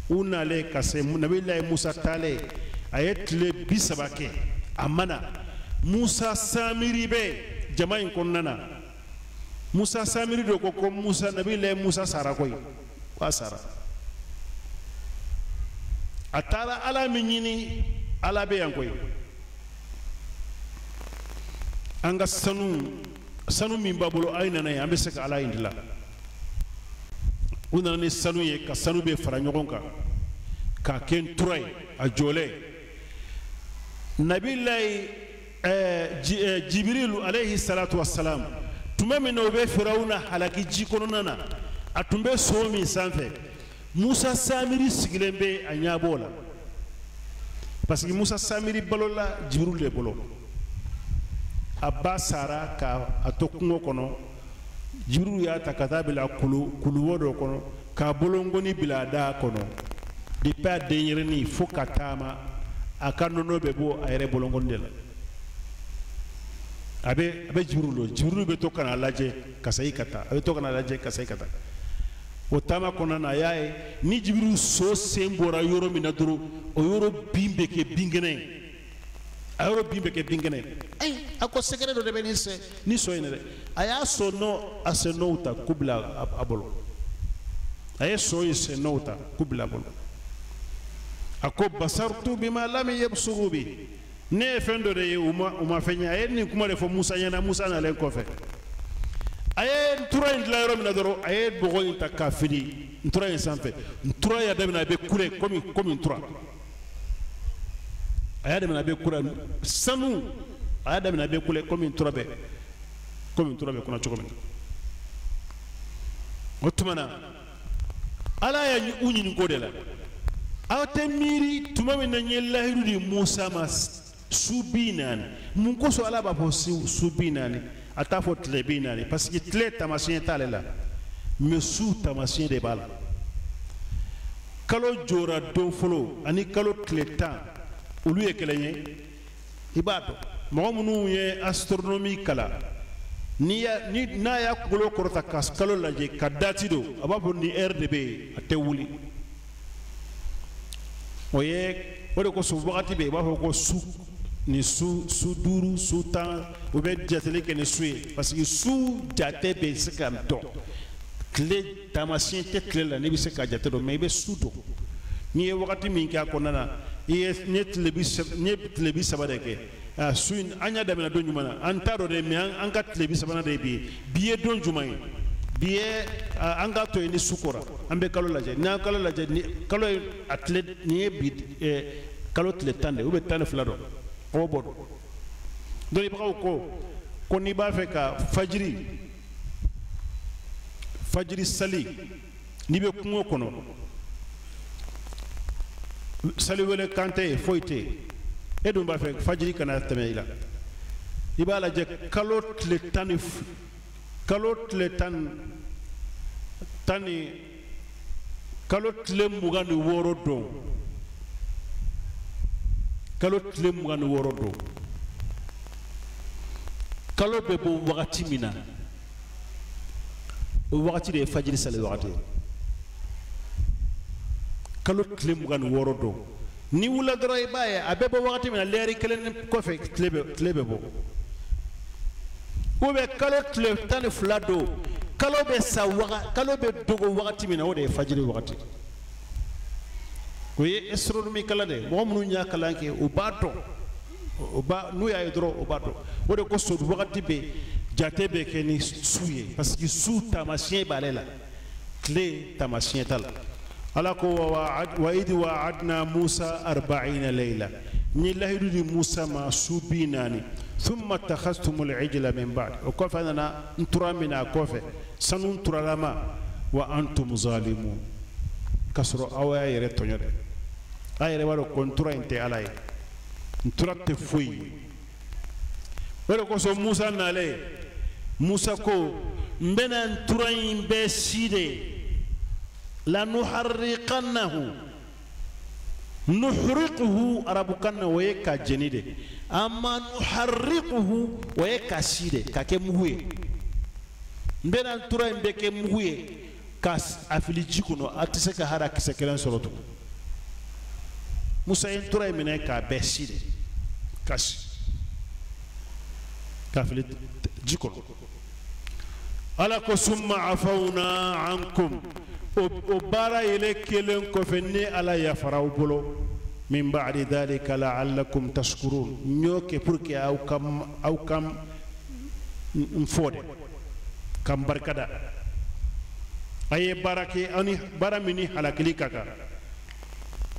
U nalen ka se Nabilayi Musa taalen, a ye tile 30 kɛ a ma na. Musa Samiri bɛ jama in kɔnɔna na. Musa Samiri dɔ ko ko Musa, Nabilayi Musa sara koyi, k'a sara. A taara Ala min ɲini, Ala bɛ yan koyi. An ka sanu min b'a bolo, a ye nana ye, an bɛ se ka Ala in dilan. U nana ni sanu ye, ka sanu bɛɛ fara ɲɔgɔn kan k'a kɛ ntura ye, a jɔlen. Nabilayi Jibirilu alayhi salatu wassalam, tuma min na u bɛ Firawuna halaki ji kɔnɔna na, a tun bɛ so min sanfɛ, Musa Samiri sigilen bɛ a ɲɛbɔ la, parce que Musa Samiri balola Jibirilu de bolo. A ba sara ka a to kungo kɔnɔ, Jibirilu y'a ta ka taa bila kuluwo dɔ kɔnɔ, k'a bolongoni bila a da kɔnɔ. Depuis a denyɛrɛnin fo ka taama, a ka nɔnɔ bɛ bɔ a yɛrɛ bolongoni de la. A bɛ Jibirilu lɔ, Jibirilu bɛ to ka n'a lajɛ ka segin ka taa, a bɛ to ka n'a lajɛ ka segin ka taa. O taama kɔnɔna na, a y'a ye ni Jibirilu so sen bɔra yɔrɔ min na dɔrɔn, o yɔrɔ bin bɛ kɛ binkɛnɛ ye, a yɔrɔ bin bɛ kɛ binkɛnɛ ye. Ayi, a ko secret dɔ de bɛ nin sɛ ni so in na dɛ. A y'a so nɔ, a sen nɔw ta k'u bila a bolo. A ye so in sen nɔw ta k'u bila a bolo. A ko basartu bima lam yabsuru bi, ne ye fɛn dɔ de ye u ma fɛn ye. A ye nin kuma de fɔ Musa ɲɛna, Musa nalen kɔfɛ. A ye ntura in dilan yɔrɔ min na dɔrɔn, a ye bɔgɔ in ta k'a fili ntura in sanfɛ. Ntura y'a daminɛ a bɛ kule komi ntura. A y'a daminɛ a bɛ kule sanu, a y'a daminɛ a bɛ kule komi ntura bɛ kɔnɔ cogo min na. O tuma na, Ala y'a u ɲininka o de la. Aw tɛ miiri tuma min na n ye lahidu di Musa ma su 40, mun kosɔn Ala b'a fɔ su 40, a t'a fɔ tile 40? Parce que tile taamasiyɛn t'ale la, mais su taamasiyɛn de b'a la. Kalo jɔra don fɔlɔ ani kalo tile 10, olu ye kelen ye. I b'a dɔn mɔgɔ minnu ye astronomie kalan, n'a y'a kunkolo kɔrɔta ka kalo lajɛ ka dati don, a b'a fɔ nin heure de bɛ yen, a tɛ wuli. O ye o de kosɔn wagati bɛɛ i b'a fɔ ko su ni su 5, su 10, u bɛ jateli kɛ ni su ye, parce que su jate bɛ se ka dɔn. Tile taamasiyɛn tɛ tile la, n'i bɛ se ka jate dɔn, mais i bɛ su dɔn. N'i ye wagati min kɛ a kɔnɔna na, i ye n ye tile 30 de kɛ, Su in an y'a daminɛ don jumɛn na an t'a dɔn dɛ mais an ka tile 30 de ye bi ye bi ye don jumɛn ye bi ye an k'a to yen ni su kora an bɛ kalo lajɛ n'an kalo lajɛ ni kalo ye a tile nin ye bi kalo tile 10 de ou bien 12 dɔn o b'o dɔn dɔnnibagaw ko n'i b'a fɛ ka fajiri sali n'i bɛ kungo kɔnɔ sali wele kan tɛ yen foyi tɛ yen e dun b'a fɛ fajiri kana tɛmɛ i la i b'a lajɛ kalo tile tan ni kalo tile 26 don kalo tile 26 don kalo bɛ bɔ wagati min na o wagati de ye fajiri sali wagati ye kalo tile 26 don ni wula dɔrɔn i b'a ye a bɛ bɔ wagati min na lɛri kelen kɔfɛ tile bɛ bɔ ou bien kalo tile 12 don kalo bɛ sa kalo bɛ dogo wagati min na o de ye fajiri wagati o ye astronomie kalan de ye mɔgɔ minnu y'a kalan kɛ u b'a dɔn o b'a n'u y'a ye dɔrɔn o b'a dɔn o de kosɔn wagati bɛ jate bɛ kɛ ni su ye parce que su taamasiyɛn b'ale la tile taamasiyɛn t'a la. Ala ko wa idh wa'adna Musa 40 layla ni lahidu di Musa ma su 40 thumma takhastumul ijla min ba'd o kɔfɛ a nana ntura minɛ a kɔfɛ sanu nturalama wa antum zalimun k'a sɔrɔ aw y'a yɛrɛ tɔɲɔ dɛ a yɛrɛ b'a dɔn ko ntura in tɛ Ala ye ntura tɛ foyi ye o de kosɔn Musa nalen Musa ko n bɛna ntura in bɛɛ si de lanuharriqannahu nuhriquhu arabukan na o ye ka jeni de amma nuharriquhu o ye ka si de ka kɛ mugu ye n bɛna ntura in bɛ kɛ mugu ye ka a fili ji kɔnɔ a tɛ se ka hali a kisɛ kelen sɔrɔ tugun Musa ye ntura in minɛ k'a bɛɛ si de ka si k'a fili ji kɔnɔ Ala ko summa afawna ankum o baara yɛlɛ kelen kɔfɛ ne Ala yafara aw bolo min ba'di dhalika la'allakum tashkurun n y'o kɛ pour que aw ka n fɔ de ka n barikada a ye baara kɛ aw ni baara min ni halakili ka kan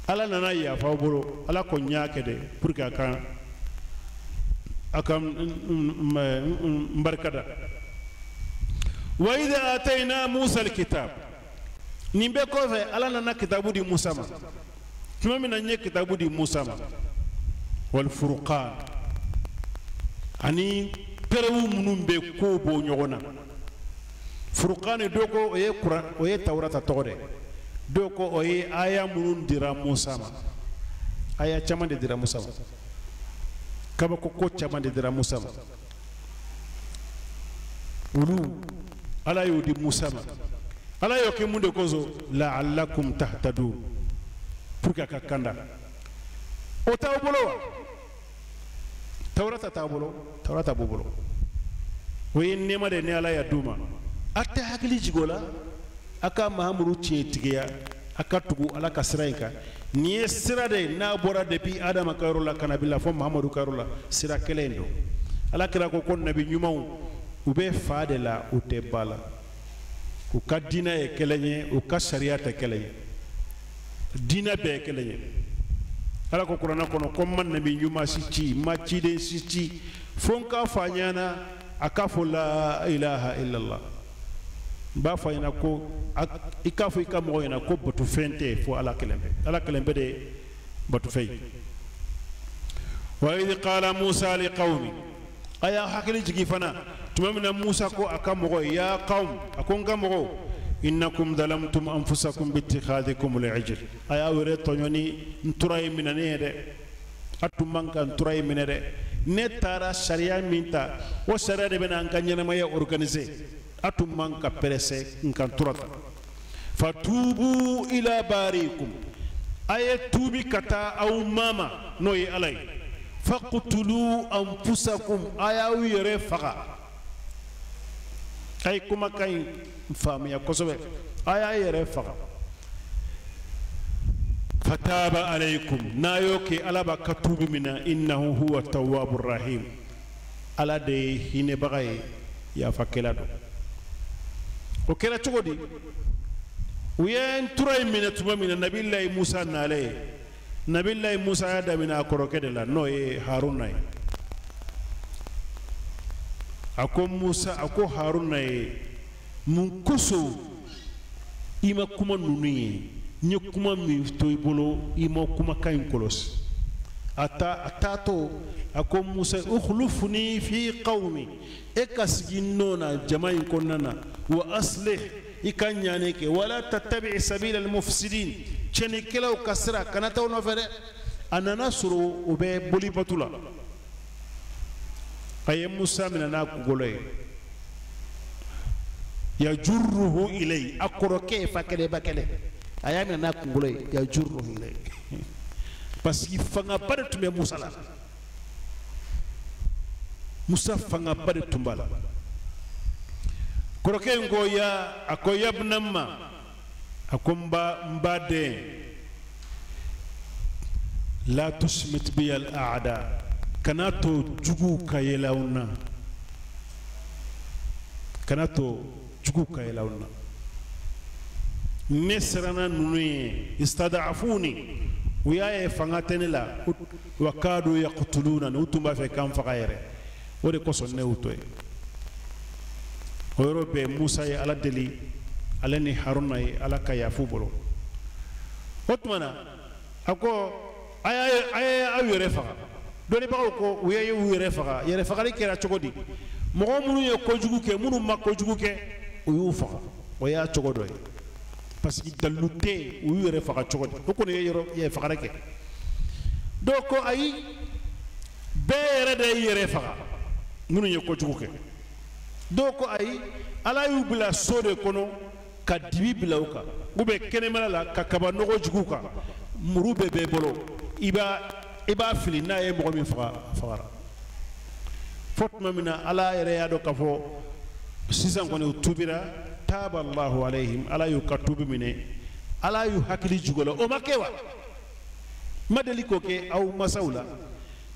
Ala nana yafa aw bolo Ala ko n y'a kɛ de pour que a ka n barikada wa idha atayna Musa al-kitab nin bɛɛ kɔfɛ Ala nana kitabu di Musa ma tuma min na n ye kitabu di Musa ma wal furqan ani perewu minnu bɛ kow bɔ ɲɔgɔn na furqan dɔw ko o ye kuran o ye Tawurata tɔgɔ de dɔw ko o ye aya minnu dira Musa ma aya caman de dira Musa ma kabako ko caman de dira Musa ma olu Ala y'o di Musa ma Ala y'o kɛ mun de kosɔn la'allakum tahtadun pour que a ka kanda o t'aw bolo wa Tawurata t'aw bolo Tawurata b'u bolo o ye nɛɛma de ni Ala y'a d'u ma a tɛ hakili jigin o la a ka Mahamadu tiɲɛtigiya a ka tugu Ala ka sira in kan nin ye sira de ye n'a bɔra depuis Adama ka yɔrɔ la ka na bila fo Mahamadu ka yɔrɔ la sira kelen in don Ala kira ko nabi ɲumanw u bɛ fa de la u tɛ ba la u ka diinɛ ye kelen ye u ka sariya tɛ kelen ye diinɛ bɛɛ ye kelen ye Ala ko kuranɛ kɔnɔ ko n ma nabi ɲuman si ci n ma ciden si ci fo n k'a fɔ a ɲɛna a k'a fɔ la ilaha illallah n b'a fɔ a ɲɛna ko i k'a fɔ i ka mɔgɔw ɲɛna ko batofɛn tɛ yen fo Ala kelen pe Ala kelen pe de ye batofɛn ye wa idh qala Musa liqawmi a y'a hakili jigin fana tuma min na Musa ko a ka mɔgɔw ye ya qawm a ko n ka mɔgɔw innakum zalamtum anfusakum bittikhadhikum al-ijl a y'a yɛrɛ tɔɲɔ ni ntura ye minɛnen ye dɛ a tun man ka ntura ye minɛ dɛ ne taara sariya min ta o sariya de bɛna an ka ɲɛnamaya organiser a tun man ka pressé n ka ntura ta fatubu ila barikum a ye tuubi ka taa aw ma ma n'o ye Ala ye faqtulu anfusakum a y'aw yɛrɛ faga a ye kumakan in faamuya kosɛbɛ a y'a yɛrɛ faga. Fataba alaykum n'a y'o kɛ Ala b'a ka tuubi minɛ innahu huwa tawwabu rahim Ala de ye hinɛbaga ye yafakɛla don. O kɛra cogo di? U ye ntura in minɛ tuma min na Nabilayi Musa nalen ye, Nabilayi Musa y'a daminɛ a kɔrɔkɛ de la n'o ye Haruna ye. A ko Musa, a ko Haruna ye, mun kosɔn i ma kuma ninnu ye? N ye kuma min to i bolo i ma kumakan in kɔlɔsi. A taatɔ a ko Musa ukhlufni fi qawmi, e ka sigi n nɔ na jama in kɔnɔna na, wa aslih, i ka ɲani kɛ, wala tattabi sabila almufsidin, tiɲɛnikɛlaw ka sira kana taa o nɔfɛ dɛ. A nana sɔrɔ o bɛ bolibatu la. A ye Musa minɛ n'a kunkolo ye, yajurruhu ilayhi, a kɔrɔkɛ ye fa kelen ba kelen, a y'a minɛ n'a kunkolo ye, yajurruhu ilayhi, parce que fangaba de tun bɛ Musa la. Musa fangaba de tun b'a la. Kɔrɔkɛ in ko ya, a ko yabna ma, a ko n ba den, la tusmit bi al a'da, kana to jugu ka yɛlɛ aw na, kana to jugu ka yɛlɛ aw na. Ne siranna ninnu ye, istada'afuni, u y'a ye fanga tɛ ne la, wa kadu yaqtuluna, u tun b'a fɛ k'an faga yɛrɛ, o de kosɔn ne y'u to yen. O yɔrɔ bɛɛ Musa ye Ala deli, ale ni Haruna ye Ala ka yafa u bolo. O tuma na a ko a ye aw yɛrɛ faga. Dɔnnibagaw ko u ye u yɛrɛ faga. Yɛrɛ fagali kɛra cogo di? Mɔgɔ minnu ye kojugu kɛ, minnu ma kojugu kɛ, u y'u faga. O y'a cogo dɔ ye, parce que dalilu tɛ yen u y'u yɛrɛ faga cogo di? O kɔni ye yɛrɛ fagali kɛ. Dɔw ko ayi, bɛɛ yɛrɛ de y'i yɛrɛ faga minnu ye kojugu kɛ. Dɔw ko ayi, Ala y'u bila so de kɔnɔ ka dibi bila u kan, u bɛ kɛnɛmana la ka kaba nɔgɔ jugu kan, muru bɛɛ b'e bolo, i b'a fili, n'a ye mɔgɔ min faga, a fagara. Fo tuma min na Ala yɛrɛ y'a dɔn k'a fɔ sisan kɔni u tubira, taaba Allahu alayhim, Ala y'u ka tubi minɛ, Ala y'u hakili jigin o la. O ma kɛ wa? Ma deli k'o kɛ aw masaw la,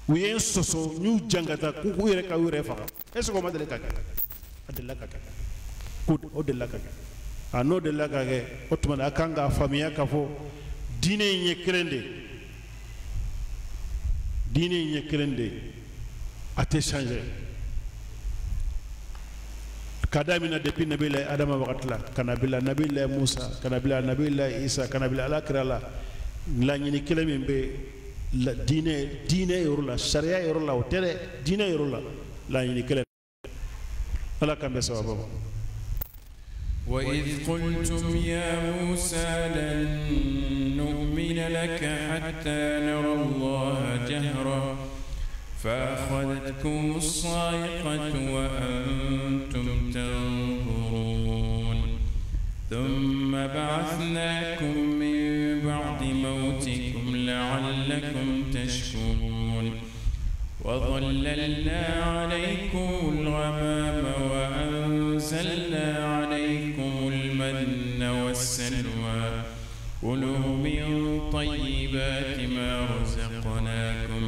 u ye n sɔsɔ, n y'u jangata k'u yɛrɛ ka u yɛrɛ faga. Est ce que o ma deli ka kɛ? A delila ka kɛ, ko o delila ka kɛ. A n'o delila ka kɛ, o tuma na a kan k'a faamuya k'a fɔ diinɛ in ye kelen de ye, diinɛ in ye kelen de ye, a tɛ changer. Ka daminɛ depuis Nabilayi Adama wagati la, ka na bila Nabilayi Musa, ka na bila Nabilayi Isa, ka na bila Ala kira la, laɲini kelen min bɛ diinɛ yɔrɔ la, sariya yɔrɔ la, o tɛ dɛ, diinɛ yɔrɔ la, laɲini kelen. Ala k'an bɛn sababu ma. وإذ قلتم يا موسى لن نؤمن لك حتى نرى الله جهرة فأخذتكم الصاعقة وأنتم تنظرون ثم بعثناكم من بعد موتكم لعلكم تشكرون وظللنا عليكم الغمام وأنزلنا عليكم المن والسلوى كلوا من طيبات ما رزقناكم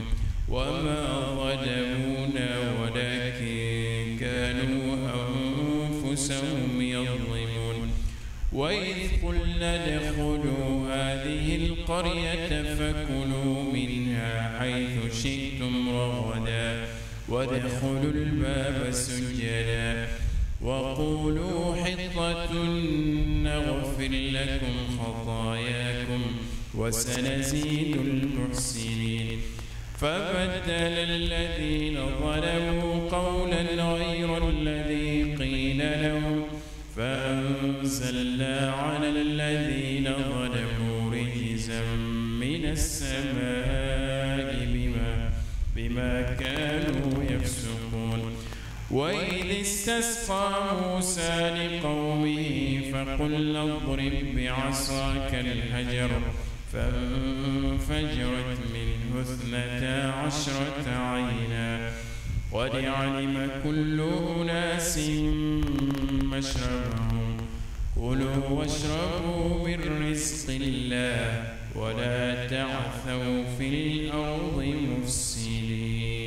وما ظلمونا ولكن كانوا أنفسهم يظلمون وإذ قلنا ادخلوا هذه القرية فكلوا منها حيث شئتم رغدا وادخلوا الباب سجدا وقولوا حطة نغفر لكم خطاياكم وسنزيد المحسنين فبدل الذين ظلموا قولا غير الذي قيل لهم فأنزلنا على الذين ظلموا رجزا من السماء بما كانوا يفسقون وإذ استسقى موسى لقومه فقلنا اضرب بعصاك الحجر فانفجرت منه 12 عينا قد علم كل أناس مشربهم كلوا واشربوا من رزق الله ولا تعثوا في الأرض مفسدين.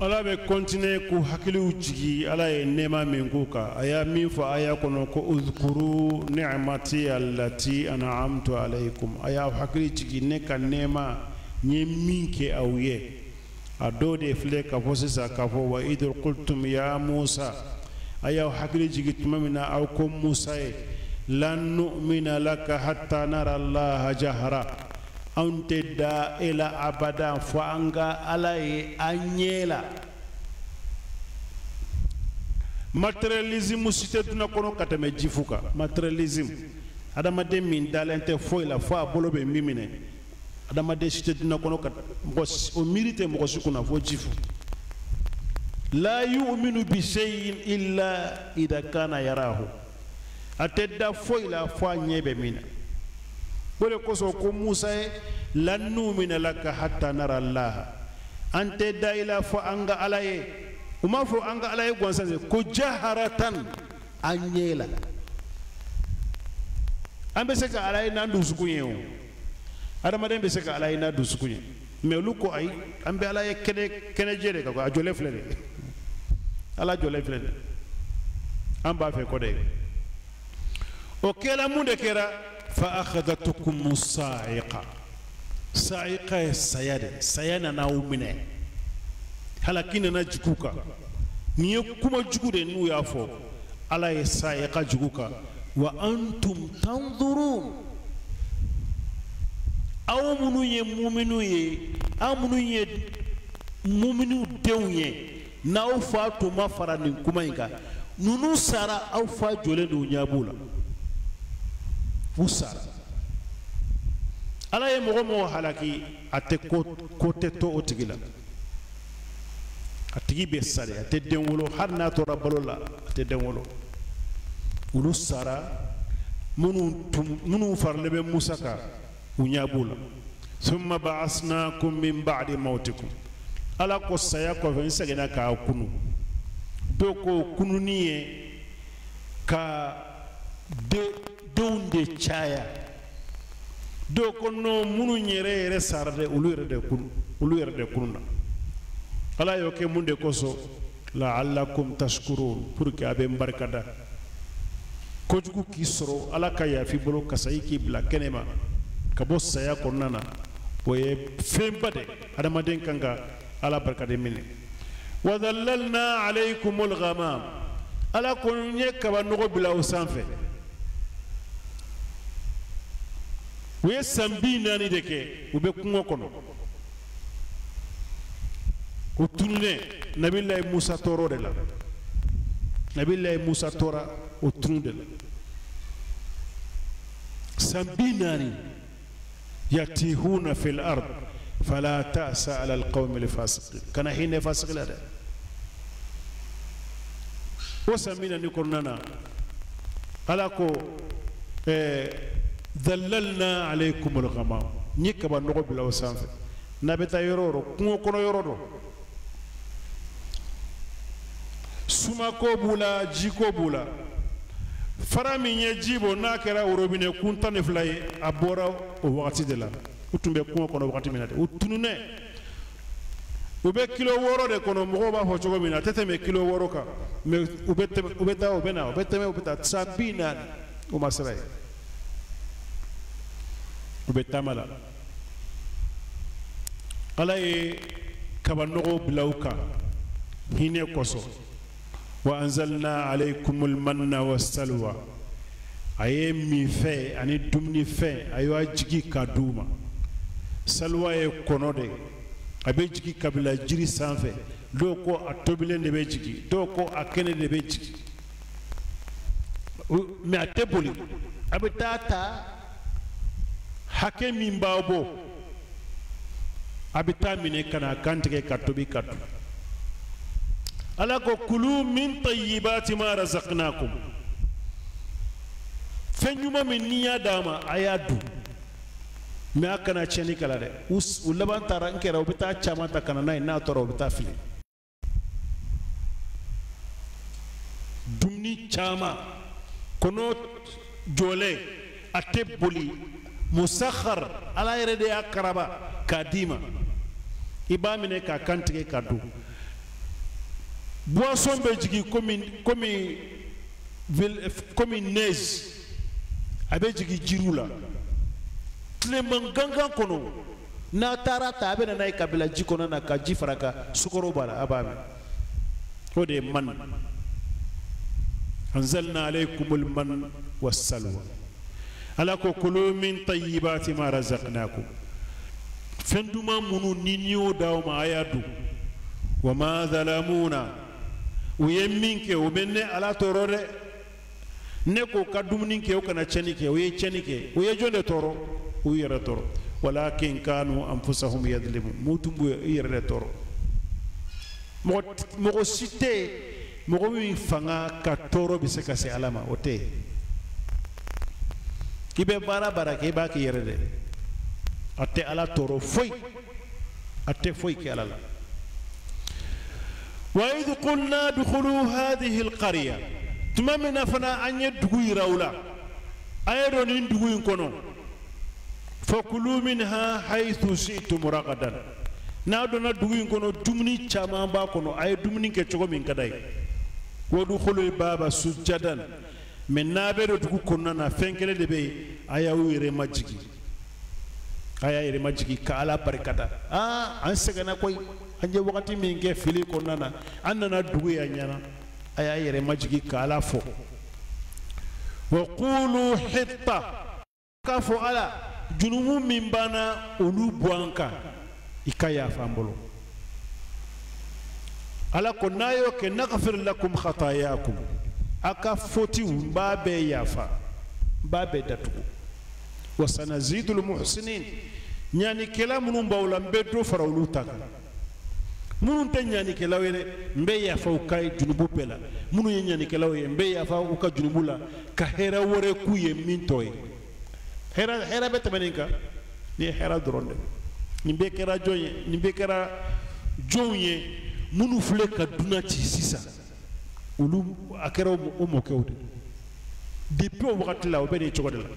Ala bɛ continuer k'u hakiliw jigi Ala ye nɛɛma min k'u kan. A y'a min fɔ aya kɔnɔ ko uzkuru ni'mati allati an'amtu alaykum, a y'aw hakili jigi ne ka nɛɛma n ye min kɛ aw ye. A dɔw de filɛ ka fɔ sisan k'a fɔ wa idh qultum ya Musa, a y'aw hakili jigi tuma min na aw ko Musa ye lan nu'mina laka hatta nara Allaha jahra, anw tɛ da e la abada fo an ka Ala ye an ɲɛ la. Matérialisme si tɛ dunan kɔnɔ ka tɛmɛ jifu kan. Matérialisme, adamaden min dalen tɛ foyi la fo a bolo bɛ min minɛ, adamaden si tɛ dunan kɔnɔ ka mɔgɔ o miiri tɛ mɔgɔ si kunna fo jifu. La yu'minu bi shay'in illa idha kana yarahu, a tɛ da foyi la fo a ɲɛ bɛ min na. O de kosɔn ko Musa ye lan nu'mina laka hatta nara Allaha, an tɛ da i la fo an ka Ala ye. U m'a fɔ an ka Ala ye gansan dɛ, ko jaharatan, an ɲɛ la. An bɛ se ka Ala ye n'an dusukun ye o, adamaden bɛ se ka Ala ye n'a dusukun ye, mɛ olu ko ayi, an bɛ Ala ye kɛnɛjɛ de kan, a jɔlen filɛ de, Ala jɔlen filɛ de, an b'a fɛ kɔ de. O kɛra mun de kɛra? Fa akhadhatukum sa'iqa, sa'iqa ye saya de, saya nana aw minɛ, halaki nana jigin u kan. Nin ye kuma jugu de n'u y'a fɔ, Ala ye sa'iqa jigin u kan. Wa antum tanzurun, aw minnu ye muminu ye, aw minnu ye muminu denw ye, n'aw fa tun ma fara nin kuma in kan, ninnu sara aw fa jɔlen don ɲɛ b'u la. U sara. Ala ye mɔgɔ mɔgɔ halaki, a tɛ ko tɛ to o tigi la, a tigi bɛ sa de, a tɛ den wolo, hali n'a tora balo la a tɛ den wolo. Olu sara, minnu faralen bɛ Musa kan, u ɲɛ b'u la. Summa ba'asnakum min ba'di mawtikum, Ala ko saya kɔfɛ n seginna k'a kunu. Dɔw ko kununi ye ka denw de caya, dɔw ko non, minnu yɛrɛ yɛrɛ sara dɛ, olu yɛrɛ de kunu, olu yɛrɛ de kununa. Ala y'o kɛ mun de kosɔn? La'allakum tashkurun, pour que a bɛ n barika da. Kojugu k'i sɔrɔ, Ala ka yafa i bolo ka sa i k'i bila kɛnɛ ma ka bɔ saya kɔnɔna na, o ye fɛnba de, adamaden kan ka Ala barika de minɛ. Wa dhallalna alaykumul ghamam, Ala ko n ye kaba nɔgɔ bila o sanfɛ. U ye san 40 de kɛ, u bɛ kungo kɔnɔ, u tununnen. Nabilayi Musa tɔɔrɔ de la, Nabilayi Musa tora o tunu de la san 40. Yatihuna fil ard fala ta'sa ala alqawmi alfasiqin, kana hinɛ fasiki la dɛ. O san 40 kɔnɔna na, Ala ko dhallalna alaykum alghamam, n ye kaba nɔgɔ bila o sanfɛ. N'a bɛ taa yɔrɔ o yɔrɔ, kungo kɔnɔ yɔrɔ dɔ, sumako b'u la, jiko b'u la. Fara min ye ji bɔ n'a kɛra worobinɛ kun 12 ye, a bɔra o wagati de la. U tun bɛ kungo kɔnɔ wagati min na dɛ, u tununnen. U bɛ kilo 6 de kɔnɔ, mɔgɔw b'a fɔ cogo min na, a tɛ tɛmɛ kilo 6 kan, mɛ u bɛ tɛmɛ, u bɛ taa, u bɛ na, u bɛ tɛmɛ, u bɛ taa san 40, u ma sira ye. U bɛ taama la. Ala ye kaba nɔgɔw bila u kan hinɛ kosɔn. Wa anzalna alaykumul manna wassalwa, a ye minfɛn ani dumunifɛn a y'a jigi ka d'u ma. Salwa ye kɔnɔ de ye, a bɛ jigin kabila jiri sanfɛ. Dɔw ko a tobilen de bɛ jigin, dɔw ko a kɛnɛ de bɛ jigin, mɛ a tɛ boli, a bɛ taa ta hakɛ min b'a bɔ, a bɛ taa minɛ ka na kan tigɛ ka tobi ka dun. Ala ko kulu min tayyibati ma razaqnakum, fɛn ɲuman min n'i y'a d'a ma a y'a dun, mɛ a kana tiɲɛni kɛla dɛ. U laban taara n kɛra, u bɛ taa caman ta ka na n'a ye, n'a tɔɔrɔ u bɛ taa fili. Dumuni caman, kɔnɔ jɔlen, a tɛ boli musakhar ala yɛrɛ de y'a karaba k'a d'i ma i b'a minɛ k'a kantigɛ k'a dun boisson bɛ jigin komi neige a bɛ jigin jiriw la tileman gangan kɔnɔ n'a taara ta a bɛ na n'a ye ka bila ji kɔnɔ na ka ji fara kan sukaro b'a la a b'a min o de ye man anzalna alaykumul man wassalwa ala ko kulu min tayyibati ma razaqnakum fɛn duman minnu ni n y'o d'aw ma a y'a dun wa ma zalamuna u ye min kɛ o bɛ ne ala tɔɔrɔ dɛ ne ko ka dumuni kɛ o kana tiɲɛni kɛ o ye tiɲɛni kɛ o ye jɔn de tɔɔrɔ u yɛrɛ tɔɔrɔ walakin kanu anfusahum yadlimun m'u tun b'u yɛrɛ de tɔɔrɔ mɔgɔ si tɛ yen mɔgɔ min fanga ka tɔɔrɔ bɛ se ka se ala ma o tɛ yen i bɛ baara baara kɛ i b'a k'i yɛrɛ de a tɛ ala tɔɔrɔ foyi a tɛ foyi kɛ ala la wa idh qulna dukhulu hadhihi alqarya tuma min na fana an ye dugu yira u la a ye don nin dugu in kɔnɔ fakulu minha haythu shi'tum ragadan n'a donna dugu in kɔnɔ dumuni caman b'a kɔnɔ a ye dumuni kɛ cogo min ka d'a ye wadkhulu baba sujjadan mɛ n'a bɛ don dugu kɔnɔna na fɛn kelen de bɛ yen a y'aw yɛrɛ majigin a y'a yɛrɛ majigin ka ala barikada aa an sɛgɛnna koyi an ye wagati min kɛ fili kɔnɔna na an nana dugu yan ɲɛna a y'a yɛrɛ majigin ka ala fɔ wa qulu hitta k'a fɔ ala junumu min banna olu bɔ an kan i ka yafa an bolo ala ko n'a y'o kɛ naghfir lakum khatayakum a ka fotiw n b'a bɛɛ yafa n b'a bɛɛ datugu wa sanazidul muhsinin ɲanikɛla minnu b'aw la n bɛ dɔ fara olu ta kan minnu tɛ ɲanikɛlaw ye dɛ n bɛ yafa u ka junubu bɛɛ la minnu ye ɲanikɛlaw ye n bɛ yafa u ka junubu la ka hɛrɛ wɛrɛ k'u ye min tɔ ye hɛrɛ bɛ tɛmɛ nin kan nin ye hɛrɛ dɔrɔn de nin bɛɛ kɛra jɔn ye nin bɛɛ kɛra jɔnw ye minnu filɛ ka dunan ci sisan olu a kɛra o mɔkɛw de depuis o wagati la o bɛ nin cogo de la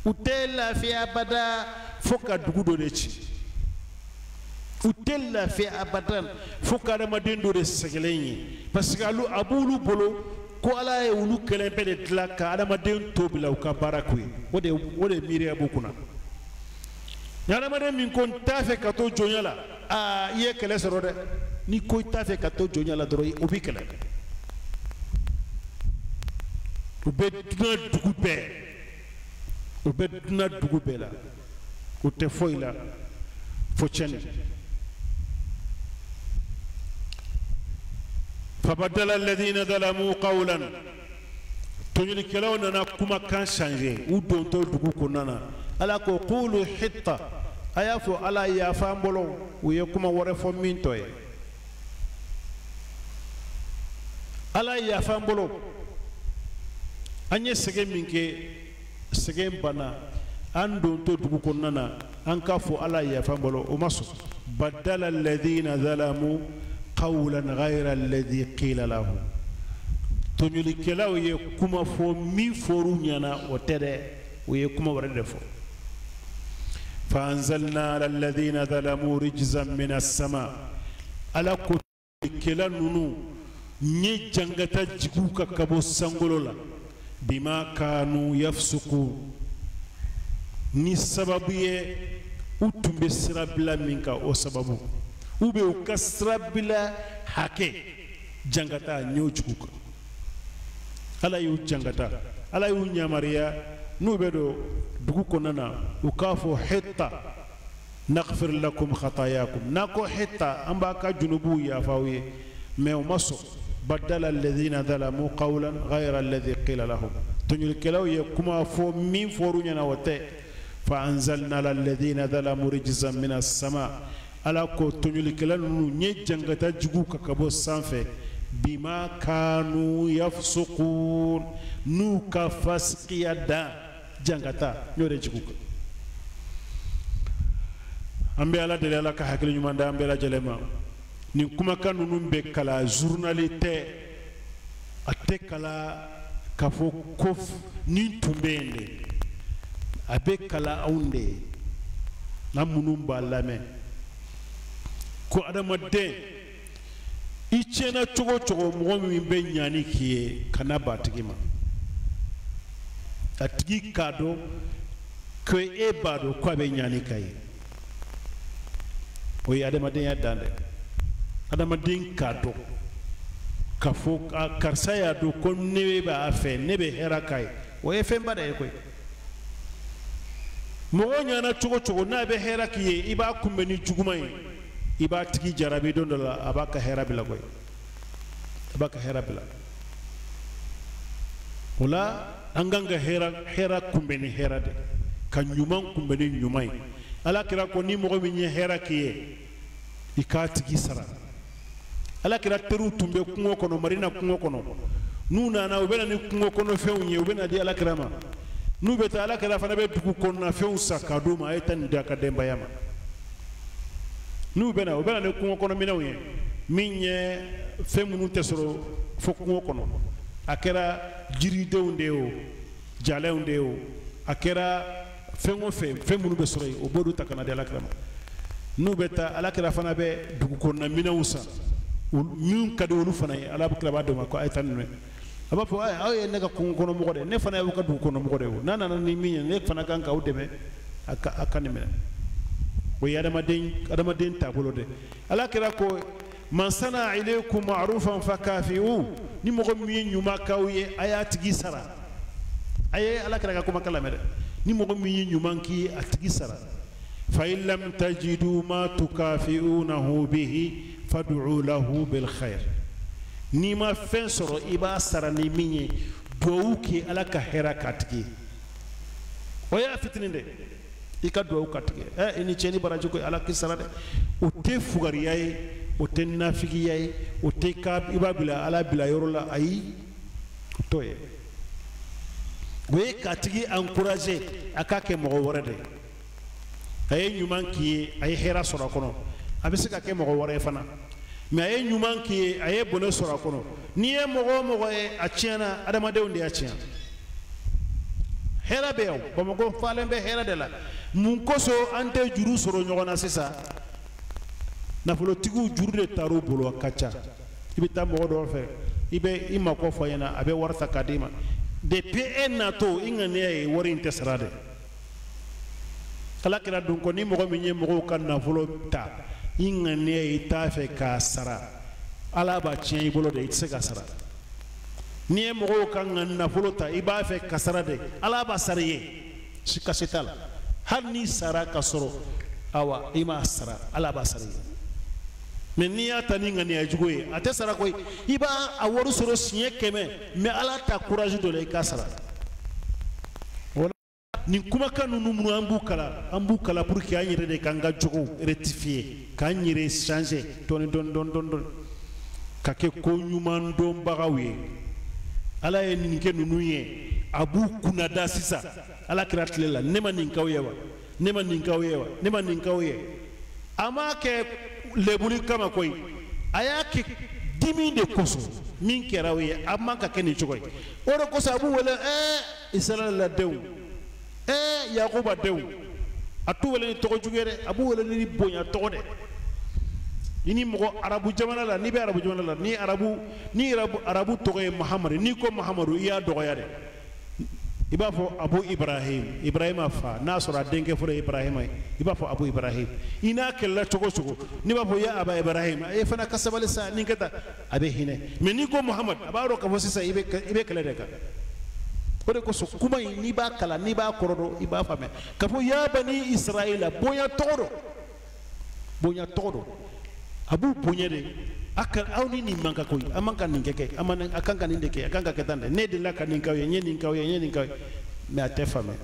u tɛ lafiya abada fo ka dugu dɔ de ci u tɛ lafiya abada fo ka adamaden dɔ de sɛgɛlen ye parce que a b'olu bolo ko ala ye olu kɛlen bɛɛ de dilan ka adamaden to bila u ka baara k'u ye o de miiriya b'u kunna ni adamaden min ko n t'a fɛ ka to jɔnya la aa i ye kɛlɛ sɔrɔ dɛ n'i ko i t'a fɛ ka to jɔnya la dɔrɔn o b'i kɛlɛ u bɛ dunan dugu bɛɛ u bɛ dunan dugu bɛɛ la u tɛ foyi la fo tiɲɛni fabadala alladhina zalamu qawlan tɔɲɔlikɛlaw nana kumakan changer u dontɔ dugu kɔnɔna na ala ko qulu hitta a y'a fɔ ala yafa an bolo u ye kuma wɛrɛ fɔ min tɔ ye ala yafa an bolo an ye sɛgɛn min kɛ sɛgɛn banna an dontɔ dugu kɔnɔna na an k'a fɔ ala yafa an bolo o ma sɔn badala alladhina zalamu qawlan ghayra alladhi qila lahum tɔɲɔlikɛlaw ye kuma fɔ min fɔr'u ɲɛna o tɛ dɛ u ye kuma wɛrɛ de fɔ fa anzalna ala alladhina zalamu rijzan min as-sama ala ko tɔɲɔlikɛla ninnu n ye jangata jigiw ka ka bɔ sankolo la bima kanu yafsukun ni sababu ye u tun bɛ sira bila min kan o sababu u bɛ u ka sira bila hakɛ jangata n y'o jugu kan ala y'u jangata ala y'u yamaruya n'u bɛ don dugu kɔnɔna na u k'a fɔ hitta naghfir lakum khatayakum n'a ko hitta an b'a ka junubuw yafa aw ye mɛ o ma sɔn badala alladhina zalamu qawlan ghayra alladhi qila lahum tɔɲɔlikɛlaw ye kuma fɔ min fɔr'u ɲɛna o tɛ fa anzalna ala alladhina zalamu rijzan min as-sama ala ko tɔɲɔlikɛla ninnu n ye jangata jugu ka bɔ sanfɛ bima kanu yafsukun n'u ka fasikiya dan jangata n y'o de jugu kan an bɛ ala deli ala ka hakili ɲuman d'an bɛɛ lajɛlen ma nin kumakan ninnu bɛ kalan journal tɛ a tɛ kalan k'a fɔ ko nin tun bɛ yen de A bɛ kalan anw de ye n'an minnu b'a lamɛn ko adamaden i tiɲɛna cogo o cogo mɔgɔ min bɛ ɲani k'i ye kana ban a tigi ma a tigi k'a dɔn ko e b'a dɔn ko a bɛ ɲani k'a ye o ye adamadenya dan dɛ adamaden k'a dɔn k'a fɔ karisa y'a dɔn ko ne b'a fɛ ne bɛ hɛrɛ k'a ye o ye fɛnba de ye koyi mɔgɔ ɲana cogo cogo n'a bɛ hɛrɛ k'i ye i b'a kunbɛn ni juguman ye i b'a tigi jarabi don dɔ la a b'a ka hɛrɛ bila koyi a b'a ka hɛrɛ bila o la an kan ka hɛrɛ kunbɛn ni hɛrɛ de ka ɲuman kunbɛn ni ɲuman ye ala kira ko ni mɔgɔ min ye hɛrɛ k'i ye i k'a tigi sara ala kira teriw tun bɛ kungo kɔnɔ Madina kungo kɔnɔ n'u nana u bɛ na ni kungo kɔnɔ fɛnw ye u bɛ na di ala kira ma n'u bɛ taa ala kira fana bɛ dugu kɔnɔna fɛnw san k'a d'u ma a ye taa nin di a ka denbaya ma n'u bɛ na u bɛ na ni kungo kɔnɔ minɛnw ye min ye fɛn minnu tɛ sɔrɔ fo kungo kɔnɔ a kɛra jiridenw de ye o jalɛnw de ye o a kɛra fɛn o fɛn fɛn minnu bɛ sɔrɔ yen o b'olu ta ka na di ala kira ma n'u bɛ taa ala kira fana bɛ dugu kɔnɔna minɛnw san min ka di olu fana ye ala kira b'a d'u ma ko a ye taa ninnu ye a b'a fɔ aw ye ne ka kungo kɔnɔ mɔgɔ de ne fana y'aw ka dugu kɔnɔ mɔgɔ de ye o n'a nana ni min ye ne fana kan k'aw dɛmɛ a ka nin minɛ o ye adamaden taabolo de ala kira ko man sana ilaykum ma'rufan fakafi'u ni mɔgɔ min ye ɲuman k'aw ye a y'a tigi sara a ye ala kira ka kumakan lamɛn dɛ ni mɔgɔ min ye ɲuman k'i ye a tigi sara fa in lam tajidu ma tukafi'unahu bihi fad'u lahu bil khair n'i ma fɛn sɔrɔ i b'a sara ni min ye duwawu kɛ ala ka hɛrɛ k'a tigi ye o y'a fitinin dɛ i ka duwawu k'a tigi ye i ni ce ni baraji ko ala k'i sara dɛ o tɛ fugariya ye o tɛ nafigiya ye o tɛ ka i b'a bila ala bila yɔrɔ la ayi o t'o ye o ye k'a tigi encourager a k'a kɛ mɔgɔ wɛrɛ de ye a ye ɲuman k'i ye a ye hɛrɛ sɔrɔ a kɔnɔ a bɛ se ka kɛ mɔgɔ wɛrɛ ye fana mɛ a ye ɲuman k'i ye a ye bɔnɛ sɔrɔ a kɔnɔ n'i ye mɔgɔ o mɔgɔ ye a tiɲɛna adamadenw de y'a tiɲɛ hɛrɛ bɛ yan Bamakɔ falen bɛ hɛrɛ de la mun kosɔn an tɛ juru sɔrɔ ɲɔgɔn na sisan nafolotigiw juru de taar'u bolo a ka ca i bɛ taa mɔgɔ dɔ fɛ i bɛ i mako fɔ a ɲɛna a bɛ wari ta k'a d'i ma depuis e natɔ i ŋaniya ye wari in tɛ sara dɛ ala kira dun ko ni mɔgɔ min ye mɔgɔw ka nafolo ta i ŋaniya ye i t'a fɛ k'a sara ala b'a tiɲɛ i bolo de i tɛ se k'a sara n'i ye mɔgɔw ka nafolo ta i b'a fɛ ka sara de ala b'a sara i ye sikasi t'a la hali n'i sara ka sɔrɔ awa i m'a sara ala b'a sara i ye mɛ n'i y'a ta ni ŋaniya jugu ye a tɛ sara koyi i b'a a wari sɔrɔ siɲɛ 100 mɛ ala ta courage dɔ la i k'a sara. Nin kumakan ninnu minnu an b'u kalan pour que an yɛrɛ de k'an ka jogow rectifier k'an yɛrɛ changer dɔɔni dɔɔni dɔɔni dɔɔni ka kɛ ko ɲuman dɔnbagaw ye ala ye nin kɛ ninnu ye a b'u kunnada sisan ala kira tile la ne ma nin k'aw ye wa ne ma nin k'aw ye wa ne ma nin k'aw ye a m'a kɛ lebuli kama koyi a y'a kɛ dimi de kosɔn min kɛra aw ye a man ka kɛ nin cogo ye o de kosɔn a b'u wele Israɛla denw Yakuba denw a t'u wele ni tɔgɔ jugu ye dɛ a b'u wele ni bonya tɔgɔ dɛ i ni mɔgɔ arabu jamana la n'i bɛ arabu jamana la ni arabu tɔgɔ ye Mahamadu n'i ko Mahamadu i y'a dɔgɔya dɛ i b'a fɔ Abu Ibrahim Ibrahima fa n'a sɔrɔ a denkɛ fɔlɔ ye Ibrahima ye i b'a fɔ Abu Ibrahim i n'a kɛlɛla cogo o cogo n'i b'a fɔ ya Aba Ibrahim e fana ka sabali sa nin kɛ tan a bɛ hinɛ mɛ n'i ko Mahamadu a b'a dɔn k'a fɔ sisan i bɛ kɛlɛ de kan. O de kosɔn kuma in n'i b'a kalan n'i b'a kɔrɔ dɔn i b'a faamuya k'a fɔ ya bani Israɛla bonya tɔgɔ don bonya tɔgɔ don a b'u bonya de a ka aw ni nin man kan koyi a man ka nin kɛ a kan ka nin de kɛ a kan ka kɛ tan dɛ ne delila ka nin k'aw ye n ye nin k'aw ye n ye nin k'aw ye mɛ a tɛ faamuya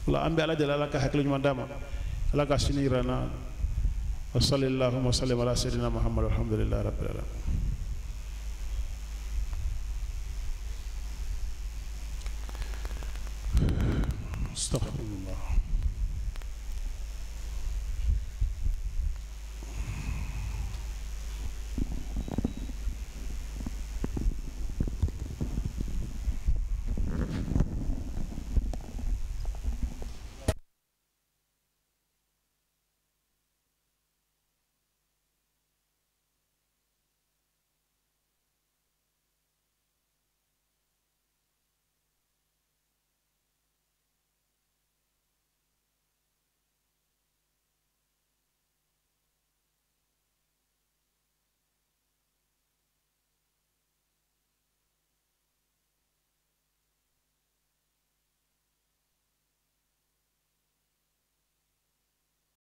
o la an bɛ ala deli ala ka hakili ɲuman d'a ma ala ka sini yira an na wa sallallahu wa sallam ala sayyidina Muhammad alhamdulillahi rabbil alamin. استغفر الله.